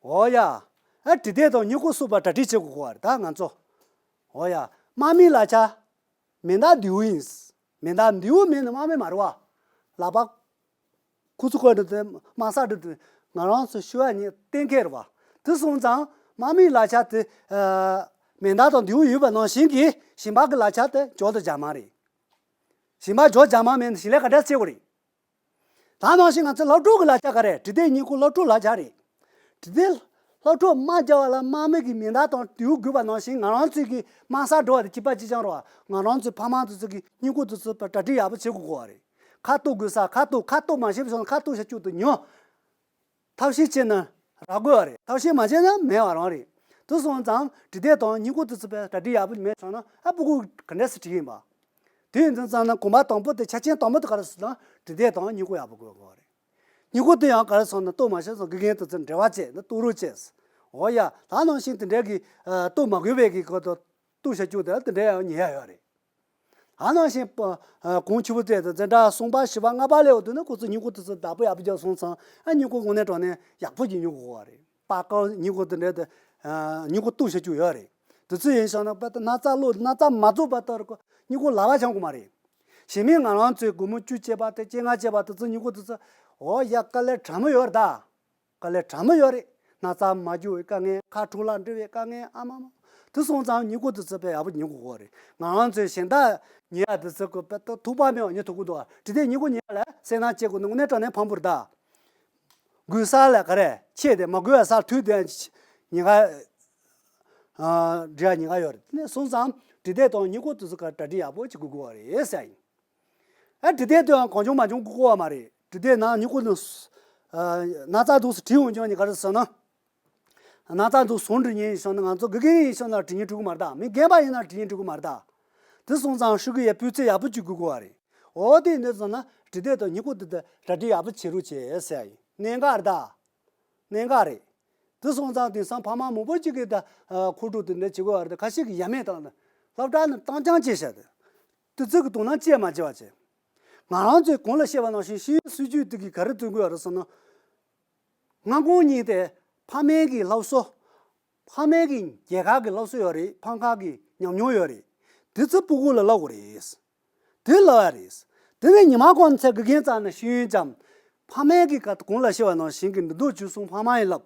འོ་ཡ། ཨ་བྲི་དེབ་དང་སྨྱུ་གུ་སོགས་པ་གྲ་སྒྲིག་བྱེད་དགོས་ཀྱི་ཡོད་རེད་ད་ང་ཚོ། འོ་ཡ། དམག་མིའི་ལག་ཆ། མེ་མདའ་མདེའུ་ཡིན། མེ་མདའ་མདེའུ་མེད་ན་དམག་མི་མ་རེད་བ། ལག་པ། ཁུ་ཚུར་ཁོ་འདྲ་དེ་དམག་ས་འདྲ་དེ་ང་རང་ཚོ་ཤི་བ་ཉིད་གཏན་འཁེལ་རེད་བ། དེ་སོང་ཙང་དམག་མིའི་ལག་ཆ་དེ་ཨ་མེ་མདའ་དང་མདེའུ་ཡོད་པ་ནང་བཞིན་གྱི་གཞན་པ་གི་ལག་ཆ་དེ་འཇོག་ཏུ་བྱ་མ་རེད། གཞན་པ་འཇོག་བྱ་མ་མེད་ན་གཞན་ལས་ག་འདྲ་བྱེད་དགོས་རེད། ད་ནང་བཞིན་ང་ཚོ་སློབ་ཕྲུག་གི་ལག་ཆ་ག་རེ། བྲི་དེབ་སྨྱུ་གུ་སློབ་ཕྲུག་ལག་ཆ་རེད། བྲི་དེབ་སློབ་ཕྲུག་དམག་རྒྱག་པ་ལ་དམག་མི་གི་མེ་མདའ་དང་མདེའུ་དགོས་པ་ནང་བཞིན་ང་རང་ཚོའི་གི་དམག་ས་འགྲོ་བ་དེ་གཅིག་པ་གཅིག་རྐྱང་རེད་བ། ང་རང་ཚོའི་ཕ་མ་དེ་ཚོ་གི་སྨྱུ་གུ་དེ་ཚོ་གྲ་སྒྲིག་ཡག་པོ་བྱེད་དགོས་ཀྱི་ཡོད་རེད། ཁ་གཏུག་དགོས་ས་ཁ་གཏུག་ཁ་གཏུག་མ་ཤེས་པ་སོང་ན་ཁ་གཏུག་བྱ་བཅུག་ཏུ་ཉོ། ཐབས་ཤེས་བྱས་ན་རག་དགོས་པ་རེད། ཐབས་ཤེས་མ་བྱས་ན་མེད་པ་རང་རེད། དེ་སོང་ཙང་བྲི་དེབ་དང་སྨྱུ་གུ་དེ་ཚོ་དཔེ་གྲ་སྒྲིག་ཡག་པོ་མེད་སོང་ན་ཨ་སྤུ་གུ་ག་འདྲ་སེ་བྲིས་ཡིན་པ། དེ་ཡིན་དུས་ཙང་ན་གོམ་པ་དང་པོ་དེ་ཆ་རྐྱེན་དང་པོ་དེ་ག་རེ་ཟེར་ན་བྲི་དེབ་དང་སྨྱུ་གུ་ཡག་པོ་དགོས་དགོས་པ་རེད། སྨྱུ་གུ་དེ་ཡང་ག་རེ་སོང་ན་གཏུག་མ་ཤེས་སོང་དགེ་རྒན་དེ་ཚོ་འབྲེལ་བ་བྱས་ན་གཏུག་རོགས་བྱས། འོ་ཡ། ད་ནང་བཞིན་དེ་འདྲའི་གི་ཨ་གཏུག་མ་དགོས་པའི་གི་སྐོར་དུ་གཏུག་བྱ་བཅུག་དེ་དེ་འདྲའི་ཡང་ཉེ་ཡ་ཡོད་རེད། ཨ་ནང་བཞིན་པ་ཨ་གོང་ཆུ་བོ་བཙལ་དང་འཛིན་གྲྭ་གསུམ་པ་བཞི་པ་ལྔ་པ་སླེབས་འོ་དུས་ན་ཁོ་ཚོ་སྨྱུ་གུ་དེ་ཚོ་བདག་པོ་ཡག་པོ་རྒྱག་སོང་ཙང་ཨ་སྨྱུ་གུ་དངོས་གནས་དྲང་གནས་ཡག་པོ་ཅིག་སྨྱུ་གུ་དགོས་པ་རེད། པར་ཀར་སྨྱུ་གུ་དེ་འདྲའི་དེ་ཨ་སྨྱུ་གུ་གཏུག་བྱ་རྒྱུ་ཡོད་རེད། དེ་ཚོ་ཡིན་ཤག་ན་པ་ད་ན་ཚ་ལོ་ན་ཚ་མ་རྫོགས་བར་དུ་སྨྱུ་གུ་ལག་པ་འཆང་དགོས་མ་རེད། གཞན་མིན་ང་རང་ཚོའི་སྒོར་མོ་བཅུ་བྱས་པ་དེ་བཅོ་ལྔ་བྱས་པ་དེ་ཚོ་སྨྱུ་གུ་དེ་ཚོ་འོ་ཡ་དཀའ་ལས་དྲང་མོ་ཡོད་རེད་ད། དཀའ་ལས་དྲང་མོ་ཡོད་རེད། ན་ཚ་མ་རྒྱུ་བའི་དཀའ་ངལ། ཁ་འཁྲུག་ལ་འབྲི་བའི་དཀའ་ངལ། ཨ་མ་མ། དེ་སོང་ཙང་སྨྱུ་གུ་དེ་ཚོ་དཔེ་ཡག་པོ་ཉོ་དགོས་ཀྱི་རེད། ང་རང་ཚོའི་གཞན་དག་ཉོ་ཡ་དེ་ཚོ་གི་དཔེ་ཐུག་པ་མེད་པ་ཉོ་ཐུབ་ཀྱི་འདུག་བ། བྲི་དེབ་སྨྱུ་གུ་ཉོ་ཡ་ལ་སེམས་ནང་བྱེད་དགོས་ནི་དངོས་གནས་དྲང་གནས་ཕངས་པོ་རེད་ད། དགོས་ས་ལ་ག་རེ་ཆེ་དེ་མ་དགོས་ས་ཐུག་དེ་ཉེན་ཁ་ཨ་འབྲི་ཡ་ཉེན་ཁ་ཡོད་རེད། དེ་ནས་སོང་ཙང་བྲི་དེབ་དང་སྨྱུ་གུ་དེ་ཚོ་ག་གྲ་སྒྲིག་ཡག་པོ་བྱེད་དགོས་ཀྱི་རེད་ཟེར་ཡ་ཡིན། ཨ་བྲི་དེབ་དེའང་གང་བྱུང་མ་བྱུང་དགོས་ཀྱི་ཡོད་མ་རེད། བྲི་དེབ་ནང་སྨྱུ་གུ་ནི་ཨ་ན་ཚ་འདུག་སེ་བྲིས་འོང་ཀྱང་ནི་ག་རེ་ཟེར་ན། ན་ཚ་འདུག་ཟུང་འབྲི་མཁན་ཡིན་ཤོག་ན། ང་ཚོ་དགེ་རྒན་ཡིན་ཤོག་ན་བྲིས་མཁན་འགྲིག་གི་མ་རེད་ད། མི་རྒན་པ་ཡིན་ན་བྲིས་མཁན་འགྲིག་གི་མ་རེད་ད། དེ་སོང་ཙང་ཧྲུའུ་ཀུའེ་ཡ་སྤུས་ཚད་ཡག་པོ་ཅིག་དགོས་ཀྱི་ཡོད་རེད། འོ་དེ་ཡིན་དུས་ཙང་ན་བྲི་དེབ་དང་སྨྱུ་གུ་དེ་དག་གྲ་སྒྲིག་ཡག་པོ་བྱེད་རོགས་བྱེད་ཟེར་ཡ་ཡིན། གནད་འགག་རེད་ད། གནད་འགག་རེད། དེ་སོང་ཙང་དེང་སང་ཕ་མ་མང་པོ་ཅིག་གིས་ད་ཨ་མཁོ་སྤྲོད་དེ་འདྲ་བྱེད་དགོས་པ་རེད། ཁ་ཤས་ཀྱིས་ཡ་མེད་བཏང་ནས་སློབ་གྲྭ་ནས་གཏན་འཇགས་བྱས་བཞག་སྟེ། དེ་ཚོ་གི་དོ་སྣང་བྱེད་མ་བྱེད་པ་བྱས། ང་རང་ཚོས་གོང་ལ་བཤད་པ་ནང་བཞིན་ཤེས་ཡོན་སྲིད་བྱུས་དེ་གིས་ག་རེ་སྟོན་དགོས་པ་རེད་ཟེར་ན། སྔ་དགོང་གཉིས་དེ་ཕ་མའི་གི་སློབ་གསོ། ཕ་མའི་གི་རྒྱལ་ཁབ་ཀྱི་སློབ་གསོ་ཡོད་རེད། ཕམ་ཁ་གི་ཉམས་མྱོང་ཡོད་རེད། དེ་ཚོ་སྤུ་གུ་ལ་བསླབ་དགོས་རེད། དེ་ལབ་ཡ་རེད། དེ་ནས་ཉི་མ་གོང་ཚེ་དགེ་རྒན་རྩ་ནས་ཤེས་ཡོན་ཙམ། ཕ་མའི་གི་ཀ་གོང་ལ་བཤད་པ་ནང་བཞིན་གྱི་འདི་འདུག་བྱུས་གསུམ་ཕ་མ་ཡིས་བསླབ།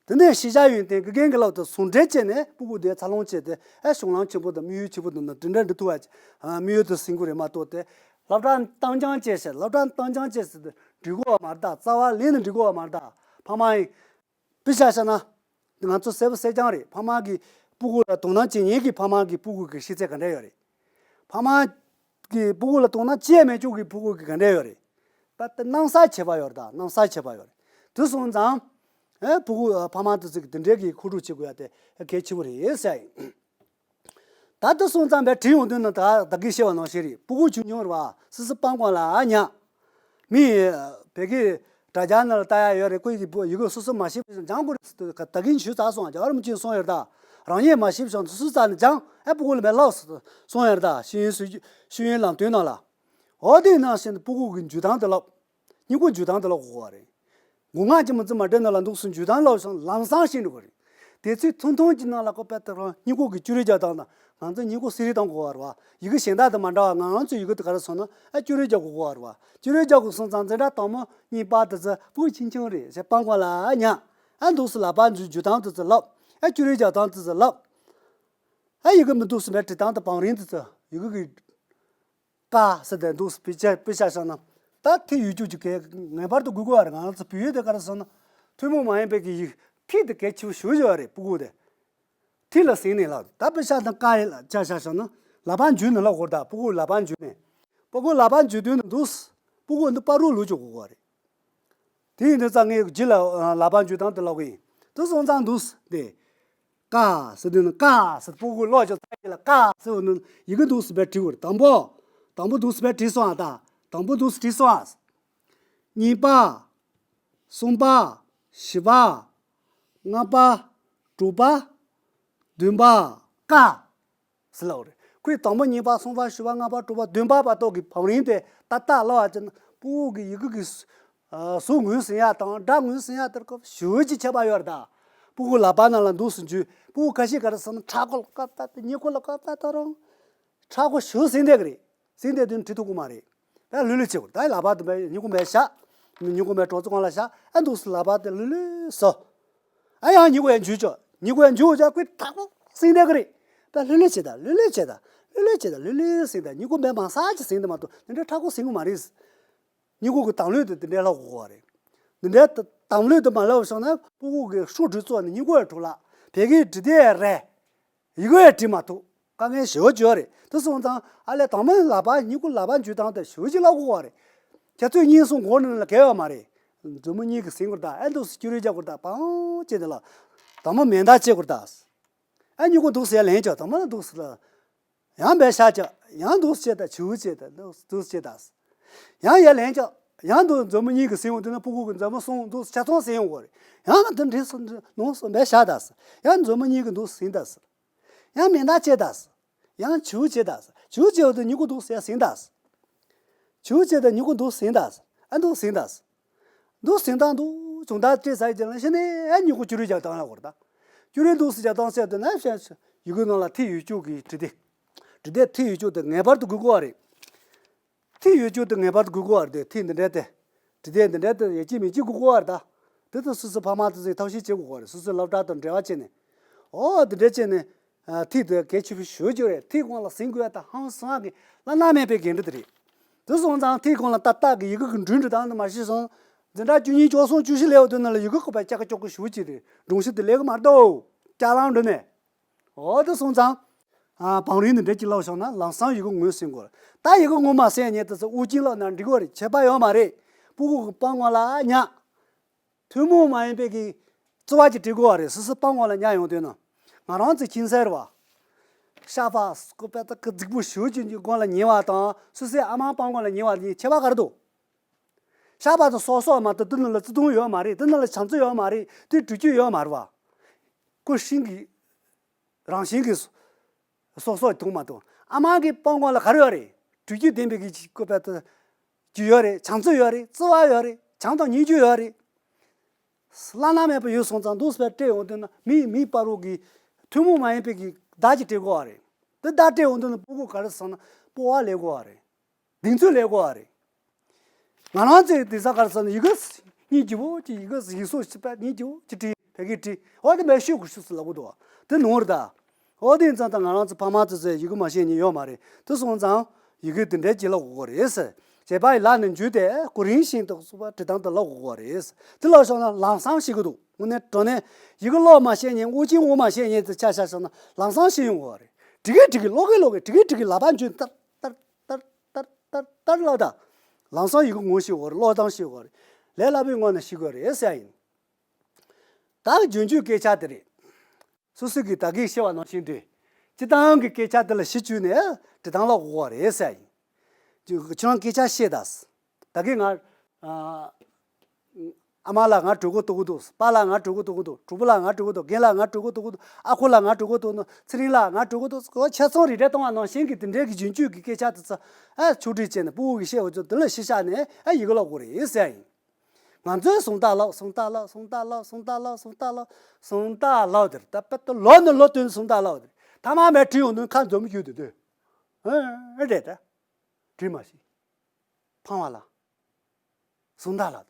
དེ་ནས་ཤེས་བྱ་ཡོན་ཏན་དགེ་རྒན་གྱིས་བསླབ་དེ་ཟུང་འབྲེལ་བྱས་ནས་སྤུ་གུ་དེ་འཚར་ལོངས་བྱས་ཏེ་ཨེ་གཞུང་ལམ་ཆེན་པོ་དང་དམིགས་ཡུལ་ཆེན་པོ་དང་ནི་དེ་འདྲ་འགྲོ་ཐུབ་པ་ཅིག་དམིགས་ཡུལ་དེ་ཟིན་དགོས་རེད་མ་གཏོགས་དེ་སློབ་གྲྭ་གཏན་འཇགས་བྱས་ཤག་སློབ་གྲྭ་གཏན་འཇགས་བྱས་ཟེར་དེ་འགྲིག་གི་ཡོད་མ་རེད་ད། རྩ་བ་ལས་ནས་འགྲིག་གི་ཡོད་མ་རེད་ད། ཕ་མ་ཡིས། དཔེ་ཆ་བཞག་ན། ང་ཚོ་གསལ་པོ་གསལ་རྐྱང་རེད། ཕ་མ་གིས་སྤུ་གུ་ལ་དོ་སྣང་བྱེད་མཁན་གྱི་ཕ་མ་གི་སྤུ་གུ་གི་ཤེས་ཚད་ག་འདྲ་ཡོད་རེད། ཕ་མ་གིས་སྤུ་གུ་ལ་དོ་སྣང་བྱེད་མི་བཅུག་གི་སྤུ་གུ་གི་ག་འདྲ་ཡོད་རེད། ད་ལྟ་སྣང་ས་ཁྱད་པར་ཡོད་རེད་ད། སྣང་ས་ཁྱད་པར་ཡོད་རེད། དེ་སོང་ཙང་། ཨེ་ཕྲུ་གུ་ཕ་མ་དེ་ཚོ་གི་དེ་འདྲའི་གི་མཁོ་སྤྲོད་བྱེད་དགོས་ཡ་དེ་གལ་ཆེ་བོ་རེད་ཟེར་ཡ་ཡིན། ད་ལྟ་སོང་ཙང་བས་བྲིས་ཡོང་དུས་ན་ད་ད་གིན་བཤད་པ་ནང་བཞིན་རེད། ཕྲུ་གུ་ཆུང་ཆུང་རེད་བ། སི་སི་སྤང་གོང་ལ་ཉག་མི་བོད་སྐད་དྲ་རྒྱ་ནང་ལ་ལྟ་ཡ་ཡོད་རེད། ཁོ་ཡི་གི་ཡི་གེ་སོ་སོ་མ་ཤེས་པ་སྦྱང་དགོས་རེད་ཟེར་དུས་ད་གིན་ཞུས་ཚར་སོང་། རྒྱ་གར་མི་གཅིག་གསུངས་ཡོད་རེད་ད། རང་ཉིད་མ་ཤེས་བྱུང་སོ་སོའི་རྩ་ནས་སྦྱང་ཨེ་ཕྲུ་གུ་ལ་མེད་ལགས་གསུངས་ཡོད་རེད་ད། ཤེས་ཡོན་སྲོལ་རྒྱུན་ཤེས་ཡོན་ལམ་སྟོན་ནང་ལ། འོ་དེ་ནང་བཞིན་ཕྲུ་གུ་གི་འཇུག་སྟངས་དེ་ལབ། སྙིང་པོ་འཇུག་སྟངས་དེ་ལ་གོ་བ་རེད། མགོ་རྔ་གྱི་མི་ཚེ་མ་འདྲེས་ན་ལ་འདུག་སུ་འཇུག་སྟངས་ལབ་སོང་ལམ་སང་ཤེས་འགྲོ་གི་རེད། དེ་ཚོའི་ཐུང་ཐུང་གི་ནང་ལ་ཁོ་པད་དེ་རང་སྙིང་པོ་གི་བཅུ་རེ་རྒྱག་སྟངས་དང་ང་ཚོ་སྙིང་པོ་སི་རེ་དང་གོ་བ་རེད་བ། ཡི་གེ་གཞན་དག་དང་མ་འདྲ་བ། ང་རང་ཚོའི་ཡི་གེ་དེ་ག་རེ་སོང་ན་ཨ་བཅུ་རེ་རྒྱག་གོ་གོ་བ་རེད་བ། བཅུ་རེ་རྒྱག་གོ་སོང་ཙང་འཛིན་གྲྭ་དང་པོ་གཉིས་པ་དེ་ཚོ་ཕྲུ་གུ་ཆུང་ཆུང་རེད་ཟེར་སྤང་གོང་ལ་ཉག་ཨ་འདུག་སུ་ལག་པ་འཇུ་འཇུ་སྟངས་དེ་ཚོ་ལབ། ཨ་བཅུ་རེ་རྒྱག་སྟངས་དེ་ཚོ་ལབ། ཨ་ཡི་གེ་མི་འདུག་སུ་མེད་བྲི་སྟངས་དང་བང་རིམ་དེ་ཚོ་ཡི་གེ་གི་ཀ་ཟེར་དེ་འདུག་སྤེ་ཆ་དཔེ་ཆ་བཞག་ན། ད་ཐིག་ཡོད་རྒྱུ་ཅིག་གས་ངེས་པར་དུ་དགོས་དགོས་པ་རེད། ང་ཚོ་བོད་ཡིག་དེ་ག་རེ་ཟེར་ན། ཐུན་མོང་མ་ཡིན་པའི་གི་ཡིག་ཐིག་དེ་གལ་ཆེ་བོ་ཞེ་པོ་ཅིག་ཡོད་རེད་ཕྲུ་གུ་དེ། ཐིག་ལ་ཟིན་ནས་ལ་ད་དཔེ་ཆ་དང་ཀ་ཡི་ལ་ཆ་བཞག་བཞག་ན་ལག་པ་འཇུས་ནས་ལབ་དགོས་རེད་ད། ཕྲུ་གུ་ལག་པ་འཇུས་ནས། ཕྲུ་གུ་ལག་པ་འཇུས་དུས་ནས་འདུག་ཕྲུ་གུ་འདི་པ་རུ་ལུག་ཅིག་དགོས་དགོས་རེད། དེ་ཡིན་དུས་ཙང་ངས་རྗེས་ལ་ལག་པ་འཇུ་སྟངས་དེ་ལབ་གི་ཡིན། དེ་སོང་ཙང་འདུག་སྟེ། ཀ་ཟེར་དུས་ནི་ཀ་ཟེར་ཕྲུ་གུ་ཀློག་ཅོག་ཚ་ཡི་ལ་ཀ་ཟེར་འོ་ནི་ཡི་གེ་འདུག་སེ་བྲིས་དགོས་རེད། དང་པོ། དང་པོ་འདུག་སེ་བྲིས་སོང་ཨ། ད་དང་པོ་འདུག་སེ་བྲིས་སོང་ཨ། གཉིས་པ། གསུམ་པ། བཞི་པ། ལྔ་པ། དྲུག་པ། བདུན་པ། ཀ་ཟེར་ལབ་རེད། ཁོས་དང་པོ་གཉིས་པ་གསུམ་པ་བཞི་པ་ལྔ་པ་དྲུག་པ་བདུན་པ་བར་དོ་གི་བང་རིམ་དེ་ཏག་ཏག་ལབ་པ་ཅིག་ན་ཕྲུ་གུ་གི་ཡི་གེ་གི་གཟུགས་ངོས་ཟིན་ཡ་དང་སྒྲ་ངོས་ཟིན་ཡ་དེར་སྐབས་ཞེ་པོ་ཅིག་ཁྱད་པར་ཡོད་རེད་ད། ཕྲུ་གུ་ལག་པ་ནང་ལ་འདུག་སེ་འཇུས། ཕྲུ་གུ་ཁ་ཤས་ག་རེ་ཟེར་ན་ཁྲ་ཁོ་ལ་ཀ་ཏ་ཏི་སྙིང་ཁོ་ལ་ཀ་ཏ་ཏ་རང་ཁྲ་ཁོ་ཞེ་པོ་ཟིན་བསྡད་ཀྱི་རེད། ཟིན་བསྡད་དུས་བྲིས་ཐུབ་ཀྱི་མ་རེད། ད་ལྷོད་ལྷོད་བྱེད་དགོས། ད་ལག་པ་དེ་མ་སྙིང་ཁོ་མ་བཞག་སྙིང་ཁོ་མ་གྲོག་ཚོ་གང་ལ་བཞག་ཨ་འདུག་སེ་ལག་པ་དེ་ལྷོད་ལྷོད་བཟོ། ཨ་ཡང་སྙིང་ཁོ་ཡང་འཇུས་ཆོག་སྙིང་ཁོ་ཡང་འཇུས་འོ་ཅག་ཁོས་ཁྲ་ཁོ་ཟིན་བསྡད་ཀྱི་རེད། ད་ལྷོད་ལྷོད་བྱེད་ད། ལྷོད་ལྷོད་བྱེད་ད། ལྷོད་ལྷོད་བྱེད་ད། ལྷོད་ལྷོད་ཟིན་ད། སྙིང་ཁོ་མ་མང་ས་ཅིག་ཟིན་ད་མ་གཏོགས་འདི་འདྲའི་ཁྲ་ཁོ་ཟིན་གྱི་མ་རེད། སྙིང་ཁོ་གི་དང་ལོས་དེ་འདི་འདྲའི་ལབ་དགོས་པ་རེད། འདི་འདྲའི་དང་ལོས་དེ་མ་ལབ་སོང་ན་ཕྲུ་གུ་གི་ཤོག་དྲིལ་བཙུགས་ནས་སྙིང་ཁོ་ཡང་དྲུག་ལ་བོད་སྐད་འབྲི་དེབ་རེད། ཡི་གེ་ཡང་འབྲི་མ་ཐུབ། དཀའ་ངལ་ཞེ་པོ་ཅིག་ཡོད་རེད། དེ་སོང་ཙང་ཨ་ལས་དང་པོ་ལག་པ་སྙིང་ཁོ་ལག་པ་འཇུ་སྟངས་དེ་ཞེ་པོ་ཅིག་ལབ་དགོས་པ་རེད། ཁྱེད་ཚོས་གཉིས་གསུམ་གོ་ནས་ལ་གལ་ཡོད་མ་རེད། མཛུབ་མོ་གཉིས་ཀྱིས་ཟིན་དགོས་རེད་ད། ཨ་འདུག་སེ་ཅུ་རེ་རྒྱག་དགོས་རེད་ད། པང་བྱས་དེ་ལ་དང་པོ་མེ་མདའ་བྱེད་དགོས་རེད་ད། ཨ་སྙིང་ཁོ་འདུག་སེ་ལེན་ཅོག་དང་པོ་ལ་འདུག་སེ་ལ། ཡང་འབད་ཤ་ཅོག་ཡང་འདུག་སེ་བྱས་ད། བྱིའུ་བྱས་ད། འདུག་འདུག་སེ་བྱས་ད། ཡང་ཡར་ལེན་ཅོག་ཡང་འདུག་མཛུབ་མོ་གཉིས་ཀྱིས་ཟིན་འོང་དུས་ན་ཕྲུ་གུ་གི་མཛུབ་མོ་གསུམ་འདུག་སེ་ཆ་ཚང་ཟིན་ཡོང་གི་རེད། ཡང་ང་དེ་འདྲས་སོང་ནང་སོང་འབད་ཤ་ད། ཡང་མཛུབ་མོ་གཉིས་ཀྱིས་འདུག་སེ་ཟིན་ད། ཡང་མེ་མདའ་བྱས་ད། ཡང་བྱིའུ་བྱས་ད། བྱིའུ་བྱས་འོང་དུས་སྙིང་ཁོ་འདུག་སེ་ཟིན་ད། བྱིའུ་བྱས་ད་སྙིང་ཁོ་འདུག་སེ་ཟིན་ད། ཨ་འདུག་སེ་ཟིན་ད། འདུག་སེ་ཟིན་ད་འདུག་བྱུང་ད་བྱས་ཟ་ཡི་ཅན་ལ་ཤི་ནས་ཨ་སྙིང་ཁོ་ཅུ་རེ་རྒྱག་སྟངས་ལ་གོ་རེད་ད། ཅུ་རེ་འདུག་སེ་རྒྱག་སྟངས་བཤད་དུས་ན་བཤད་ཡི་གེ་ནང་ལ་ཐིག་ཡོད་རྒྱུ་གི་འབྲི་དེབ། འབྲི་དེབ་ཐིག་ཡོད་རྒྱུ་དེ་ངེས་པར་དུ་དགོས་དགོས་པ་རེད། ཐིག་ཡོད་རྒྱུ་དེ་ངེས་པར་དུ་དགོས་དགོས་པ་རེད། དེ་ཐིག་འདི་འདྲའི་དེ། འབྲི་དེབ་འདི་འདྲའི་དེ་ཡེ་གཅིག་མིན་གཅིག་དགོས་དགོས་པ་རེད་ད། དེ་ཚོ་སོ་སོའི་ཕ་མ་དེ་ཚོས་ཐབས་ཤེས་བྱེད་དགོས་དགོས་རེད། སོ་སོའི་སློབ་གྲྭ་དང་འབྲེལ་བ་བྱས་ནས། ཨོ་འདི་འདྲ་བྱས་ནས། ཨ་ཐིག་དེ་གལ་ཆེ་ཤོས་ཞེ་པོ་ཅིག་རེད། ཐིག་གོང་ལ་ཟིན་དགོས་ཡ་དང་ཧང་སང་གི་བླ་ན་མེད་པའི་འགན་འཁྲི་དེ་རེད། དེ་སོང་ཙང་ཐིག་གོང་ལ་ཏག་ཏག་གི་ཡི་གེ་གི་འབྲུ་འབྲི་སྟངས་དེ་མ་ཤེས་སོང་། འཛིན་གྲྭ་བཅུ་གཉིས་བཅུ་གསུམ་བཅུ་བཞི་སླེབས་པ་དེ་ནང་ལ་ཡི་གེ་ཁོ་པའི་ལྕགས་ཀྱོག་གི་ཞེ་པོ་ཅིག་རེད། སྒྲུང་གཞི་དེ་ལས་ཀ་མ་རེད་དོ། སྐྱག་ལང་འགྲོ་ནས། འོ་དེ་སོང་ཙང་། ཨ་བང་རིམ་འདི་འདྲ་ཅིག་ལབ་བཞག་ན་ལམ་སང་ཡི་གེ་ངོས་ཟིན་དགོས། ད་ཡི་གེ་ངོ་མ་ཟིན་ཡ་དེ་ཚོ་དབུགས་ཅན་ལབ་ན་འགྲིག་གི་རེད། ཁྱད་པར་ཡོད་མ་རེད། ཕྲུ་གུ་གི་པང་ངོ་ལ་ཉག་ཐུན་མོང་མ་ཡིན་པའི་གི་རྩི་བ་ཅིག་བྲིས་དགོས་པ་རེད། སོ་སོའི་པང་ངོ་ལ་ཉག་ཡོང་དུས་ན། ང་རང་ཚོ་ཁྱིམ་ཚང་རེད་བ། ཤ་པ་སྐུ་པད་ཏ་ཀི་རྫིག་པོ་ཞེ་པོ་ཅིག་གི་སྒང་ལ་ཉལ་བ་དང་སོ་སོའི་ཨ་མ་པང་ངོ་ལ་ཉལ་བ་གཉིས་ཁྱད་པར་ག་རེ་འདུག་ཤ་པ་དེ་སོག་སོག་མ་གཏོགས་དེ་ནང་ལ་བརྩེ་དུང་ཡོད་མ་རེད། དེ་ནང་ལ་བྱམས་བརྩེ་ཡོད་མ་རེད། དེ་དྲོད་སྐྱེད་ཡོད་མ་རེད་བ། ཁོ་ཤིང་གི་རང་བཞིན་གྱི་སོག་སོག་མཐོང་མ་ཐུབ། ཨ་མ་གི་པང་ངོ་ལ་ག་རེ་ཡོད་རེད། དྲོད་སྐྱེད་ལྡན་པའི་གི་ཅིག་སྐུ་པད་ཏ་ཅིག་ཡོད་རེད། བྱམས་བརྩེ་ཡོད་རེད། བརྩེ་བ་ཡོད་རེད། བྱམས་དང་སྙིང་རྗེ་ཡོད་རེད། བླ་ན་མེད་པ་ཡོད་སོང་ཙང་འདུག་སེ་སྤྲད་ཡོང་དུས་ན་མི་མི་བར་དུ་གི་ཐུན་མོང་མ་ཡིན་པའི་གི་བརྡ་ཅིག་སྤྲད་དགོས་པ་རེད། དེ་བརྡ་སྤྲད་ཡོང་དུས་ན་ཕྲུ་གུ་ག་རེ་ཟེར་ན་སྤོབས་པ་སླེབས་དགོས་པ་རེད། གདེང་ཚོད་སླེབས་དགོས་པ་རེད། ང་རང་ཚོའི་དེང་སང་ག་རེ་ཟེར་ན་ཡི་གེ་སྙིང་རྗེ་པོ་ཅིག་ཡི་གེ་ཡིག་གཟུགས་ཅིག་པད་སྙིང་རྗེ་པོ་ཅིག་བྲིས་བོད་སྐད་བྲིས་འོ་དེ་མེད་ཤོད་དགོས་ཤོད་ཟེར་ལབ་གི་འདུག་དེ་ནོར་ད། འོ་དེ་ཡིན་ཙང་ད་ང་རང་ཚོ་ཕ་མ་ཚོ་ཚོས་ཡི་གེ་མ་ཤེས་མཁན་ཡོད་མ་རེད། དེ་སོང་ཙང་ཡི་གེ་དེ་འདྲའི་ཅིག་ལབ་དགོས་ཀྱི་རེད་ཟེར། བྱས་པ་ཡི་ལག་ནས་འཇུས་ཏེ་གོ་རིམ་བཞིན་དུ་སོ་པ་བྲིས་སྟངས་དེ་ལབ་དགོས་ཀྱི་རེད་ཟེར། དེ་ལབ་སོང་ན་ལམ་སང་ཤེས་ཀྱི་འདུག་དངོས་གནས་དྲང་གནས་ཡི་གེ་ཀློག་མ་ཤེས་མཁན་དབུགས་ཅན་དབུགས་མ་ཤེས་མཁན་ཚོ་ཆ་བཞག་སོང་ན་ལམ་སང་ཤེས་ཡོང་དགོས་པ་རེད། འབྲི་གི་འབྲི་གི་ཀློག་གི་ཀློག་གི་འབྲི་གི་འབྲི་གི་ལག་པ་འཇུས་ཏར་ཏར་ཏར་ཏར་ཏར་ཏར་ལབ་ད། ལམ་སང་ཡི་གེ་ངོ་ཤེས་དགོས་རེད། ཀློག་སྟངས་ཤེས་དགོས་རེད། ལས་སླ་པོའི་ངང་ནས་ཤེས་དགོས་རེད་ཟེར་ཡ་ཡིན། ད་རྒྱུན་སྤྱོད་སྐད་ཆ་དེ་རེད། སོ་སོ་གིས་ད་གིན་བཤད་པ་ནང་བཞིན་དུ། སྤྱིར་བཏང་གི་སྐད་ཆ་དེ་ལ་གཞི་བཅོལ་ནས་འབྲི་སྟངས་ལ་གོ་བ་རེད་ཟེར་ཡ་ཡིན། ཁྱོད་རང་སྐད་ཆ་བཤད་ད། ད་གིན་ང་། ཨ། ཨ་མ་ལགས་ང་གྲོད་ཁོག་ལྟོགས་ཀྱི་འདུག་པཱ་ལགས་ང་གྲོད་ཁོག་ལྟོགས་ཀྱི་འདུག་གྲོགས་པོ་ལགས་ང་གྲོད་ཁོག་ལྟོགས་ཀྱི་འདུག་རྒན་ལགས་ང་གྲོད་ཁོག་ལྟོགས་ཀྱི་འདུག་ཨ་ཁུ་ལགས་ང་གྲོད་ཁོག་ལྟོགས་ཀྱི་འདུག་ཚེ་རིང་ལགས་ང་གྲོད་ཁོག་ལྟོགས་ཀྱི་འདུག་ཆ་ཚང་རེ་རེ་གཏོང་བ་ནང་བཞིན་གྱི་དེ་འདྲའི་གི་རྒྱུན་སྤྱོད་ཀྱི་སྐད་ཆ་དེ་ཚོ་ཨ་ཕྱོགས་སྒྲིག་བྱས་ནས་ཕྲུ་གུ་གིས་བཤད་འོས་ཚོ་དེ་ལ་གཞི་བཞག་ནས་ཨ་ཡི་གེ་ཀློག་དགོས་རེད་ཟེར་ཡ་ཡིན། ང་ཚོས་སུམ་རྟགས་ཀློག་སུམ་རྟགས་ཀློག་སུམ་རྟགས་ཀློག་སུམ་རྟགས་ཀློག་སུམ་རྟགས་ཀློག་སུམ་རྟགས་ཀློག་དེར་ད་དཔེ་ད་ལོ་ནས་ལོ་བསྟུན་སུམ་རྟགས་ཀློག་དེར་ཐ་མ་མེད་བྲིས་ཡོང་དུས་ཁ་འཛོམས་རྒྱུ་དེ་དུས། ཨེ་རེད་ད། བྲིས་མ་ཤེས། ཕངས་པ་ལ། སུམ་རྟགས་ལ།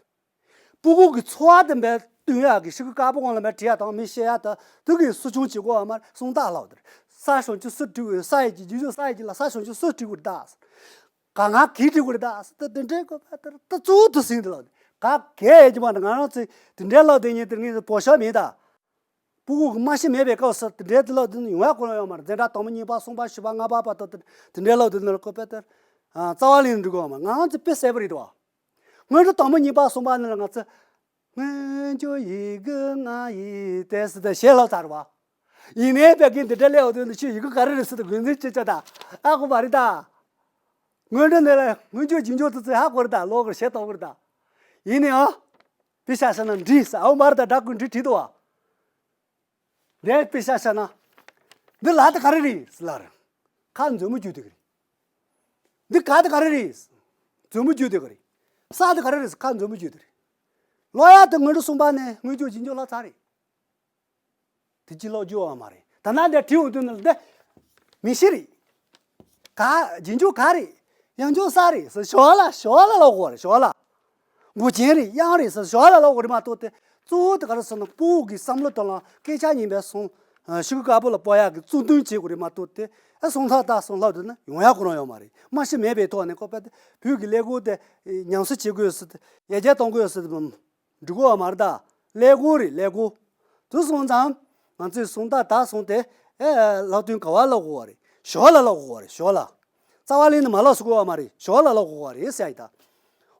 སྤུ་གུ་གི་འཚོ་བ་དེ་འབད་བསྟུན་ཡག་གི་ཤི་གི་དཀར་པོ་གང་ལ་མེད་བྲིས་ཡག་དང་མི་བཤད་ཡག་ད་དུ་གི་སུ་ཆུང་བྱེད་དགོས་བ་མར་སུམ་རྟགས་ལ་དེར། ས་ཞོན་ཆུ་སུ་བྲིས་དགོས་ས་ཡི་གི་རྒྱུ་ཆུ་ས་ཡི་གི་ལ་ས་ཞོན་ཆུ་སུ་བྲིས་དགོས་ད། ག་ང་གིས་བྲིས་དགོས་རེད་ད་ཟེར་ཏེ་དེ་འདྲའི་གོ་བ་ལྟར་ད་གཙོ་བོ་དུ་ཟིན་དེ་ལ་ག་གས་ཡས་ཀྱི་མ་ང་རང་ཚོས་དེ་འདྲའི་ལོ་དེ་ཉིད་དེ་ངས་བོ་ཤ་མིན་ད། སྤུ་གུ་གི་མ་ཤི་མེད་པའི་སྐབས་སུ་དེ་འདྲའི་དེ་ལོ་དེ་ནི་ཡོང་ཡ་ཁོ་རང་ཡོད་མ་རེད། འཛིན་གྲྭ་དང་པོ་གཉིས་པ་གསུམ་པ་བཞི་པ་ལྔ་པ་བར་དུ་དེ་འདྲའི་ལོ་དེ་ནི་ལ་ཁོ་དཔེ་ལྟར་རྩ་བ་ལེན་འགྲོ་གི་ཡོད་མ་རེད། ང་རང་ཚོ་དཔེ་གསལ་པོ་རེད་དོ། སྔོན་འགྲོ་དང་པོ་གཉིས་པ་གསུམ་པ་ནི་ལ་ང་ཚོ། སྔོན་འཇུག་ཡི་གེ་ང་ཡི་དེ་སི་དེ་ཞེས་ལབ་ཚར་བ། ཡིན་ནའི་བད་ཀན་འདི་འདྲ་སླེབས་འོ་དོན་དུ་ཆུ་ཡི་གེ་ག་རེ་རེད་ཟེར་དུ་དགོས་འཛིན་བྱེད་ཆོག་ད། ཨ་ཁོ་མ་རེད་ད། སྔོན་འགྲོ་ནས་ལ་སྔོན་འཇུག་རྗེས་འཇུག་དུ་ཚོད་ཧ་གོ་རེད་ད་ལོག་གི་ཞེ་ཏོག་གི་རེད་ད། ཡིན་ནའི་ཨ། དཔེ་ཆ་བཞག་ན་འབྲི་ས་ཨོ་མ་རེད་ད་སྒྲ་ཀུན་འབྲི་བྲིས་འདུག་བ། དེ་དཔེ་ཆ་བཞག་ན། འདི་ལ་དེ་ག་རེ་རེད་ཟེར་ལ་རེད། ཁ་མཛུབ་མོ་བརྒྱུད་དེ་གི་རེད། འདི་ག་དེ་ག་རེ་རེད། མཛུབ་མོ་བརྒྱུད་དེ་གི་རེད། ས་དེ་ག་རེ་རེད་ཁ་མཛུབ་མོ་བརྒྱུད་དེ་རེད། ཀློག་ཡག་དེ་སྔོན་འགྲོ་གསུམ་པ་ནས་སྔོན་འཇུག་རྗེས་འཇུག་ལ་ཚར་རེད། དེ་ཅི་ཀློག་རྒྱུ་ཡོད་མ་རེད། ད་ནང་འདི་བྲིས་འོང་དུས་ནི་འདི་མིང་གཞི་རེད། ག་རྗེས་འཇུག་ག་རེད། ཡང་འཇུག་ས་རེད་ཟེར་ཞོག་ལ་ཞོག་ལ་ཀློག་དགོས་རེད་ཞོག་ལ། མགོ་ཅན་རེད་དབྱངས་རེད་ཟེར་ཞོག་ལ་ཀློག་དགོས་རེད་མ་གཏོགས་ཏེ། གཙོ་བོ་དེ་ག་རེ་ཟེར་ན་སྤུ་གུ་གི་བསམ་བློ་དང་ལ་སྐད་ཆ་ཉན་པའི་སོང་། ཤུགས་དཀར་པོ་ལ་སྤོ་ཡག་གི་གཙོ་འདོན་བྱེད་དགོས་རེད་མ་གཏོགས་ཏེ། ཨ་སོང་ཐག་ཐག་སོང་ལྷག་དུ་ན་ཡོང་ཡག་ཁོ་རང་ཡོད་མ་རེད། མ་ཤི་མེད་པའི་ཐོག་ནས་ཁོ་པ་དེ་བོད་ཀྱི་ཀླད་ཀོར་དེ་ཉམས་གསོ་བྱེད་དགོས་ཟེར་ཏེ་ཡར་རྒྱས་གཏོང་དགོས་ཟེར་ཏེ། འགྲིག་གོ་བ་མ་རེད་ད། ཀླད་ཀོར་རེད་ཀླད་ཀོར། དུ་སོང་ཙང་། ང་ཚོས་སུམ་རྟགས་ད་སོང་སྟེ། ཨེ་ལག་དོན་ག་བ་ལ་གོ་བ་རེད། ཞོར་ལ་ལ་གོ་བ་རེད་ཞོར་ལ། རྩ་བ་ལེན་ནས་མ་ལོག་སུ་གོ་བ་མ་རེད་ཞོར་ལ་ལ་གོ་བ་རེད་ཟེར་ཡ་ད།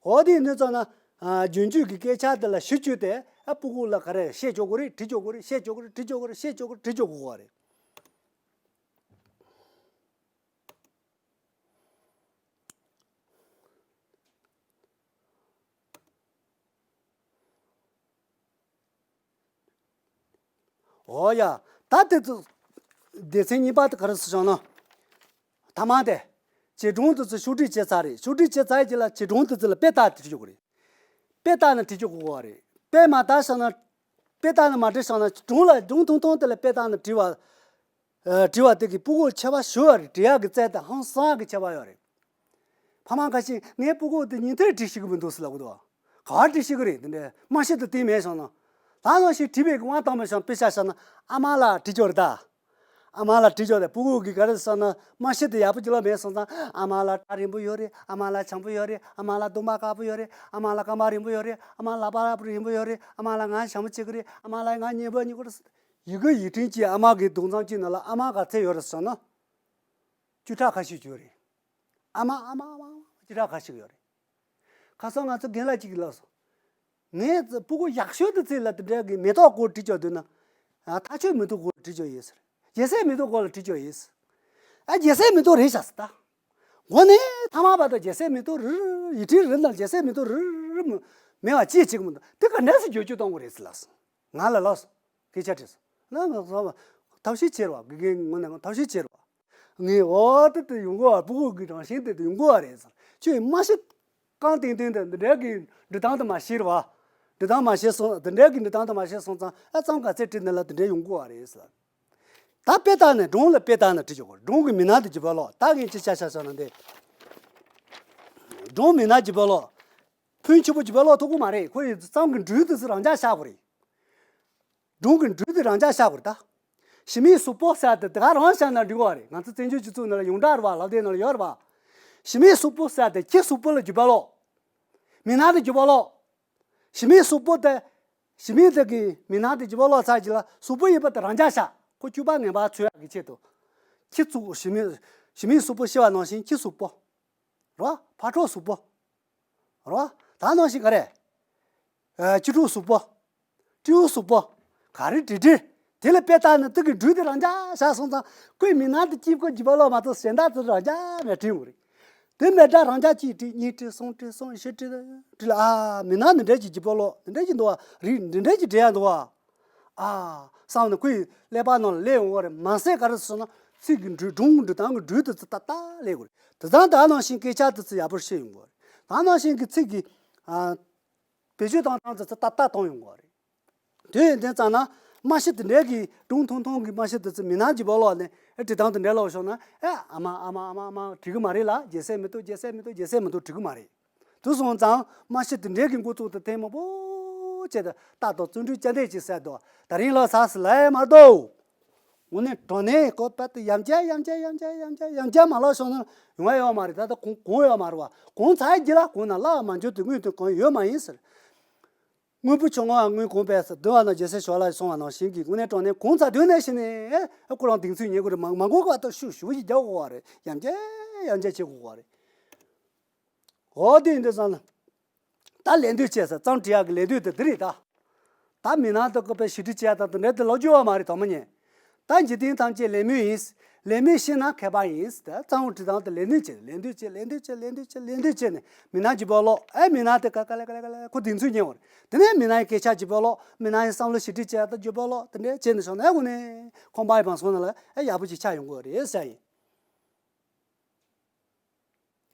འོ་དེ་ནི་ཙང་ན། རྒྱུན་སྤྱོད་ཀྱི་སྐད་ཆ་དེ་ལ་གཞི་བཅོལ་ཏེ། ཨ་སྤུ་གུ་ལ་ག་རེ་བཤད་ཆོག་གོ་རེད་བྲིས་ཆོག་གོ་རེད་བཤད་ཆོག་གོ་རེད་བྲིས་ཆོག་གོ་རེད་བཤད་ཆོག་གོ་རེད་བྲིས་ཆོག་གོ་བ་རེད། འོ་ཡ། ད་དེ་ཚོ། སྡེ་ཚན་གཉིས་པ་དེ་ག་རེ་ཟེར་བྱུང་ན། ཐ་མ་དེ། བྱེད་སྒྲུང་དེ་ཚོ་ཕྱོགས་སྒྲིག་བྱས་ཚར་རེད་ཕྱོགས་སྒྲིག་བྱས་ཚར་རྗེས་ལ་བྱེད་སྒྲུང་དེ་ཚོ་ལ་དཔེ་ལྟ་དེ་བྲིས་ཆོག་གི་རེད། དཔེ་ལྟ་ནས་བྲིས་ཆོག་གི་རེད། དཔེ་མ་ལྟ་བྱུང་ན། དཔེ་ལྟ་ནས་མ་བྲིས་བྱུང་ན་སྒྲུང་ལ་སྒྲུང་ཐུང་ཐུང་དེ་ལ་དཔེ་ལྟ་ནས་བྲིས་པ། ཨ། བྲིས་པ་དེ་གི་སྤུ་གུ་ཁྱད་པར་ཞུ་བ་རེད་བྲིས་ཡག་གི་རྩལ་དང་ཧང་སང་གི་ཁྱད་པར་ཡོད་རེད། ཕ་མ་ཁ་ཤས་ངའི་སྤུ་གུ་དེ་ཉིན་ཐོའི་བྲིས་ཤེས་ཀྱི་མི་འདུག་ཟེར་ལབ་གི་འདུག་ག་བ་བྲིས་ཤེས་ཀྱི་རེད་དེ་འདྲའི་མ་ཤེས་དུ་བལྟས་མེད་སོང་ན། ད་ནང་བཞིན་བྲིས་པའི་དབང་དང་པོ་བྱང་དཔེ་ཆ་བཞག་ན་ཨ་མ་ལགས་བྲིས་ཆོག་རེད་ད། ཨ་མ་ལགས་བྲིས་ཆོག་རེད་སྤུ་གུ་གི་ག་རེ་ཟེར་ན་མ་ཤེས་དུ་ཡག་པོ་ཅི་ལ་མེད་སོང་ཙང་ཨ་མ་ལགས་སྐྲ་རིང་པོ་ཡོད་རེད་ཨ་མ་ལགས་བྱང་པོ་ཡོད་རེད་ཨ་མ་ལགས་གདོང་པ་དཀར་པོ་ཡོད་རེད་ཨ་མ་ལགས་རྐང་པ་རིང་པོ་ཡོད་རེད་ཨ་མ་ལགས་པ་རབ་རིང་པོ་ཡོད་རེད་ཨ་མ་ལགས་ང་བྱང་པོ་བྱེད་ཀྱི་རེད་ཨ་མ་ལགས་ང་མཉེས་པོ་མཉེས་ཀྱི་རེད། ཡི་གེ་ཡིག་ཕྲེང་གཅིག་ཨ་མ་གི་གདུང་ཙམ་གཅིག་ནང་ལ་ཨ་མ་ག་ཚད་ཡོད་རེད་ཟེར་ན། བཅུ་ཕྲག་ཁ་ཤས་ཡོད་རེད། ཨ་མ་ཨ་མ་ཨ་མ་ཨ་མ་བཅུ་ཕྲག་ཁ་ཤས་ཡོད་རེད། ཁ་སང་ང་ཚོ་རྒན་ལགས་གཅིག་གིས་ལབ་སོང་། ངས་སྤུ་གུ་ཡག་ཤོས་དེ་ཚོ་ལ་དེ་འདྲ་གི་མེ་ཏོག་སྐོར་བྲིས་ཆོག་འདུག་ན། ཨ་ཐག་ཆོད་མེ་ཏོག་སྐོར་བྲིས་ཆོག་ཡིན་ཟེར། རྒྱལ་སྲས་མེ་ཏོག་སྐོར་ལ་བྲིས་ཆོག་ཡིན་ཟེར། ཨ་རྒྱལ་སྲས་མེ་ཏོག་རེད་བཞག་ཟེར་ད། འགོ་ནས་ཐ་མ་བར་དུ་རྒྱལ་སྲས་མེ་ཏོག་རེ་རེ་ཡིག་ཕྲེང་རེ་ནང་རྒྱལ་སྲས་མེ་ཏོག་རེ་རེ་མེད་པ་ཅི་བྱེད་ཀྱི་མི་འདུག་དེ་ག་འདྲ་སེ་བསྒྱུར་བཅོས་གཏོང་དགོས་རེད་ཟེར་ལབ་སོང་། ང་ལ་ལབ་སོང་། སྐད་ཆ་དྲིས་སོང་། ལ་ང་ཚོ་ཐབས་ཤེས་བྱེད་རོགས་དགེ་རྒན་ངོ་ནས་ཐབས་ཤེས་བྱེད་རོགས། ངས་འོ་དེ་དེ་ཡོང་གོ་བ་སྤུ་གུ་གི་རང་བཞིན་དེ་དེ་ཡོང་གོ་བ་རེད་ཟེར། ཁྱོད་མ་ཤེས། རྐང་སྟེང་སྟེང་དེ་འདི་འདྲའི་གི་འབྲི་སྟངས་དེ་མ་ཤེས་རེད་བ། འབྲི་སྟངས་མ་ཤེས་སོང་དེ་འདྲའི་གི་འབྲི་སྟངས་དེ་མ་ཤེས་སོང་ཙང་ཨ་ཙམ་ག་ཚད་བྲིས་ནས་ལ་དེ་འདྲའི་ཡོང་གོ་བ་རེད་ཟེར། ད་དཔེ་ལྟ་ནས་སྒྲུང་ལ་དཔེ་ལྟ་ནས་བྲིས་ཆོག་གོ་སྒྲུང་གི་མི་སྣ་དེ་ཇི་པ་ལོག་ད་ངས་ཅི་ཆ་ཆ་ཆ་ན་འདི། སྒྲུང་མི་སྣ་ཇི་པ་ལོག་ཕུན་ཆུ་བོ་ཇི་པ་ལོག་ཐུག་གོ་མ་རེད་ཁོ་ཡི་ཙམ་གི་འབྲུ་དེ་ཚོ་རང་འཇགས་བཞག་གོ་རེད། སྒྲུང་གི་འབྲུ་དེ་རང་འཇགས་བཞག་དགོས་རེད་ད། ཞི་མིའི་གཟུགས་པོ་ཟེར་དེ་དེ་ག་རང་བཞག་ན་འགྲིག་གི་རེད། ང་ཚོ་བཙན་བྱོལ་སྤྱི་ཚོགས་ནང་ལ་ཡོངས་གྲགས་རེད་བ་ལབ་དེ་ནང་ལ་ཡོད་རེད་བ། ཞི་མིའི་གཟུགས་པོ་ཟེར་དེ་ཁྱི་གཟུགས་པོ་ལ་འགྱུར་བ་ལོག་མི་སྣ་དེ་འགྱུར་བ་ལོག་ཞི་མིའི་གཟུགས་པོ་དེ། ཞི་མི་དེ་གི་མི་སྣ་དེ་འགྱུར་བ་ལོག་ཚར་གྱི་ལ་གཟུགས་པོ་ཡིན་པ་དེ་རང་འཇགས་བཞག་ཁོ་སྐྱུག་པ་ངན་པ་འཚོལ་ཡག་གི་ཆེད་དུ། ཁྱི་གཟུགས་ཞི་མི། ཞི་མིའི་གཟུགས་པོ་ཤི་བ་ནང་བཞིན་ཁྱི་གཟུགས་པོ། རོ། ཕར་འཕྲོ་གཟུགས་པོ། རོ། ད་ནང་བཞིན་ག་རེ། ཨ་བཅུ་དྲུག་གཟུགས་པོ། སྤྲེའུ་གཟུགས་པོ། ག་རེ་འབྲི་འབྲི། དེ་ལ་དཔེ་ལྟ་ན་དེ་གི་འབྲུ་དེ་རང་འཇགས་བཞག་སོང་ཙང་ཁོའི་མིག་ནང་དུ་སྐྱེ་བོ་འཇིགས་པ་ལོག་མ་གཏོགས་གཞན་དག་དེ་རང་འཇགས་ནས་བྲིས་ཡོང་གི་རེད། དེ་མེད་འདྲ་རང་འཇགས་གཅིག་བྲིས། གཉིས་བྲིས། གསུམ་བྲིས། གསུམ་བཞི་བྲིས། བྲིས་ལ་ཨ་མིག་ནང་འདི་འདྲ་ཅིག་འཇིགས་པ་ལོག་འདི་འདྲ་ཅིག་འདུག་བ། རིགས་འདི་འདྲ་ཅིག་འབྲི་ཡ་འདུག་བ། ཨ་བསམ་ནས་ཁོའི་ཀླད་པ་ནང་ལ་སླེབས་ཡོང་གི་རེད། མ་ཟད་ག་རེ་ཟེར་ན་ཚིག་གི་འབྲུ་སྒྲུང་འབྲི་སྟངས་ཀྱི་འབྲུ་དེ་ཚོ་ཏག་ཏག་སླེབས་ཡོང་གི་རེད། དེ་ཙང་ད་ནང་བཞིན་སྐད་ཆ་དེ་ཚོ་ཡག་པོ་ཤེས་ཡོང་གི་རེད། ད་ནང་བཞིན་གྱི་ཚིག་གི་ཨ། བེད་སྤྱོད་བཏང་སྟངས་དེ་ཚོ་ཏག་ཏག་གཏོང་ཡོང་གི་རེད། དེ་ཡིན་དུས་ཙང་ན་རྨང་གཞི་དེ་འདྲའི་གི་སྒྲུང་ཐུང་ཐུང་གི་རྨང་གཞི་དེ་ཚོ་མིག་ནང་འཇིགས་པ་ལོག་ནས་ཨེ་བྲིས་སྟངས་དེ་འདྲ་ལོག་ཤོར་ན་ཨེ་ཨ་མ་ཨ་མ་ཨ་མ་ཨ་མ་བྲིས་གི་མ་རེད་ལ། རྒྱལ་སྲས་མི་འདུག་རྒྱལ་སྲས་མི་འདུག་རྒྱལ་སྲས་མི་འདུག་བྲིས་གི་མ་རེད། དེ་སོང་ཙང་རྨང་གཞི་དེ་འདྲའི་གི་འགོ་བཙུགས་ཏེ་ཐེངས་མང་པོ་བྱས་ཏེ་རྟག་ཏུ་བརྩོན་འགྲུས་བསྐྱེད་དེ་ཅིག་ཟེར་དོ། ད་རིང་ལ་ཟ་ཟི་ལ་ཡ་མ་གཏོགས། དངོས་གནས་དྲང་གནས་ཁོ་པད་དུ་ཡང་བསྐྱར་ཡང་བསྐྱར་ཡང་བསྐྱར་ཡང་བསྐྱར་ཡང་བསྐྱར་མ་ལབ་སོང་ན་ཡོང་བ་ཡོད་མ་རེད། ད་ལྟ་གོང་གོང་ཡོད་མ་རེད་བ། གོང་ཚར་རྗེས་ལ་གོང་ན་བླ་བ་མ་འཇོག་དུས་དངོས་དུ་གང་ཡོད་མ་ཡིན་ཟེར། དངོས་པོ་ཆུང་ངུ་བ་དངོས་གོང་སྤེལ་ཟེར་འདུལ་བ་ན་རྒྱལ་སྲས་ཞོར་ལ་སོང་བ་ནང་བཞིན་གྱི་དངོས་གནས་དྲང་གནས་གོང་ཚར་དུས་ནས་ཤི་ནས་ཨེ་ཁོ་རང་གདེང་ཚོད་ཉེ་དགོས་རེད། མ་མ་གོ་བ་ལྟར་ཤུགས་ཞུ་བ་ཞིག་རྒྱག་དགོས་བ་རེད། ཡང་བསྐྱར་ཡང་བསྐྱར་བྱེད་དགོས་བ་རེད། འོ་དེ་ཡིན་དུས་ཙང་ན། ད་ལན་ལྟོས་བྱས་ཟེར་གཙང་བྲིས་ཡག་གི་ལན་ལྟོས་དེ་འདི་རེད་ད། ད་མི་ནང་དུ་ཀོ་པའི་ཞི་འགྲིག་བྱས་དང་དེ་འདྲ་དེ་ལོ་རྒྱུས་བ་མ་རེད་དོ་མ་ཉན། ད་འཇིག་རྟེན་ཐམས་ཅད་ལེགས་མོད་ཡིན། ལེགས་མོད་ཤེས་ན་མཁས་པ་ཡིན། ད་གཙང་བོ་བྲིས་སྟངས་དེ་ལན་ལྟོས་བྱས་ལན་ལྟོས་བྱས་ལན་ལྟོས་བྱས་ལན་ལྟོས་བྱས་ལན་ལྟོས་བྱས་ནས་མི་ནང་འཇིགས་པ་ལོག་ཨེ་མི་ནང་དེ་ཀ་ཀ་ལེ་ཀ་ལེ་ཀ་ལེ་ཁོ་གདེང་ཚོད་ཉན་བ་རེད། དེ་ནས་མི་ནང་ཡི་སྐད་ཆ་འཇིགས་པ་ལོག་མི་ནང་ཡི་བསམ་བློ་ཞི་འགྲིག་བྱས་དང་འཇིགས་པ་ལོག་དེ་འདྲ་བྱས་ནས་སོང་ན་ཨེ་དངོས་གནས་ཁང་པ་ཡི་བང་སོང་ན་ལ་ཨེ་ཡག་པོ་ཅིག་ཆགས་ཡོང་གི་རེད་ཟེར་ཡིན།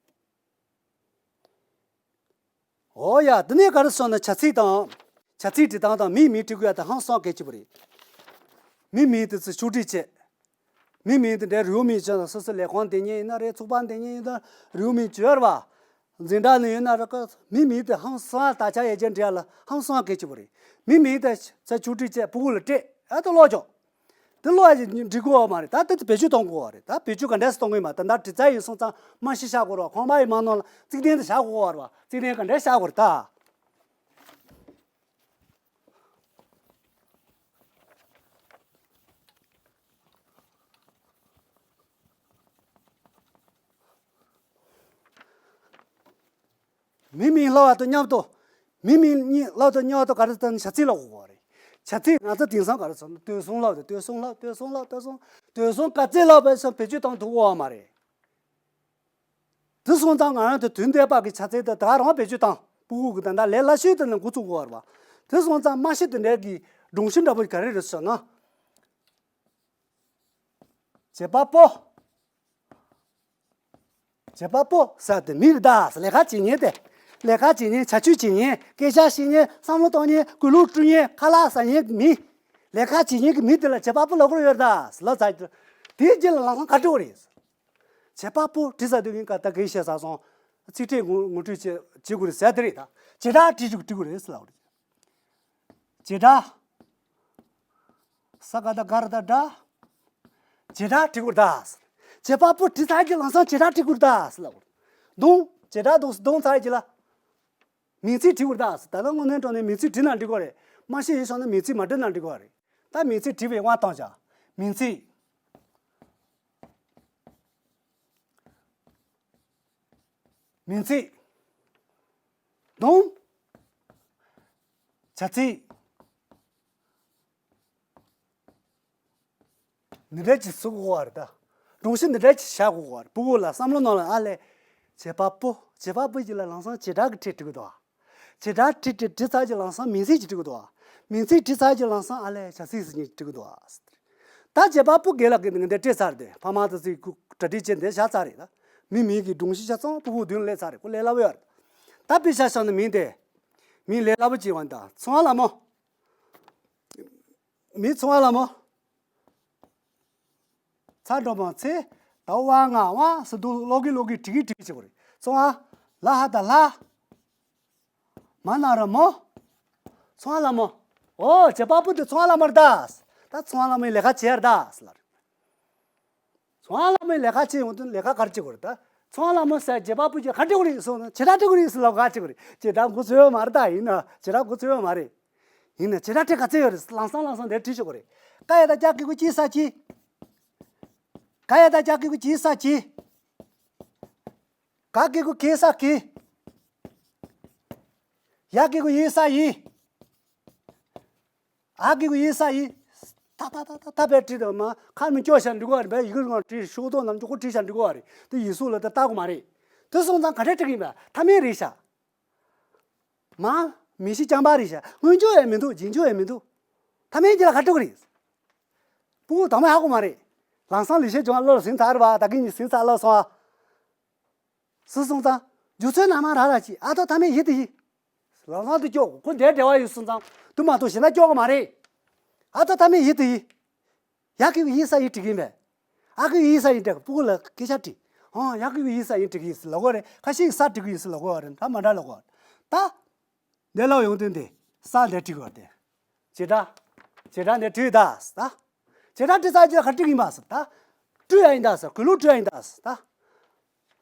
འོ་ཡ། འདི་ནས་ག་རེ་སོང་ན་བྱ་ཚིག་དང་། བྱ་ཚིག་འབྲི་སྟངས་དང་མིང་མིང་འབྲི་དགོས་ཡ་དང་ཧང་སང་སྐད་ཆ་བུ་རེད། མིང་མིང་དེ་ཚོ་ཕྱོགས་སྒྲིག་བྱེད། མིང་མིང་དེ་འདྲའི་རིའུ་མིང་བྱས་ན་སོ་སོ་ལས་ཁང་དེ་ཉིད་ཡིན་ན་རེད། ཚོགས་པ་དེ་ཉིད་ཡིན་ན་རིའུ་མིང་བྱོས་ར་བ། འཛིན་གྲྭ་ནས་ཡིན་ན་ར་ཀ་མིང་མིང་དེ་ཧང་སང་ད་ཆ་ཡས་ཅན་འབྲེལ་ལ་ཧང་སང་སྐད་ཆ་བུ་རེད། མིང་མིང་དེ་ཚ་ཕྱོགས་སྒྲིག་བྱས་ཕྲུ་གུ་ལ་སྤྲད་ཨ་ཏོ་ལོག་ཅོག་དེ་ཀློག་ཡ་ཅིག་འབྲི་དགོས་བ་མ་རེད། ད་དེ་ཚོ་བེད་སྤྱོད་གཏོང་དགོས་བ་རེད། ད་བེད་སྤྱོད་ག་འདྲས་སེ་གཏོང་གི་ཡིན་མ། ད་ད་འབྲི་རྩལ་ཡིན་སོང་ཙང་རྨང་གཞི་བཞག་དགོས་རེད་བ། ཁང་པ་ཡི་མ་ནོར་ལ་རྩིག་གདན་དུ་བཞག་དགོས་བ་རེད་བ། རྩིག་གདན་ག་འདྲས་བཞག་དགོས་རེད་ད། མིང་མིང་ལབ་པ་དང་མཉམ་དུ། མིང་མིང་གཉིས་ལབ་དང་མཉམ་དུ་ག་རེ་ལྟར་ན་བྱ་ཚིག་ལབ་དགོས་པ་རེད། བྱ་ཚིག་ང་ཚོ་དེང་སང་ག་རེ་ཟེར་ན་དོན་གསུམ་ལབ་དང་དོན་གསུམ་ལབ་དོན་གསུམ་ལབ་དོན་གསུམ་དོན་གསུམ་ག་ཚོད་ལབ་པའི་སོ་བེད་སྤྱོད་གཏོང་ཐུབ་དགོས་པ་མ་རེད། དེ་སོང་ཙང་ང་རང་ཚོ་དོན་ལྡན་པ་གི་བྱ་ཚིག་དེ་ད་རང་བེད་སྤྱོད་བཏང་ཕྲུ་གུ་གི་ད་ལྟ་ལས་སླ་ཤོས་དེ་ནས་འགོ་ཚུགས་དགོས་པ་རེད་བ། དེ་སོང་ཙང་རྨང་གཞི་དེ་འདྲའི་གི་སྒྲོམ་གཞི་འདྲ་པོ་ག་རེ་རེད་ཟེར་ན། བྱེད་པ་པོ། བྱེད་པ་པོ་ཟེར་དེ་མི་རེད་ད། ལས་ཀ་བྱེད་མཁན་དེ། ལས་ཀ་བྱེད་མཁན་བྱ་སྤྱོད་བྱེད་མཁན་སྐད་ཆ་བཤད་མཁན་བསམ་བློ་གཏོང་མཁན་གུས་ལུགས་སྤྲོད་མཁན་ཁ་ལག་ཟ་མཁན་གྱི་མི། ལས་ཀ་བྱེད་མཁན་གྱི་མི་དེ་ལ་བྱེད་པ་པོ་ལབ་དགོས་ཡོད་རེད་ད་ལབ་ཚར་གྱི་འདུག་དེའི་རྗེས་ལ་ལམ་སང་ག་འབྲི་དགོས་རེད། བྱེད་པ་པོ་བྲིས་ཚར་དུས་ངས་ཀ་ད་གིན་བཤད་ཚར་སོང་། ཚིག་ཕྲད་ངོ་ངོ་སྤྲོད་བྱེད་བྱེད་དགོས་རེད་ཟེར་དེ་རེད་ད། བྱེད་སྒྲ་བྲིས་བཅུག་བྲིས་དགོས་རེད་ཟེར་ལབ་རེད། བྱེད་སྒྲ། ས་ག་ད་ག་ར་ད་སྒྲ། བྱེད་སྒྲ་བྲིས་དགོས་རེད་ད། བྱེད་པ་པོ་བྲིས་ཚར་གྱི་ལམ་སང་བྱེད་སྒྲ་བྲིས་དགོས་རེད་ད་ཟེར་ལབ་རེད། གདོང་། བྱེད་སྒྲ་གདོང་གདོང་ཚར་གྱི་ལ། མིང་ཚིག་བྲིས་དགོས་རེད་ད། ད་ལྟ་དངོས་གནས་དྲང་གནས་མིང་ཚིག་བྲིས་ན་འགྲིག་གི་རེད། མ་ཤེས་ཡིན་སོང་ན་མིང་ཚིག་མ་བྲིས་ན་འགྲིག་གི་རེད། ད་མིང་ཚིག་བྲིས་པའི་དབང་བཏང་བྱ། མིང་ཚིག་མིང་ཚིག་གདོང་། བྱ་ཚིག་འདི་འདྲ་ཅིག་བཟོ་དགོས་པ་རེད་ད། སྒྲོམ་གཞི་འདི་འདྲ་ཅིག་བཞག་དགོས་པ་རེད། ཕྲུ་གུ་ལ་བསམ་བློ་ནང་ལ་ཨ་ལས། བྱེད་པ་པོ། བྱེད་པ་པོ་ཅིག་ལ་ལམ་སང་བྱེད་སྒྲ་གི་ཕྲད་བྲིས་དགོས་འདུག་བྱེད་སྒྲ་བྲིས་བྲིས་བྲིས་ཚར་གྱི་ལམ་སང་མིང་ཚིག་ཅིག་བྲིས་དགོས་འདུག་མིང་ཚིག་བྲིས་ཚར་གྱི་ལམ་སང་ཨ་ལས་བྱ་ཚིག་ཟེར་མཁན་ཅིག་བྲིས་དགོས་འདུག་ད་བྱེད་པ་པོ་དགེ་ལགས་ཀྱིས་འདི་འདྲ་སྤྲད་ཚར་ཏེ་ཕ་མ་དང་ཚིག་གྲ་སྒྲིག་བྱས་འདི་བཞག་ཚར་རེད་ད། མི་མིང་གི་སྒྲོམ་གཞི་ཆ་ཚང་ཕྲུ་གུ་མདུན་ལ་སླེབས་ཚར་རེད། ཁོ་ལས་སླ་པོ་ཡོད་རེད། ད་དཔེ་ཆ་བཞག་ན་མིང་དེ། མིང་ལས་སླ་པོ་ཅིག་ཡོང་ད། ཚོང་ལ་མོ། མི་ཚོང་ལ་མོ། ཚ་འགྲོ་མ་ཚེ། ད་ཝ་ང་ཝ་སི་དུ་ལོ་གི་ལོ་གི་ཀྲི་གི་ཀྲི་གི་བྱེད་དགོས་རེད། ཚོང་ཨ། ལ་ཧ་ད་ལ། མ་ན་ར་མོ། ཚོང་ལ་མོ། ཨོ་བྱེད་པ་པོ་དེ་ཚོང་ལ་མོ་རེད་ད། ད་ཚོང་ལ་མོའི་ལས་ཀ་བྱེད་ཡ་རེད་ད་ཟེར་ལ་རེད། ཚོང་ལ་མོའི་ལས་ཀ་བྱེད་ཡོང་དུས་ལས་ཀ་ག་རེ་བྱེད་དགོས་རེད་ད། ཚོང་ལ་མོ་ཟེར་བྱེད་པ་པོ་ཅིག་ག་རེ་བྱེད་དགོས་རེད་ཟེར་ན་བྱེད་སྒྲ་བྲིས་དགོས་རེད་ཟེར་ལབ་ག་བྱེད་དགོས་རེད། བྱེད་སྒྲ་འགོ་ཚུགས་ཡོད་མ་རེད་ད། ཡིན་ན་བྱེད་སྒྲ་འགོ་ཚུགས་ཡོད་མ་རེད། ཡིན་ན་བྱེད་སྒྲ་ཕྲད་ག་ཚོད་ཡོད་རེད། ལམ་སང་ལམ་སང་དེར་བྲིས་ཆོག་གི་རེད། ཀ་ཡ་ད་ཀྱ་གི་གུ་ཀྱི་ས་ཀྱི། ཀ་ཡ་ད་ཀྱ་གི་གུ་ཀྱི་ས་ཀྱི། ག་གི་གུ་གེ་ས་གི། ཡ་གི་གུ་ཡི་ས་ཡི། ཨ་གི་གུ་ཡི་ས་ཡི། ཐ་ཐ་ཐ་ཐ་ཐ་བས་བྲིས་དང་མ་ཁ་མི་སྐྱོ་ཤ་འགྲིག་གོ་རེད། བས་ཡི་གེ་རང་བྲིས་ཤོག་ཐོག་ནང་ཅོག་གོ་བྲིས་ཤ་འགྲིག་གོ་རེད། དེ་ཡིག་གཟུགས་ལ་ད་ལྟ་གོ་མ་རེད། དེ་སོང་ཙང་ག་འདྲ་བྲིས་གིན་པ་ཐ་མའི་རེད་ཤ། མ། མི་ཤི་རྐྱང་པ་རེད་ཤ། སྔོན་འཇུག་ཡང་མི་འདུག་རྗེས་འཇུག་ཡང་མི་འདུག་ཐ་མའི་རྗེས་ལ་ག་འགྲོ་གི་རེད། སྤུ་གུ་དང་མ་ཧ་གོ་མ་རེད། ལམ་སང་ལས་བྱེད་ཀྱང་བློ་ལ་ཟིན་ཚར་བ་ད་གིན་ནི་ཟིན་ཚར་ལབ་སོང་ཨ། སུ་སོང་ཙང་། རྒྱུ་མཚན་ནང་མ་ར་ར་ཅི་ཨ་ཐོ་ཐ་མའི་ཡི་དེ་ཡི། ལམ་སང་དུ་སྐྱོ་ཁོ་འདྲའི་འབྲེལ་བ་ཡོད་སོང་ཙང་དུ་མ་གཏོགས་གཞན་ན་སྐྱོ་གི་མ་རེད། ཨ་ཐོ་ཐ་མའི་ཡི་དེ་ཡི། ཡ་གི་གུ་ཡི་ས་ཡི་བྲིས་གིན་པས། ཨ་གི་གུ་ཡི་ས་ཡི་བྲིས་སྤུ་གུ་ལ་སྐད་ཆ་དྲིས། ཧང་ཡ་གི་གུ་ཡི་ས་ཡི་བྲིས་གིན་ལ་གོ་རེད། ཁ་ཤས་ས་བྲིས་གིན་ལ་གོ་རེད། ད་མ་འདྲ་ལ་གོ། ད། འདི་ལ་ཡོང་དུས་འདི་ས་འདི་བྲིས་གོ་དེ། བྱེད་སྒྲ། བྱེད་སྒྲ་འདི་བྲིས་ད་ད། བྱེད་སྒྲ་བྲིས་ས་ཅི་ཁ་བྲིས་གིན་པ་ས་ད། བྲིས་ཡ་ཡིན་ད་ས་གོས་ལོག་བྲིས་ཡ་ཡིན་ད་ས་ད།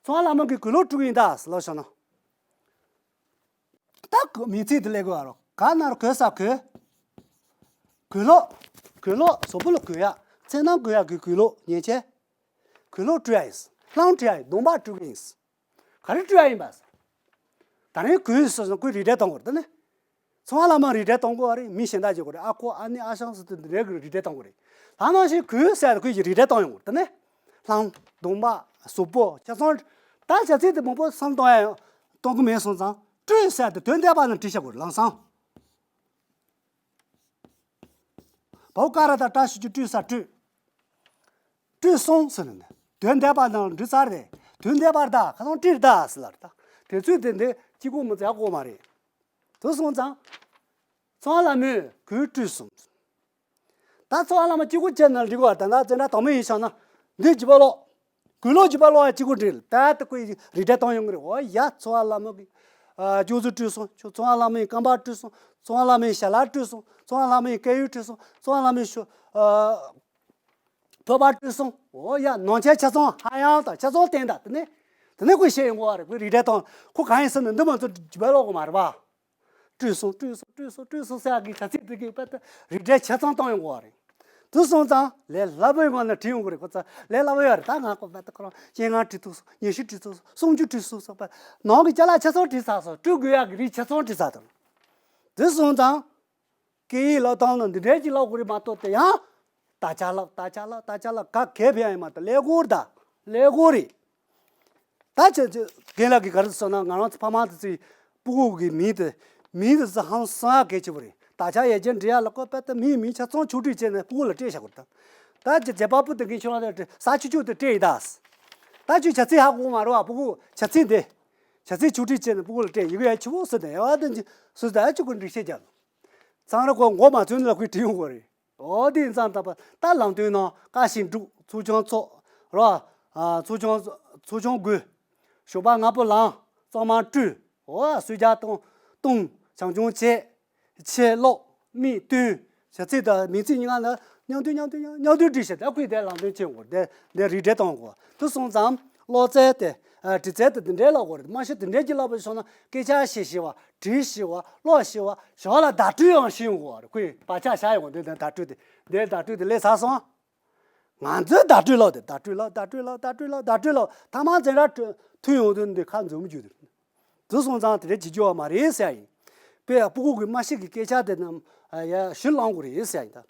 ཚོང་བ་ལ་མོ་གི་གོས་ལོག་བྲིས་གིན་ད་ས་ལོ་ཤོ་ན། ད་གོ་མིང་ཚིག་དེ་ལས་དགོས་རོ། ག་ན་རོ་གོས་ས་གོས། གོས་ལོག་གོས་ལོག་གཟུགས་པོ་ལ་གོས་ཡ། མཚན་ནམ་གོས་ཡ་གི་གོས་ལོག་ཉེན་ཆེ། གོས་ལོག་བཀྲུ་ཡ་ཡིན། རླངས་བཀྲུ་ཡ་ཡིན། གདོང་པ་བཀྲུ་གི་ཡིན། ག་རེ་བཀྲུ་ཡ་ཡིན་པ། ད་རིང་གོས་སོ་སོ་གོས་རིགས་འགྲེ་གཏོང་དགོས་རེད་ད་ནི། ཚོང་བ་ལ་མ་རིགས་འགྲེ་གཏོང་དགོས་རེད། མི་གཞན་དག་བྱེད་དགོས་རེད། ཨ་ཁོ་ཨ་ནེ་ཨ་ཞང་ཟེར་དུས་འདི་འདྲའི་གི་རིགས་འགྲེ་གཏོང་དགོས་རེད། ད་ནང་བཞིན་གོས་ཟེར་དུས་གོས་ཀྱི་རིགས་འགྲེ་གཏོང་ཡོང་དགོས་རེད་ད་ནི། རླངས་གདོང་པ་གཟུགས་པོ་ཆ་ཚང་། ད་བྱ་ཚིག་དེ་མང་པོ་བསམ་གཏོང་ཡ་གཏོང་གི་མེད་སོང་ཙང་བཀྲུ་ཟེར་དུས་དོན་འདས་པ་ནང་བྲིས་བཞག་དགོས་རེད་ལམ་སང་། བའོ་ཀ་ར་ད་བཀྲ་ཤིས་ཀྱི་བཀྲུས་ས་བཀྲུས། བཀྲུས་སོང་ཟེར་ནས་དོན་འདས་པ་དང་འབྲི་ཚར་རེད། དོན་འདས་པར་ད་ཁ་སང་བཀྲིར་ད་ཟེར་ལ་རེད་ད། དེ་ཚོས་དེ་འདི་གཅིག་པུ་མི་ཚེ་ཧ་གོ་མ་རེད། དེ་སོང་ཙང་། ཚོང་བ་ལ་མོས་གོས་བཀྲུས་སོང་། ད་ཚོང་བ་ལ་མོ་གཅིག་པུ་བྱས་ན་འགྲིག་གོ་ད་ད་ཙེ་འདྲ་དང་མོ་ཡིན་ཤག་ན། འདི་ཅི་པ་ལོག་གོས་ལོག་ཅི་པ་ལོག་ཡ་གཅིག་པུ་འགྲིག་ད་ལྟ་ཁོས་རིགས་འགྲེ་གཏོང་ཡོང་གི་རེད། འོ་ཡ་ཚོང་བ་ལ་མོ་གི་ཨ་ཅོག་ཙེ་བཀྲུས་སོང་། ཚོང་བ་ལ་མོའི་རྐང་པ་བཀྲུས་སོང་། ཚོང་བ་ལ་མོའི་ཞལ་ལག་བཀྲུས་སོང་། ཚོང་བ་ལ་མོའི་སྐེ་ཡུ་བཀྲུས་སོང་། ཚོང་བ་ལ་མོའི་ཤོ་ཨ་ཕོ་བ་བཀྲུས་སོང་། འོ་ཡ་ནང་ཆེན་ཆ་ཚང་ཧ་ཡང་དང་ཆ་ཚང་བསྟན་དང་དེ་ནས་དེ་ནས་ཁོས་བཤད་ཡོང་གོ་བ་རེད། ཁོས་རིགས་འགྲེ་གཏོང་ཁོ་གང་ཡིན་ཟེར་ན་འདི་མ་ཚོ་ཇི་བ་ལོག་གོ་མ་རེད་བ། བཀྲུས་སོང་བཀྲུས་སོང་བཀྲུས་སོང་བཀྲུས་སོང་ཟེར་གི་བྱ་ཚིག་དེ་གི་པ་ད་རིགས་འགྲེ་ཆ་ཚང་གཏོང་ཡོང་གོ་བ་རེད། དེ་སོང་ཙང་ལས་སླ་པོའི་ངང་ནས་བྲིས་ཡོང་གི་རེད། ཁོ་ཚ་ལས་སླ་པོ་ཡོད་རེད། ད་ང་ཁོ་པ་ད་ཁོ་རང་སྤྱན་སྔར་བྲིས་ཐུབ་སོང་། ཉི་ཤུ་བྲིས་ཐུབ་སོང་། སུམ་ཅུ་བྲིས་ཐུབ་སོང་པ་ནང་གི་ཅ་ལག་ཆ་ཚང་བྲིས་ཚར་སོང་། བཀྲུ་དགོས་ཡག་གི་རིགས་ཆ་ཚང་བྲིས་ཚར་དང་། དེ་སོང་ཙང་། སྐད་ཡིག་ལབ་སྟངས་ནི་འདི་འདྲའི་ཅིག་ལབ་དགོས་རེད་མ་གཏོགས་དེ་ཡང་། ད་ཅ་ལག་ད་ཅ་ལག་ད་ཅ་ལག་ག་གས་ཕན་ཡང་ཡིན་མ་གཏོགས་ཀླད་ཀོར་ད་ཀླད་ཀོར་རེད། ད་ཅི་ཅི་རྒན་ལགས་ཀྱིས་ག་རེ་ཟེར་ན་ང་རང་ཚོ་ཕ་མ་དེ་ཚོས་སྤུ་གུ་གི་མིང་དེ་མིང་དེ་ཚོ་ཧང་སང་གལ་ཆེ་བོ་རེད། ད་ཆ་ཡ་རྒྱན་འབྲི་ཡ་ལ་ཀོ་པད་ད་མིའི་མིང་ཆ་ཚང་ཆུ་བྲིས་བྱས་ནས་སྤུ་གུ་ལ་སྤྲད་བཞག་དགོས་རེད་ད། ད་ཅི་རྗེས་པ་སྤུ་དེ་གིན་ཁྱོད་རང་ལ་ས་ཆུ་ཆུ་དེ་སྤྲད་ཡིན་ད། ད་ཅི་བྱ་ཚིག་ཧ་གོ་མ་རེད་བ། སྤུ་གུ་བྱ་ཚིག་འདི་བྱ་ཚིག་ཆུ་བྲིས་བྱས་ནས་སྤུ་གུ་ལ་སྤྲད་ཡི་གེ་ཡ་ཆུ་བོ་སུ་དེ་ཡ་བ་དེ་ཅི་སུ་དེ་ཨ་ཆུ་གུ་འགྲིག་བཤད་རྒྱབ། ཚང་རེ་ཁོ་མགོ་མ་ཚོས་ནི་ལ་ཁོས་བྲིས་ཡོང་གོ་རེད། འོ་དེ་ཡིན་ཙང་ད་པ་ད་ལམ་སྟོན་ནང་ཀ་ཤིང་སྒྲུག་ཚུར་ཆང་ཚོགས་རོ། ཚུར་ཆང་ཚུར་ཆང་དགོས། ཞོགས་པ་སྔ་པོ་ལངས། གཙང་མ་བཀྲུས། འོ་གསོལ་ཇ་བཏུང་བཏུང་བྱམས་སྐྱོང་བྱས། ཆས་ཀློག་མིག་བཏོན། བྱ་ཚིག་དང་མིང་ཚིག་གཉིས་ཀ་ལ་མཉམ་དུ་མཉམ་དུ་མཉམ་དུ་བསྒྲིགས་ཤིག་ད་ཁོས་དེ་ལམ་སྟོན་བྱེད་དགོས་དེ་དེ་རིགས་འགྲེ་གཏོང་དགོས། དེ་སོང་ཙང་ཀློག་རྩལ་དེ་འབྲི་རྩལ་དེ་འདི་འདྲའི་ཀློག་དགོས་རེད། མ་གཞི་དེ་འདྲའི་ཅིག་ཀློག་པ་སོང་ན་སྐད་ཆ་བཤད་ཤེས་པ། བྲིས་ཤེས་པ། ཀློག་ཤེས་པ། ཞོར་ལ་བརྡ་སྤྲོད་ཡང་ཤེས་ཡོང་གི་རེད། ཁོས་བག་ཆགས་བཞག་ཡོང་གི་འདི་བརྡ་སྤྲོད་དེ་འདིར་བརྡ་སྤྲོད་དེ་སླེབས་ཚར་སོང་། ང་ཚོས་བརྡ་སྤྲོད་ཀློག་དེ་བརྡ་སྤྲོད་ཀློག་བརྡ་སྤྲོད་ཀློག་བརྡ་སྤྲོད་ཀློག་བརྡ་སྤྲོད་ཀློག་ཐ་མ་འཛིན་གྲྭ་ཐོན་ཡོང་དུས་འདི་ཁ་འཛུམ་རྒྱུ་དེ། དེ་སོང་ཙང་དེ་འདྲ་བྱེད་རྒྱུ་བ་མ་རེད་ཟེར་ཡ་ཡིན། དཔེ་སྤུ་གུ་གི་མ་ཤི་གི་སྐད་ཆ་དེ་རྣམས་ཡ་ཞུ་ལང་དགོས་རེད་ཟེར་ཡ་ཡིན་ད།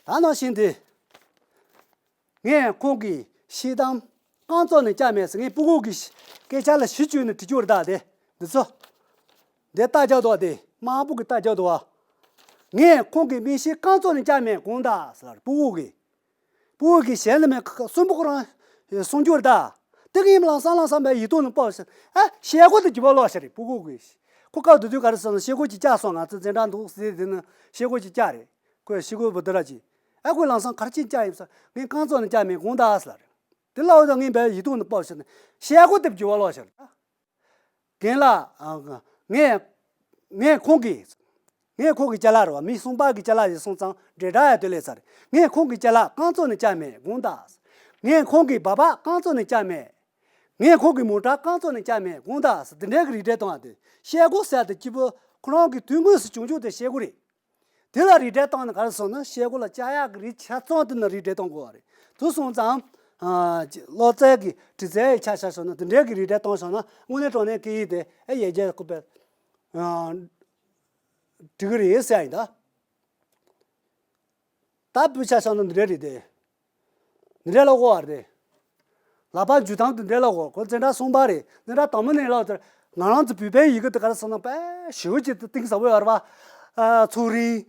ད་ནང་བཞིན་དེ། ངས་ཁོང་གི་ཤི་གཏམ་རྐང་བཙུགས་ནས་བསྐྱལ་མེད་ཟེར། ངས་སྤུ་གུ་གི་སྐད་ཆ་ལ་གཞི་བཅོལ་ནས་བྲིས་རྒྱུ་རེད་ད་དེ། འདི་ཚོ། འདི་རྟ་རྒྱག་འདུག་བ་དེ། དམར་པོ་གི་རྟ་རྒྱག་འདུག་བ། ངས་ཁོང་གི་མིག་ཤེལ་རྐང་བཙུགས་ནས་བསྐྱལ་མེད་དགོངས་དག་ཟེར་སྤུ་གུ་གི། སྤུ་གུ་གི་ཞལ་ལ་མེད་གསོན་པོ་ཁོ་རང་གསུང་རྒྱུ་རེད་ད། དེ་གིན་ལམ་སང་ལམ་སང་བའི་ཡིད་ཐོག་ནས་སྤོབས་ཟེར། ཨ་ཤེལ་སྒོ་དེ་རྒྱུ་བ་ལོག་ཤ་རེད་སྤུ་གུ་གི། ཁོ་སྐབས་དེ་དུས་ག་རེ་ཟེར་ན་ཤེལ་སྒོ་ཅིག་བཀྱགས་སོང་། ང་ཚོ་འཛིན་གྲྭ་འདུག་ཟེར་དེ་ནི་ཤེལ་སྒོ་ཅིག་བཀྱགས་རེད། ཁོས་ཤི་གོ་བུ་དུ་ར་ཅི། ཨ་ཁོས་ལམ་སང་གར་ཅིག་བཅར་ཡིན་ས། ངས་རྐང་བཙུགས་ནས་བཅར་མེད་དགོངས་དག་ཟེར་རེད། དེ་ལ་འོ་ད་ངས་བས་ཡིད་ཐོག་ནས་སྤོབས་ཤིག་ནས་ཤེལ་སྒོ་དེབ་ཀྱི་བ་ལོག་ཤར། རྒན་ལགས། ངས། ངས་ཁོང་གི། ངས་ཁོང་གི་ཅ་ལག་རེད་བ། མི་གསུམ་པ་གི་ཅ་ལག་ཡིན་སོང་ཙང་འབྲེལ་སྒྲ་ཡ་དེ་ལས་ཚར། ངས་ཁོང་གི་ཅ་ལག་རྐང་བཙུགས་ནས་བཅར་མེད་དགོངས་དག་ངས་ཁོང་གི་སྦག་སྦག་རྐང་བཙུགས་ནས་བཅར་མེད། ངས་ཁོང་གི་མོ་ཊ་རྐང་བཙུགས་ནས་བཅར་མེད་དགོངས་དག་དེ་འདྲའི་གི་རིགས་འགྲེ་གཏོང་བ་དེ་ཤེལ་སྒོ་ཟེར་དེ་སྐྱིད་པོ་ཁོ་རང་གི་དུས་མགོ་སུ་བྱུང་ཆོག་དེ་ཤེལ་སྒོ་རེད། དེ་ལ་རིགས་འགྲེ་བཏང་ནས་ག་རེ་སོང་ན་ཤེལ་སྒོ་ལ་བཅར་ཡག་གི་རིགས་ཆ་ཚང་དེ་ནི་རིགས་འགྲེ་གཏོང་དགོས་བ་རེད། དེ་སོང་ཙང་། ཀློག་རྩལ་གྱི་འབྲི་རྩལ་ཡི་ཆ་བཞག་སོང་ན་དེ་འདྲའི་གི་རིགས་འགྲེ་བཏང་སོང་ན་དངོས་གནས་དྲང་གནས་སྐད་ཡིག་དེ་ཨེ་ཡར་རྒྱས་སྐུ་པས་འགྲིག་གི་རེད་ཟེར་ཡ་ཡིན་ད། ད་བོད་ཆ་བཞག་ན་འདི་འདྲ་རེད་དེ། འདི་འདྲ་ལབ་དགོས་པ་རེད། ལག་པ་འཇུ་སྟངས་དེ་འདྲ་ལབ་དགོས། ཁོ་འཛིན་གྲྭ་གསུམ་པ་རེད། འཛིན་གྲྭ་དང་པོ་ནས་ལབ་དེར་ང་རང་ཚོ་བོད་པའི་ཡི་གེ་དེ་ག་རེ་ཟེར་ན་དཔེ་ཞེ་པོ་ཅིག་གཏིང་ཟབ་པོ་ཡོད་རེད་པ། ཨ། ཚུགས་རིང་།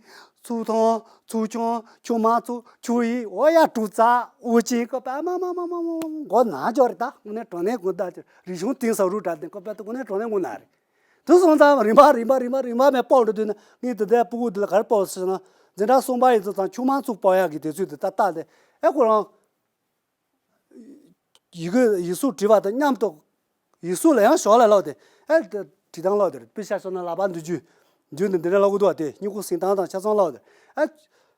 ཚུགས་ཐུང་། ཚུགས་ཆུང་། ཆུང་མ། ཚུགས་ཆུང་ཡིན། འོ་ཡ། དྲུག་ཙག་དབུ་ཅན་ཀོ་པ་མ་མ་མ་མ་མ་མགོ་ན་འཇོག་རེད། ད་དངོས་གནས་དྲང་གནས་དགོངས་དག་རིག་གཞུང་གཏིང་ཟབ་རུ་འདྲ་དེ་ཀོ་པ་དེ་དངོས་གནས་དྲང་གནས་དངོས་གནས་རེད། དུ་སོང་ཙང་རིམ་པ་རིམ་པ་རིམ་པ་རིམ་པ་མེད་པོ་འགྲོ་དུས་ན། ངས་དེ་ལྟའི་སྤུ་གུ་དེ་ལ་ག་རེ་སྤོབས་ཟེར་ན། འཛིན་གྲྭ་གསུམ་པ་ཡིན་ཙང་ཙང་ཆུང་མ་ཚུགས་སྤོབས་ཡག་གི་དུས་ཚོད་དེ་ད་ལྟ་དེ། ཨེ་ཁོ་རང་ཡི་གེ་ཡིག་གཟུགས་བྲིས་པ་དང་མཉམ་དུ་ཡིག་གཟུགས་ལ་ཡང་ཞོར་ལ་ཀློག་དེ། ཨེ་དེ་བྲིས་སྟངས་ཀློག་དེ་རེད། དཔེ་ཆ་བཞག་ན་ལག་པ་འདི་འཇུ་འཇུ་ནས་འདི་འདྲ་ཀློག་གི་འདུག་བ། དེ་སྨྱུ་གུ་ཟིན་སྟངས་དང་ཆ་ཚང་ཀློག་དེ། ཨེ།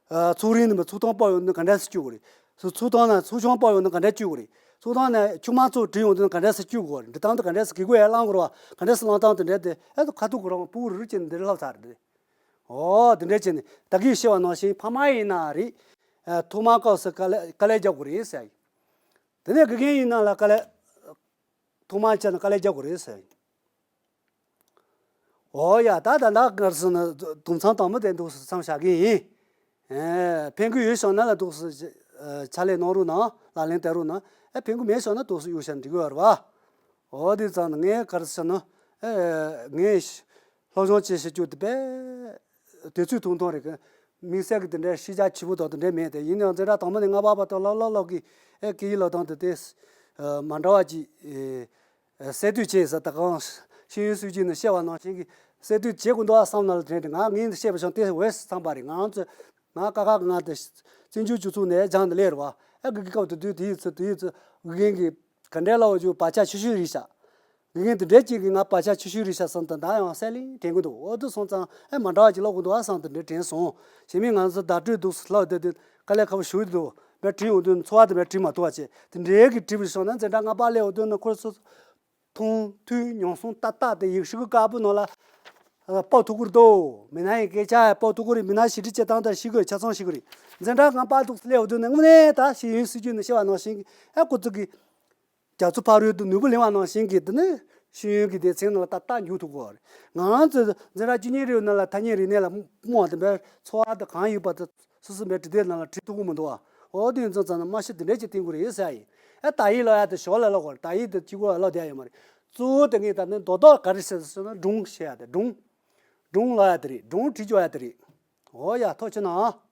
ཨ། ཚུགས་རིང་ནས་ཚུགས་ཐུང་སྤོབས་ཡོང་དུས་ག་འདྲ་སེ་བཅུག་དགོས་རེད། ཚུགས་ཐུང་ནས་ཚུགས་ཆུང་སྤོབས་ཡོང་དུས་ག་འདྲ་བཅུག་དགོས་རེད། ཚུགས་ཐུང་ནས་ཆུང་མ་ཚུགས་བྲིས་ཡོང་དུས་ག་འདྲ་སེ་བཅུག་དགོས་རེད། འབྲི་སྟངས་དེ་ག་འདྲ་སེ་གི་གུ་ཡར་བླང་དགོས་རེད་བ། ག་འདྲ་སེ་བླང་སྟངས་དེ་འདྲ་དེ། ཨ། ཁ་ཐུག་ཁོ་རང་སྤུ་གུ་རེ་རེ་བྱས་ནས་འདི་འདྲ་ལྷབ་ཚར་རེད། འོ་དེ་འདྲ་བྱས་ནས་ད་གིན་བཤད་པ་ནང་བཞིན་ཕ་མ་ཡིན་ན་རེད། ཨ། ཐོག་མ་སྐབས་སུ་དཀའ་ལས་དཀའ་ལས་རྒྱག་དགོས་རེད་ཟེར་ཡ་ཡིན། དེ་ནས་དགེ་རྒན་ཡིན་ན་ལ་དཀའ་ལས། ཐོག་མ་བྱས་ན་དཀའ་ལས་རྒྱག་དགོས་རེད་ཟེར་ཡ་ཡིན། འོ་ཡ། ད་ད་ལྟ་གར་སོང་ན་དུམ་མཚམས་དང་པོ་དེ་འདུག་སེ་མཚམས་བཞག་གི་ཡིན། ཨེ། ཕན་གི་ཡོད་བྱུང་ན་ལ་འདུག་སེ་ཕྱག་ལས་གནང་རོགས་གནང་། ལག་ལེན་བསྟར་རོགས་གནང་། ཨེ། ཕན་གི་མེད་བྱུང་ན་འདུག་སེ་གཡུག་བཞག་འགྲིག་གི་ཡོད་རེད་བ། འོ་དེ་ཙང་ནས་ངས་གར་སོང་ན། ཨེ། ངས་སློབ་སྦྱོང་བྱེད་ཤེས་རྒྱུ་དེ་དཔེ་དུས་ཚོད་ཐུང་ཐུང་རེད་གི། དམིགས་བསལ་གི་དེ་འདྲའི་ཤེས་བྱ་ཆེ་པོ་དང་དེ་འདྲའི་མེད་དེ། ཡིན་ཡང་འཛིན་གྲྭ་དང་པོ་ནས་ལྔ་པ་བར་དུ་ལོ་ལོ་ལོ་གི། ཨེ། སྐད་ཡིག་སློབ་སྟངས་དེ་དེ་མ་འདྲ་བ་ཅིག་ཨེ། གསལ་སྟོན་བྱས་ཟེར། ད་གང་ཤེས་ཡོན་སྲིད་བྱུས་ནས་བཤད་པ་ནང་བཞིན་གྱི་གསལ་སྟོན་བྱེད་དགོས་འདུག་ཨ་བསམ་ན་ལ་དྲན་དེ། ང་ངས་འདི་བཤད་པ་བྱུང་དེ་འོས་བསམ་པ་རེད། ང་རང་ཚོ་ང་ཀ་ཁ་གི་ང་དེ་བཙན་བྱོལ་སྤྱི་ཚོགས་ནས་སྦྱངས་ནས་སླེབས་རེད་བ། ཨ། དགེ་རྒན་སྐབས་དེ་དུས་དེའི་ཚེ་དེའི་ཚེ་དགེ་རྒན་གྱིས་ག་འདྲའི་ལབ་པ་བརྗོད་བག་ཆགས་ཆེ་ཤོས་རེད་ཤག་དགེ་རྒན་དེ་འདྲའི་ཅིག་གིས་ང་བག་ཆགས་ཆེ་ཤོས་རེད་ཤག་བསམ་དང་། ད་ཡང་གསལ་ལེ་དྲན་གི་འདུག་འོ་དེ་སོང་ཙང་ཨེ་མ་འདྲ་བ་ཅིག་ལབ་དགོས་འདུག་ཨ་བསམ་དེ་འདྲའི་དྲན་སོང་། བྱས་ཙང་ང་ཚོ་བརྡ་སྤྲོད་འདུག་སེ་ལབ་བསྡད་དུས་དཀའ་ལས་ཁག་པོ་ཞེ་པོ་འདུག་དཔེ་བྲིས་ཡོང་དུས་ཚོར་བ་དེ་དཔེ་བྲིས་མ་ཐུབ་པ་བྱས། དེ་འདྲའི་གི་བྲིས་པ་སོང་ན་འཛིན་གྲྭ་ལྔ་པ་སླེབས་ཡོང་དུས་ན་ཁོ་ཚོ་མཐོང་ཐོས་མྱོང་གསུམ་ཏག་ཏག་དེ་ཡིག་ཧྲི་གི་དཀར་པོ་ནང་ལ་ཨ། ཕབ་ཐུབ་ཀྱི་རེད་དོ། མིན་ན་ཡང་སྐད་ཆ་ཕབ་ཐུབ་ཀྱི་རེད། མིན་ན་ཞིབ་ཕྲ་བྱེད་སྟངས་དང་ཤེས་དགོས། ཆ་ཚང་ཤེས་དགོས་རེད། འཛིན་གྲྭ་ལྔ་པ་འདུག་སེ་སླེབས་ཡོང་དུས་ན་དངོས་གནས་ད་ཤེས་ཡོན་སྲིད་བྱུས་ནས་བཤད་པ་ནང་བཞིན་གྱི། ཨ། ཁོ་ཚོ་གི་རྒྱ་མཚོ་ཕ་རོལ་ཏུ་ནོར་བུ་ལེན་པ་ནང་བཞིན་གྱི་དེ་ནི་ཤེས་ཡོན་གྱི་སྡེ་ཚན་ནང་ལ་ཏག་ཏག་འཇུག་ཐུབ་ཀྱི་ཡོད་རེད། ང་རང་ཚོ་འཛིན་གྲྭ་བཅུ་གཉིས་རེའི་ནང་ལ་ཐ་སྙད་རིག་གནས་ལ་རྨོངས་པ་དེ་འདྲ་ཚོར་བ་དེ་གང་ཡོད་པ་དེ་སོ་སོ་མའི་འབྲི་དེབ་ནང་ལ་བྲིས་ཐུབ་ཀྱི་མི་འདུག་བ། འོ་དེ་ཡིན་ཙང་ཙང་ན་མ་ཤི་དེ་འདྲས་ཅིག་བསྟན་དགོས་རེད་ཟེར་ཡ་ཡིན། ཨ། དག་ཡིག་ཀློག་ཡ་དེ་ཞོར་ལ་ཀློག་དགོས་རེད། དག་ཡིག་དེ་གཅིག་པོ་ཀློག་བསྡད་ཡ་ཡོད་མ་རེད། གཙོ་བོ་དེ་ངས་ད་ནི་རྡོག་རྡོག་ག་རེ་བཤད་ཟེར་ན་སྒྲུང་བཤད་ཡ་དེ། སྒྲུང་སྒྲུང་ཀློག་ཡ་དེ་རེད། སྒྲུང་བྲིས་འཇོག་ཡ་དེ་རེད། འོ་ཡ། ཐུགས་རྗེ་གནང་།